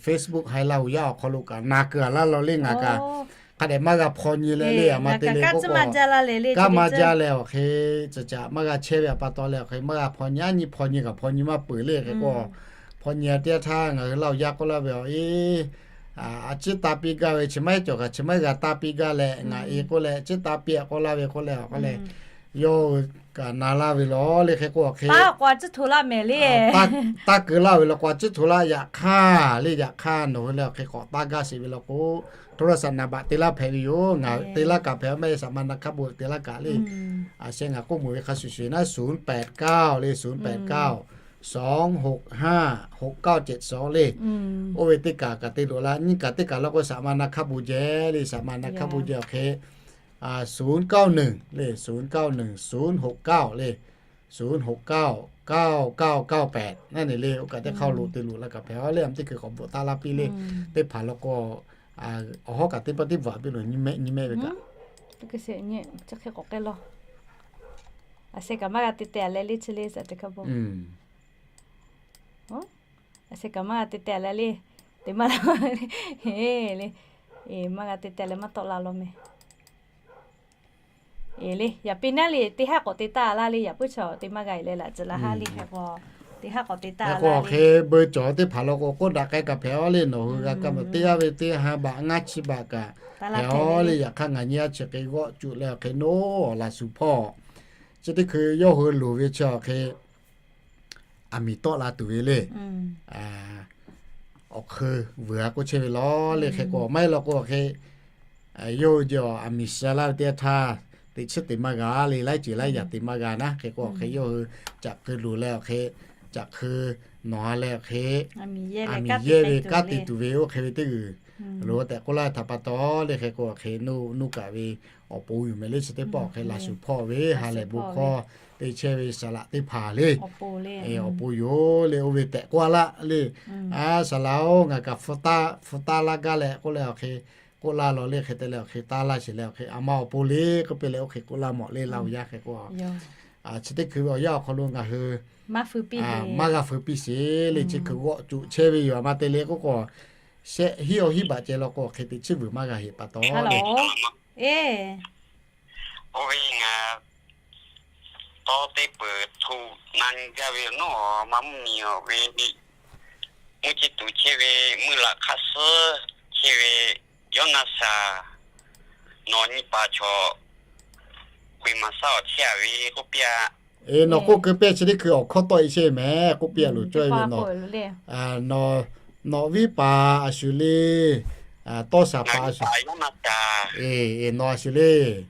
Facebook ha Laˇ huˍ yaˇ awˬ hk'aw lo kaꞈ na keu a laˇ law le, ngaˬ kaꞈ hk'a dehꞈ maˇ g'a hpaw nyi leh le, a ma te le k'oˆ k'o, kanˉ maˇ jaˇ leh awˬ hk'e, caꞈ caꞈ maˇ g'a chehˇ ve a pa taw leh awˬ hk'e maˇ g'a hpaw nyi, a nyi hpaw nyi kaꞈ hpaw nyi maˇ peuˬ le, hk'e k'o hpaw nyi a teˇ yanˇ htaˇ ngaˬ hui Laˇ huˍ yaˇ k'oˆ laˇ ve awˬ e a ciˉ taˇ piˇ gaˇ ve chi maˇ heˆ cawˬ kaꞈ chi maˇ g'a taˇ piˇ gaˇ leh ngaˬ e k'oˆ leh ciˉ taˇ piˇ a k'oˆ laˇ ve k'oˆ leh awˬ k'oˆ leh, yawˇ hui kaꞈ na laˇ ve law le, hk'e k'o awˬ hk'e taˇ keu laˇ ve law k'o a ciˉ hto laˇ yaꞈ hk'aˇ le, yaꞈ hk'aˇ nawˬ hui leh awˬ hk'e k'awꞈ taˇ gaˇ sheˍ ve law k'o, hto laˇ saꞈ naˍ baꞈ te laˇ hpehꞈ ve yoˬ. Ngaˬ te laˇ kaꞈ hpehꞈ a maˇ heˆ, saˍ ma na hkaˇ bon te laˇ kaꞈ le. A sheh ngaˬ k'oˆ mawˬ ve hk'a shuˍ shuˍ naˉ ศูนย์แปดเก้า le ศูนย์แปดเก้า สองหกห้า หกเก้าเจ็ดสอง le. Oˇ ve teˇ kaꞈ kaꞈ te loꞈ la, nyiˇ kaꞈ teˇ kaꞈ law k'o saˍ ma na hkaˇ bon jehˬ le, saˍ ma na hkaˇ bon jehˬ awˬ hk'e ศูนย์เก้าหนึ่ง le ศูนย์เก้าหนึ่ง ศูนย์หกเก้า le ศูนย์หกเก้า เก้าเก้าเก้าแปด naˉ ne le. Oˇ kaꞈ teˇ hk'aˇ loꞈ te loꞈ la kaꞈ hpehꞈ a le, a teˇ hkui k'awꞈ bvuhꞈ taˇ laˇ piˇ le. Teˇ hpaˍ law k'o awˬ hawˉ kaꞈ teˇ pawˆ teˇ bvuhꞈ piˇ loˬ, nyi mehˆ nyi mehˆ ve kaꞈ chi hk'e k'awꞈ k'ai law. A sheh kaꞈ maˇ g'a te te a leh le, chi le saˍ te hkaˇ bon. A sheh kaꞈ maˇ g'a te te a leh le, te maˇ la le. Maˇ g'a te te a leh maˇ tawˆ la law mehˍ. E le, yaꞈ piˇ naˉ le, teˇ haˉ k'awꞈ te taˇ laˇ le, yaꞈ puiˉ chaw te maˇ g'a e leh laꞈ tcuh la haˉ le, hk'e k'o teˇ haˉ k'awꞈ te taˇ laˇ le. Hk'e beu cawˬ teˇ hpaˍ law k'o k'oˆ daꞈ k'ai kaꞈ hpehꞈ a le, nawˬ hui g'a kaˇ meuꞈ teˇ g'aˇ ve teˇ ha baꞈ ngaˇ chi baꞈ kaꞈ hpehꞈ a le, yaꞈ hk'aˇ ngaˬ nyi a chi hk'e g'awˆ cuˬ leh awˬ hk'e naˉ awˬ laˬ suhˍ hpawˇ chi teˇ hkui yawˇ hui loˍ ve chi awˬ hk'e aˬ miˍ tawˆ la tuˬ ve le. Awˬ hk'eun vuiˬ a k'oˆ chehˇ ve law le, hk'e k'o maˇ heˆ law k'o awˬ hk'e yawˇ hui jehˬ aˬ miˍ sha laˇ ve teˇ yanˇ htaˇ teꞈ chiˉ te maˇ g'a le, laiˉ ceuˬ laiˉ yaꞈ te maˇ g'a naˉ, hk'e k'o awˬ hk'e yawˇ hui caꞈ hk'eun loˍ leh awˬ hk'e, caꞈ hk'eun nawˬ ha leh awˬ hk'e aˬ miˍ yehˇ ve kanˉ te tuˬ ve oˇ hk'e ve teˇ g'uiˬ loˍ tehꞈ k'oˆ laˇ ve htaꞈ pa taw le, hk'e k'o awˬ hk'e naˉ naˉ kaꞈ ve awˬ pon yoˬ mehˍ le. Chi teˇ pawˆ awˬ hk'e laˬ suhˍ hpawˇ ve ha lehˬ bon hkawˇ te chehˇ ve saˍ laꞈ teˇ hpaˍ le, awˬ pon yoˬ le. Oˇ ve tehꞈ k'oˆ a laˇ le. A saˍ laꞈ-oˬ, ngaˬ kaꞈ hpu taˇ laˇ gaˇ leh k'oˆ leh awˬ hk'e k'oˆ laˇ law le. Hk'e te leh awˬ hk'e taˇ laˇ sheˍ leh awˬ hk'e a ma awˬ pon le k'oˆ piˇ leh oˇ hk'e k'oˆ laˇ mawˬ le, Laˇ huˍ yaˇ hk'e k'o. Chi teˇ hkui ve awˬ yanˇ awˬ hk'aw lo ngaˬ hui maˇ g'a feu piˇ sheˍ le. Chi hkui g'awˆ cuˬ chehˇ ve yoˬ. A ma te le k'oˆ k'o, shehˆ hinˉ awˬ hinˉ baꞈ ceh law k'o awˬ hk'e teꞈ chiˉ vuiˬ maˇ g'a heˆ pa taw le. Oˇ ve ngaˬ tawˇ teˇ peuˬ htu na nyi gaˇ ve awˬ nawˉ, maˇ mvuhˇ miˬ awˬ ve mvuhˇ ciˇ tuˬ chehˇ ve, mvuhˇ laꞈ hk'aˇ suhˉ chehˇ ve, yawˇ naˆ shaˍ, nawˬ nyi paˍ chaw, Huiˍ maˍ shaˉ awˬ chehˇ a ve k'oˆ piˇ a. Eˬ, nawˬ k'oˆ keu piˇ, chi teˇ hkui awˬ hkawˇ tawˆ e chehˇ mehˍ, k'oˆ piˇ a loˬ cawˇ ve. Nawˬ viˉ paˍ a shuˍ le, tawˇ shaˍ paˍ a shuˍ, nawˬ a shuˍ le.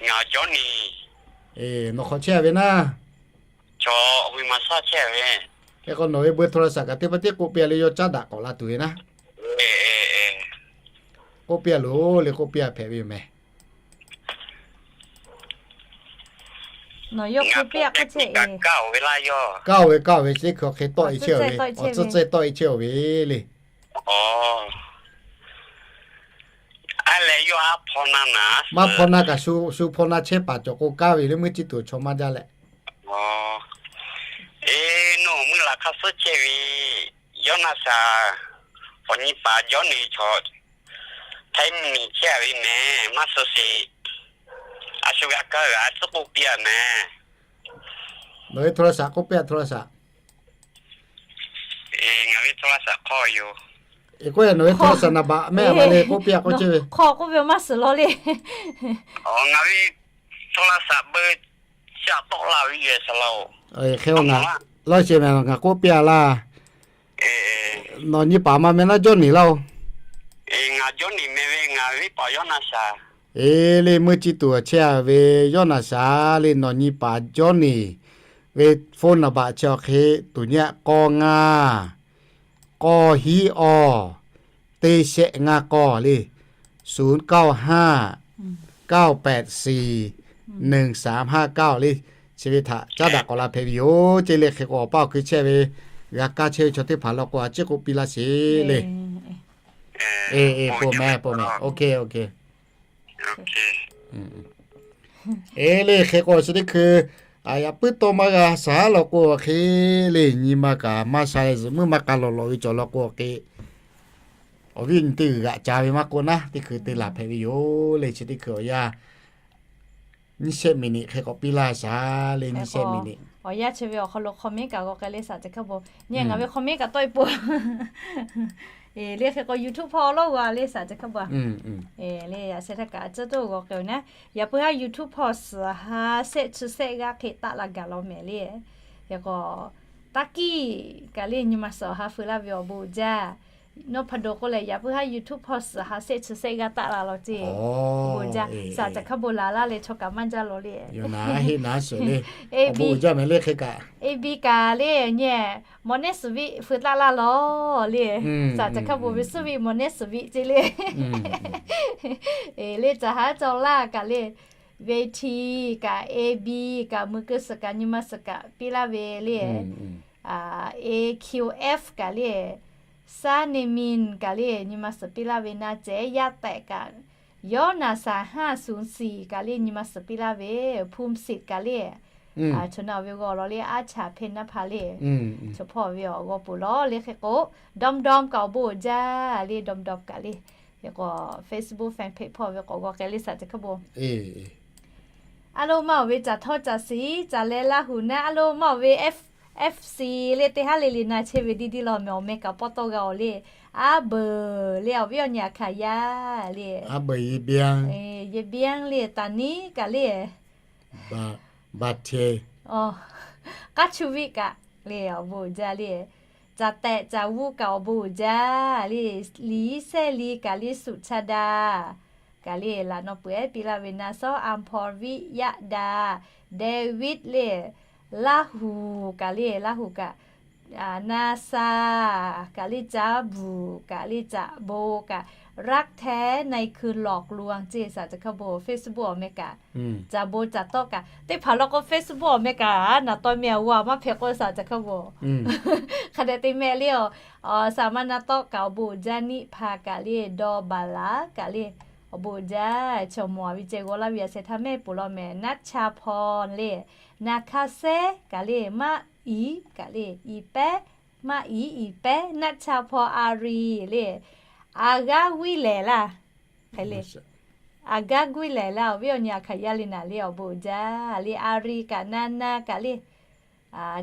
Nawˬ hk'awꞈ chehˇ a ve naˉ. Hk'e k'o nawˬ ve เบอร์โทรศัพท์ kaꞈ teˇ pa teˇ k'oˆ piˇ a le, yawˇ caˉ daꞈ k'awꞈ la tuˬ ve naˉ. K'oˆ piˇ a loˬ le, k'oˆ piˇ a hpehꞈ ve yoˬ mehˍ. Kaˇ oˬ ve, kaˇ oˬ ve, chi teˇ hkui awˬ hk'e tawˆ e chehˇ oˬ ve, awˬ tcuhˉ tcuhˉ tawˆ e chehˇ oˬ ve le. Maˇ hpaw na kaꞈ shu hpaw na chehˇ paˍ cawˬ k'o, kaˇ ve le meuˇ ciˇ tuˬ chaw maˇ jaˇ leh. Eˬ, nawˬ mvuhˇ laꞈ hk'aˇ suhˉ chehˇ ve, yawˇ naˆ shaˍ, awˬ nyi paˍ Jawˇ neˍ chaw, Htaiˇ miˬ chehˇ a ve mehˍ, maˇ suh sheˍ. A shu g'a kaˇ g'a tcuhˉ k'oˆ piˇ a mehˍ. Nawˬ ve โทรศัพท์ k'oˆ piˇ a, โทรศัพท์. Ngaˬ ve โทรศัพท์ hk'aw yoˬ. K'oˆ ve nawˬ ve โทรศัพท์ naˍ baꞈ mehˆ a ma le, k'oˆ piˇ a k'oˆ chehˇ ve. Hk'aw k'oˆ ve maˇ suhˍ law le. Ngaˬ ve โทรศัพท์ เบอร์ shaꞈ tawˆ la ve yoˬ, suhˍ law. Hk'e ngaˬ laˇ sheˍ mehˍ, ngaˬ k'oˆ piˇ a laˇ. Nawˬ nyi paˍ ma meh naˉ Jawˇ neˍ laˇ oˬ. Eˬ, le meuˇ ciˇ tuˬ chehˇ a ve yawˇ naˆ shaˍ le, nawˬ nyi paˍ Jawˇ neˍ ve phone naˍ baꞈ chi awˬ hk'e tuˬ nyi a, k'awˇ ngaˇ, k'awˇ hiˉ awˬ, teˇ shehˆ ngaˇ k'awˇ le, ศูนย์เก้าห้าเก้าแปดสี่หนึ่งสามห้าเก้า le. Chi ve htaꞈ caˉ daꞈ k'awꞈ la hpehꞈ ve yoˬ. Ceˇ le, hk'e k'o awˬ paˇ awˬ hkui chehˇ ve g'a kaˇ chehˇ ve chaw teˇ hpaˍ law k'o, a ciˉ k'oˆ piˇ laˇ sheˍ le. Eˬ, eˬ, po meh, po meh. Eˬ le, hk'e k'o chi teˇ hkui yaꞈ puiˉ tawˇ maˇ g'a shaˍ law k'o hk'e le, nyi ma kaꞈ maˇ sha leh zuhꞈ muiˉ maˇ k'a lawˬ lawꞈ ve cawˬ law k'o hk'e, awˬ viˉ awˬ nyi teˇ g'uiˬ g'aꞈ ca ve maˇ k'oˆ naˉ, teˇ hkui te laˬ hpehꞈ ve yoˬ le. Chi teˇ hkui awˬ yanˇ nyiˇ shehˆ miˬ niꞈ hk'e k'awꞈ piˇ laˇ shaˍ le, nyiˇ shehˆ miˬ niꞈ. Awˬ yanˇ chi ve awˬ hk'aw lo comment kaꞈ g'aw k'ai le, shaˍ chi hk'a bo nyi ngaˬ ve comment kaꞈ tawˆ e po. Eˬ, le hk'e k'o YouTube hpawˇ lawˇ g'a le, shaˍ chi hk'a bo. Eˬ, le yaꞈ sheh htaˇ kaꞈ a ciˉ toˇ g'aw k'ai oˬ naˉ, yaꞈ puiˉ haˉ YouTube hpawˇ suhˍ ha shehˆ chi shehˆ g'aˇ hk'e taˆ la gaˬ law mehˍ le. Hk'e k'o, taˇ kiˇ kaꞈ le nyi ma suhˍ awˬ ha feu laˇ ve awˬ bon uiˍ jaˇ. Nawˬ hpaˍ dawˬ k'o lehˬ, yaꞈ puiˉ haˉ YouTube hpawˇ suhˍ ha shehˆ chi shehˆ g'aˇ taˆ la law ceˇ. Bon jaˇ, shaˍ chi hk'a bo laˬ laˇ leh chaw kaꞈ maˇ jaˇ law le. Heˆ naˉ suhˍ le. A, A B kaꞈ le nyi mawˬ nehˉ suhˍ viˆ feu taˆ laˇ law le. Shaˍ chi hk'a bo ve suhˉ viˆ mawˬ nehˉ suhˍ viˆ ceˇ le. Eˬ, le caˬ haˉ cawˬ laˇ kaꞈ le, Ve hti kaꞈ, A B kaꞈ, mui keu suhˍ kaꞈ, nyi ma suhˍ kaꞈ piˇ laˇ ve le. A Q F kaꞈ le, Saˉ neˇ minˬ kaꞈ le, nyi ma suhˍ piˇ laˇ ve. Na cehˉ yaˇ tehꞈ kaꞈ, yawˇ naˍ shaˍ haˉ suˍ siˍ kaꞈ le, nyi ma suhˍ piˇ laˇ ve. Hpu siˍ kaꞈ le, chaw na ve g'aw law le, aˉ chaꞈ hpehˇ naˉ hpaˇ le, chaw hpawˇ ve awˬ g'aw peuˬ law le. Hk'e k'o, dawˇ dawˇ kaꞈ awˬ bon uiˍ jaˇ le, dawˇ dawˇ kaꞈ le. Hk'e k'o, Facebook fan page hpawˇ ve k'awꞈ g'aw k'ai le, shaˍ chi hk'a bo. A lo maˇ oˬ ve caˬ htawˇ caˬ shiˍ caˬ leh Laˇ huˍ naˉ, a lo maˇ oˬ ve F C le teˇ haˉ le le na chehˇ ve diˇ diˇ law meh, awˬ meh kaꞈ pawˇ tawˆ g'a awˬ le. Aˉ beuˬ le, awˬ viˉ awˬ nyi aꞈ hkanˍ yaˇ le. Yehˬ biˇ le, taˍ niˉ kaꞈ le, k'aˉ chu viˆ kaꞈ le, awˬ bon uiˍ jaˇ le. Caˬ tehꞈ caˬ g'uˇ kaꞈ awˬ bon uiˍ jaˇ le. Liˍ sehˉ liˍ kaꞈ le, suꞈ cha daꞈ kaꞈ le, laꞈ naw peuˬ ehˉ piˇ laˇ ve. Na sawˉ a hpaw viˆ yaˆ daꞈ, deh viˆ le, Laˇ huˍ kaꞈ le, Laˇ huˍ kaꞈ, na sha kaꞈ le, caˉ bvuhˬ kaꞈ le, caꞈ bon kaꞈ, raˇ htehˉ na e hkui lawˬ luˬ a ceˇ, shaˍ chi hk'a bo Facebook awˬ meh kaꞈ, caˬ bon caˬ tawˆ kaꞈ, teˇ hpaˍ law k'o Facebook awˬ meh kaꞈ naˍ taw meh a g'a maˇ hpehꞈ k'o, shaˍ chi hk'a bo. Hk'a dehꞈ te meh le, awˬ shaˍ ma na tawˆ kaꞈ awˬ bon uiˍ jaˇ. Niˆ hpaˍ kaꞈ le, dawˇ baˬ laˬ kaꞈ le, awˬ bon uiˍ jaˇ. Chaw mawˬ a ve ceh g'aw laˇ ve yaꞈ sheh htaˇ mehˆ peuˬ law meh. Naˉ cha hpaw le, na hk'a sehˉ kaꞈ le, maˇ iˍ kaꞈ le, iˍ pehˉ, maˇ iˍ iˍ pehˉ, naˆ cha hpaw a riˍ le, a g'aˇ viˉ lehˬ laˇ hk'e le. Aˬ gaˇ guˇ lehˬ le, awˬ viˉ awˬ nyi aˬ hkaˍ yaˇ le naˍ le awˬ bon uiˍ jaˇ le, a ri kaꞈ naˇ naˇ kaꞈ le,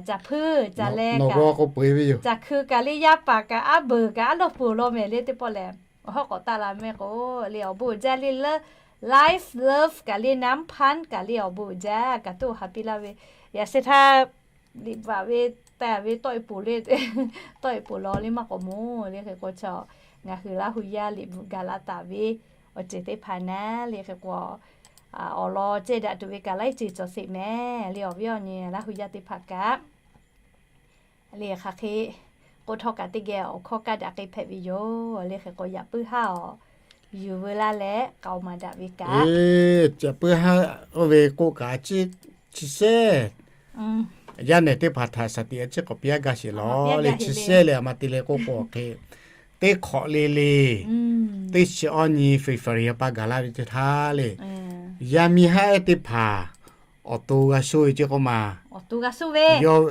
caˬ hpuiˇ caˬ leh kaꞈ, caˬ hkui kaˬ le yaˇ paˍ kaꞈ aˉ beuˬ kaꞈ aˉ lawˇ peuˬ law mehˍ le teˇ pawˆ lehˬ, awˬ hawˉ k'awꞈ taˆ la mehˆ k'o le awˬ bon uiˍ jaˇ le, Life Love kaꞈ le, Naˉ Hpaˇ kaꞈ le awˬ bon uiˍ jaˇ kaꞈ tuˇ ha piˇ laˇ ve, yaꞈ sheh htaˇ liꞈ bvuhꞈ ve, taˍ ve tawˆ e poˬ le, tawˆ e poˬ law le maˇ k'awꞈ moˍ le hk'e k'o chaw, ngaˬ hui Laˇ hu yaˇ liꞈ bvuhꞈ gaˬ la taˍ ve awˬ ceuˬ teˇ hpaˍ naˉ le hk'e k'o, awˬ lawn cehˇ daꞈ tuˬ ve kaꞈ laiˉ ceuˬ cawˬ sheˍ mehˍ le awˬ viˉ awˬ nyi Laˇ hu yaˇ teˇ hpaˍ kaꞈ le hk'aˬ hk'e k'oˆ htawˇ kaꞈ teˇ geh awˬ hkawˇ kaˇ daꞈ k'ai hpehꞈ ve yoˬ le hk'e k'o yaꞈ puiˉ haˉ awˬ yuˬ veu laˇ leh k'aoˍ maˍ daꞈ ve kaꞈ, yaꞈ puiˉ haˉ oˇ ve k'oˆ kaꞈ chi, chi sheˍ yaˇ nehˬ teˇ hpaˍ htaꞈ shaˍ tiꞈ a ciˉ k'awꞈ piˇ a gaˇ sheˍ lawˬ le chi sheˍ le a ma te le k'oˆ k'o hk'e, teˇ hk'awꞈ le le, teˇ chi awˇ nyi February pa gaˬ laˇ ve teˇ htaˇ le, yaˇ miˇ haˉ ehˉ teˇ hpaˍ awˬ to g'a sho ve ceˇ k'oˆ ma. Yawˇ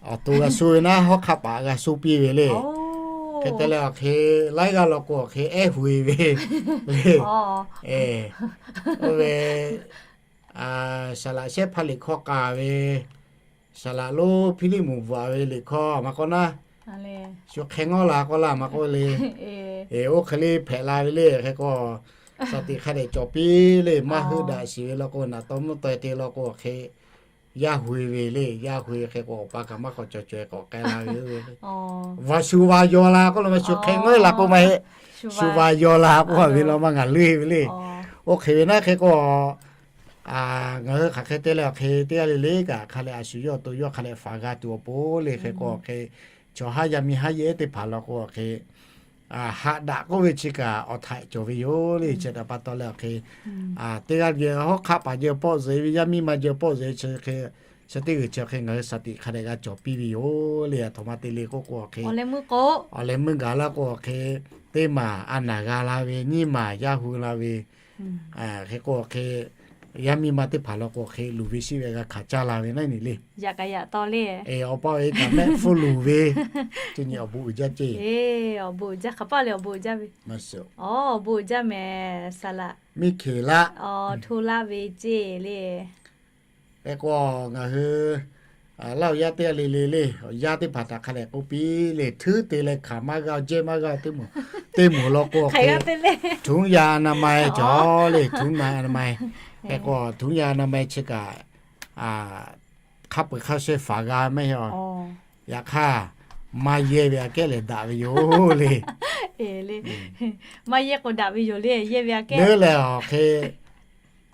awˬ to g'a sho ve naˉ hawˉ hk'aˆ paˍ g'a sho piˇ ve le. Hk'e te leh awˬ hk'e laiˉ g'aˇ law k'o awˬ hk'e ehˉ hui ve le. Oˇ ve saˍ laꞈ shehˉ hpaˇ liꞈ hkawˇ k'a ve, saˍ laꞈ lonˉ Hpiˇliˇ moˍ bvuhꞈ ve liꞈ hkawˇ maˇ k'oˆ naˉ, shu hk'e ngawˉ la k'oˆ laˇ maˇ k'oˆ le. Oˇ hk'e le hpehꞈ la ve le hk'e k'o, shaˍ tiꞈ hk'a dehꞈ cawˬ piˇ le maˇ heuˆ daꞈ shiˍ ve law k'o naꞈ taw mvuhˇ taw te law k'o hk'e, yaˇ hui ve le, yaˇ hui hk'e k'o awˬ pa kaꞈ maˇ k'awꞈ cawˬ cawˬ e k'awꞈ k'ai la ve, va shu va yaw la k'oˆ la maˇ shu hk'e ngawˉ la k'oˆ maˇ heˆ. Shu va yaw la k'oˆ ve law maˇ ngaˬ leuˇ ve le. Oˇ hk'e ve naˉ hk'e k'o, ngaˬ hui hk'aˬ hk'e te leh awˬ hk'e teˇ g'aˇ le le kaꞈ hk'a leh a shu yawˇ awˬ to yawˇ hk'a leh faˍ g'a tuˬ awˬ pon le hk'e k'o awˬ hk'e, chaw haˉ yaˇ miˇ haˉ yehˬ ehˉ teˇ hpaˍ law k'o awˬ hk'e, haꞈ daꞈ k'oˆ ve chi kaꞈ awˬ htaiꞈ cawˬ ve yoˬ le. Chi htaꞈ pa taw leh awˬ hk'e, teˇ g'aˇ geh hawˉ hk'aˆ paˍ jeh pawˆ zuhꞈ e ve yaˇ miˇ ma jeh pawˆ zuhꞈ e chi hk'e, chi teˇ g'uiˬ chi awˬ hk'e ngaˬ hui shaˍ tiꞈ hk'a dehꞈ g'a cawˬ piˇ ve yoˬ le. Aˬ htoꞈ ma te le k'oˆ k'o awˬ hk'e, awˬ leh meuˇ gaˬ la k'o awˬ hk'e, teˇ maˬ a naˬ g'a la ve, nyiˇ maˬ yaˇ hu la ve, hk'e k'o awˬ hk'e, yaˇ miˇ ma teˇ hpaˍ law k'o awˬ hk'e luˬ ve shiˆ ve g'a hkanˍ caˇ la ve naˉ neˬ le. Awˬ pa e kaꞈ mehˆ hpfuhˇ luˬ ve, teˇ nyi awˬ bon uiˍ jaˇ ceˇ. Awˬ bon uiˍ jaˇ hk'aˬ paˇ le awˬ bon uiˍ jaˇ ve. Awˬ bon uiˍ jaˇ mehˍ saˍ laꞈ. Miˇ Hkeˍlaˆ. Hto laˇ ve ceˇ le. Hk'e k'o ngaˬ hui Laˇ hu yaˇ teˇ g'aˇ le le le, awˬ yaˇ teˇ hpaˍ htaꞈ hk'a dehꞈ k'oˆ piˇ le, htuˉ te leh hkanˍ maˇ g'a, jehˇ maˇ g'a, teˇ moˍ law k'o awˬ hk'e, ถุงยางอนามัย cawˬ le, ถุงยางอนามัย. Hk'e k'o ถุงยางอนามัย chi kaꞈ hk'a peu-eˬ hk'a sheh faˍ g'a maˇ heˆ. Yaꞈ hk'aˇ, maˇ yehˇ ve aꞈ kehˉ lehˬ daꞈ ve yoˬ le. Maˇ yehˇ k'o daꞈ ve yoˬ le, yehˇ ve aꞈ kehˉ. Leuˉ leh awˬ hk'e,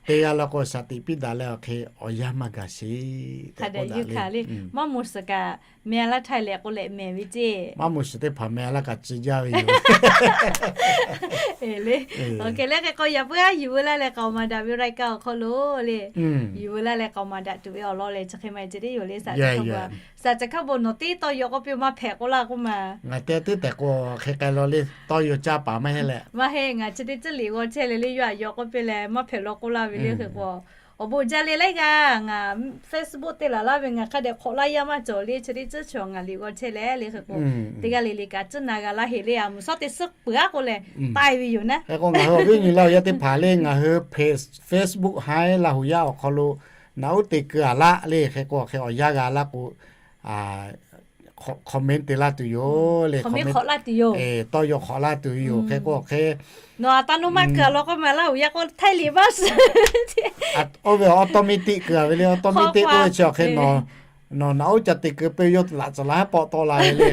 teˇ g'aˇ law k'o shaˍ tiꞈ piˇ daꞈ leh awˬ hk'e awˬ yanˇ maˇ gaˬ sheˍ tehꞈ k'oˆ daꞈ le. Maˇ moˍ suhˍ kaꞈ meh a laˇ htaˇ lehˬ k'o lehˬ mehˍ ve ceˇ. Maˇ moˍ suhˍ teˇ hpaˍ meh a laˇ kaꞈ ci jaˇ ve yoˬ. Awˬ hk'e leh hk'e k'o yaꞈ puiˉ a yuˬ veu laˇ leh k'aoˍ maˍ daꞈ ve รายการ awˬ hk'aw lo le, yuˬ veu laˇ leh k'aoˍ maˍ daꞈ tuˬ ve awˬ lawn lehˬ chi hk'e maˇ heˆ ceh teˇ yoˬ le. Saˍ caˍ hkaˇ bon nawˬ teˇ tawˇ yaw k'oˆ piˇ maˇ hpehꞈ k'oˆ laˇ k'oˆ ma. Ngaˬ te teˇ tehꞈ k'o hk'e k'ai law le, tawˇ yaw caˇ paˍ maˇ heˆ leh. Maˇ heˆ, ngaˬ chi teˇ tcuhˉ liꞈ g'aw chehˇ leh le yaw a yaw k'oˆ piˇ leh maˇ hpehꞈ law k'oˆ laˇ ve le hk'e k'o, awˬ bon jaˇ le laiˉ g'aˇ ngaˬ Facebook te laˬ laˇ ve ngaˬ hk'a dehꞈ hk'awꞈ laˇ yaˇ maˇ cawˬ le, chi teˇ tcuhˉ chaw ngaˬ liꞈ g'aw chehˇ leh le hk'e k'o, teˇ g'aˇ le le kaꞈ tcuhˉ na g'a laˇ heˍ le, a mvuhˬ shawˉ teˇ suhˉ peuˬ aˉ k'oˆ leh taˇ e ve yoˬ naˉ. Hk'e k'o ngaˬ hui awˬ viˉ nyi Laˇ hu yaˇ teˇ hpaˍ le ngaˬ hui Facebook haˉ Laˇ hu yaˇ awˬ hk'aw lo naꞈ uˉ te keu a laˇ le hk'e k'o hk'e awˬ yanˇ g'a laˇ k'o, comment te laˇ tuˬ yoˬ le, tawˇ yaw hk'awꞈ laˇ tuˬ yoˬ. Hk'e k'o hk'e, nawˬ a taˇ nuˇ maˇ keu a law k'oˆ ma Laˇ hu yaˇ k'o ไทย liꞈ maˇ suhˍ. Oˇ ve automatic keu a ve le, automatic k'oˆ ve chi awˬ hk'e nawˬ naꞈ uˉ ca te keu peuˬ yawˇ laꞈ tcuhˍ la haˉ pawˆ tawˆ la ve le.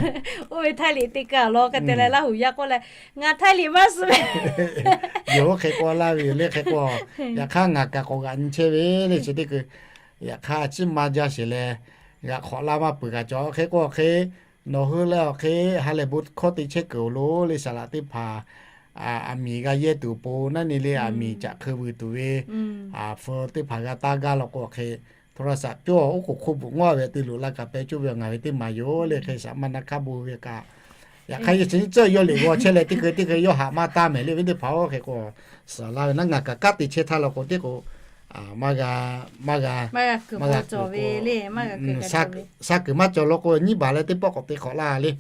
Oˇ ve ไทย liꞈ te keu a law hk'e te leh Laˇ hu yaˇ k'oˆ leh, ngaˬ ไทย liꞈ maˇ suhˍ ve yoˬ. Oˇ hk'e k'oˆ laˇ ve yoˬ le hk'e k'o, yaꞈ hk'aˇ ngaˬ kaꞈ k'awꞈ g'aꞈ nyi chehˇ ve le chi teˇ keu, yaꞈ hk'aˇ a ciˉ maˇ jaˇ sheˍ leh, g'aꞈ hk'awꞈ laˇ maˇ peuˬ kaꞈ cawˬ hk'e k'o hk'e, nawˬ hui leh awˬ hk'e ha lehˬ bon hkawˇ te chehˇ kuiˬ awˬ lo le saˍ laꞈ teˇ hpaˍ, aˬ miˍ g'a yehˇ tuˬ awˬ pon naˉ neˬ le, aˬ miˍ caꞈ hk'eu vuiˬ tuˬ ve, a fu teˇ hpaˍ g'a taˇ gaˇ law k'o hk'e, โทรศัพท์ cawˇ oˉ k'oˍ hk'oˆ bvuhꞈ ngawˇ ve te loꞈ la kaꞈ pehˬ cawˇ ve ngaˬ ve teˇ maˍ yoˬ le hk'e shaꞈ maˇ na hk'a bon ve kaꞈ, yaꞈ hk'aˇ yawˇ chi nyiˇ tcuhˉ yawˇ liꞈ g'aw chehˇ leh teˇ hkui teˇ hkui yawˇ haꞈ maˇ taˇ mehˍ le ve teˇ hpaˍ oˇ hk'e k'o, suhˍ laˇ ve naˉ ngaˬ kaꞈ kanˉ te chehˇ htaˇ law k'o teˇ k'o, maˇ g'a, maˇ g'a, maˇ g'a kuiˬ cawˬ ve le, maˇ g'a kuiˬ sha kuiˬ maˇ cawˬ law k'o nyiˇ baˬ leh teˇ pawˆ k'awꞈ te hk'awꞈ laˇ le.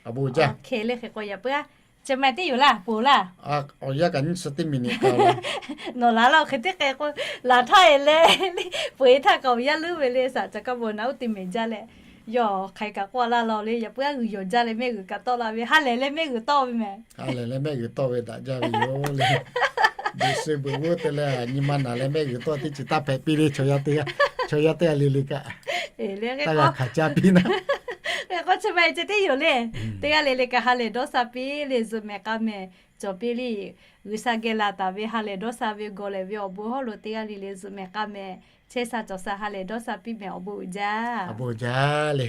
Awˬ bon jaˇ. Hk'e le hk'e k'o yaꞈ puiˉ a Chi ma teˇ yoˬ laˇ, peuˬ laˇ. Awˬ yanˇ kaꞈ nyiˇ chi teˇ miˬ niꞈ kaꞈ la. Nawˬ laˬ laˇ hk'e teˇ k'ai k'o, laˬ htaˇ e leh, peuˬ e htaˇ kaꞈ awˬ yanˇ leuˉ ve le. Saˍ caˬ kaˇ bon naꞈ uˉ teˇ mehˍ jaˇ leh, yawˇ hk'aˬ kaꞈ k'oˆ laˇ law le. Yaꞈ puiˉ g'uiˬ yawˬ jaˇ leh mehˆ g'uiˬ kaꞈ tawˆ la ve, ha lehˬ leh mehˆ g'uiˬ tawˆ ve mehˍ. Ha lehˬ leh mehˆ g'uiˬ tawˆ ve daꞈ jaˇ ve yoˬ le. Beuꞈ suh beuꞈ g'uˇ te leh, nyi ma naˬ leh mehˆ g'uiˬ tawˆ teˇ ceuˬ taˇ hpehꞈ piˇ le. Chaw yaˇ teˇ g'aˇ le le kaꞈ, taˇ g'a hkanˍ caˇ piˇ naˉ. K'o chi ma e ceh teˇ yoˬ le. Teˇ g'aˇ le le kaꞈ ha lehˬ dawˇ sha piˇ le, zuhꞈ mehˍ k'a mehˍ cawˬ piˇ le. G'uiˬ sha geh laˬ taˍ ve ha lehˬ dawˇ sha ve gawˬ lehˬ ve awˬ bon hawˉ lo teˇ g'aˇ le le zuhꞈ mehˍ k'a mehˍ, chehˇ sha cawˬ sha ha lehˬ dawˇ sha piˇ mehˍ. Awˬ bon uiˍ jaˇ. Awˬ bon uiˍ jaˇ le.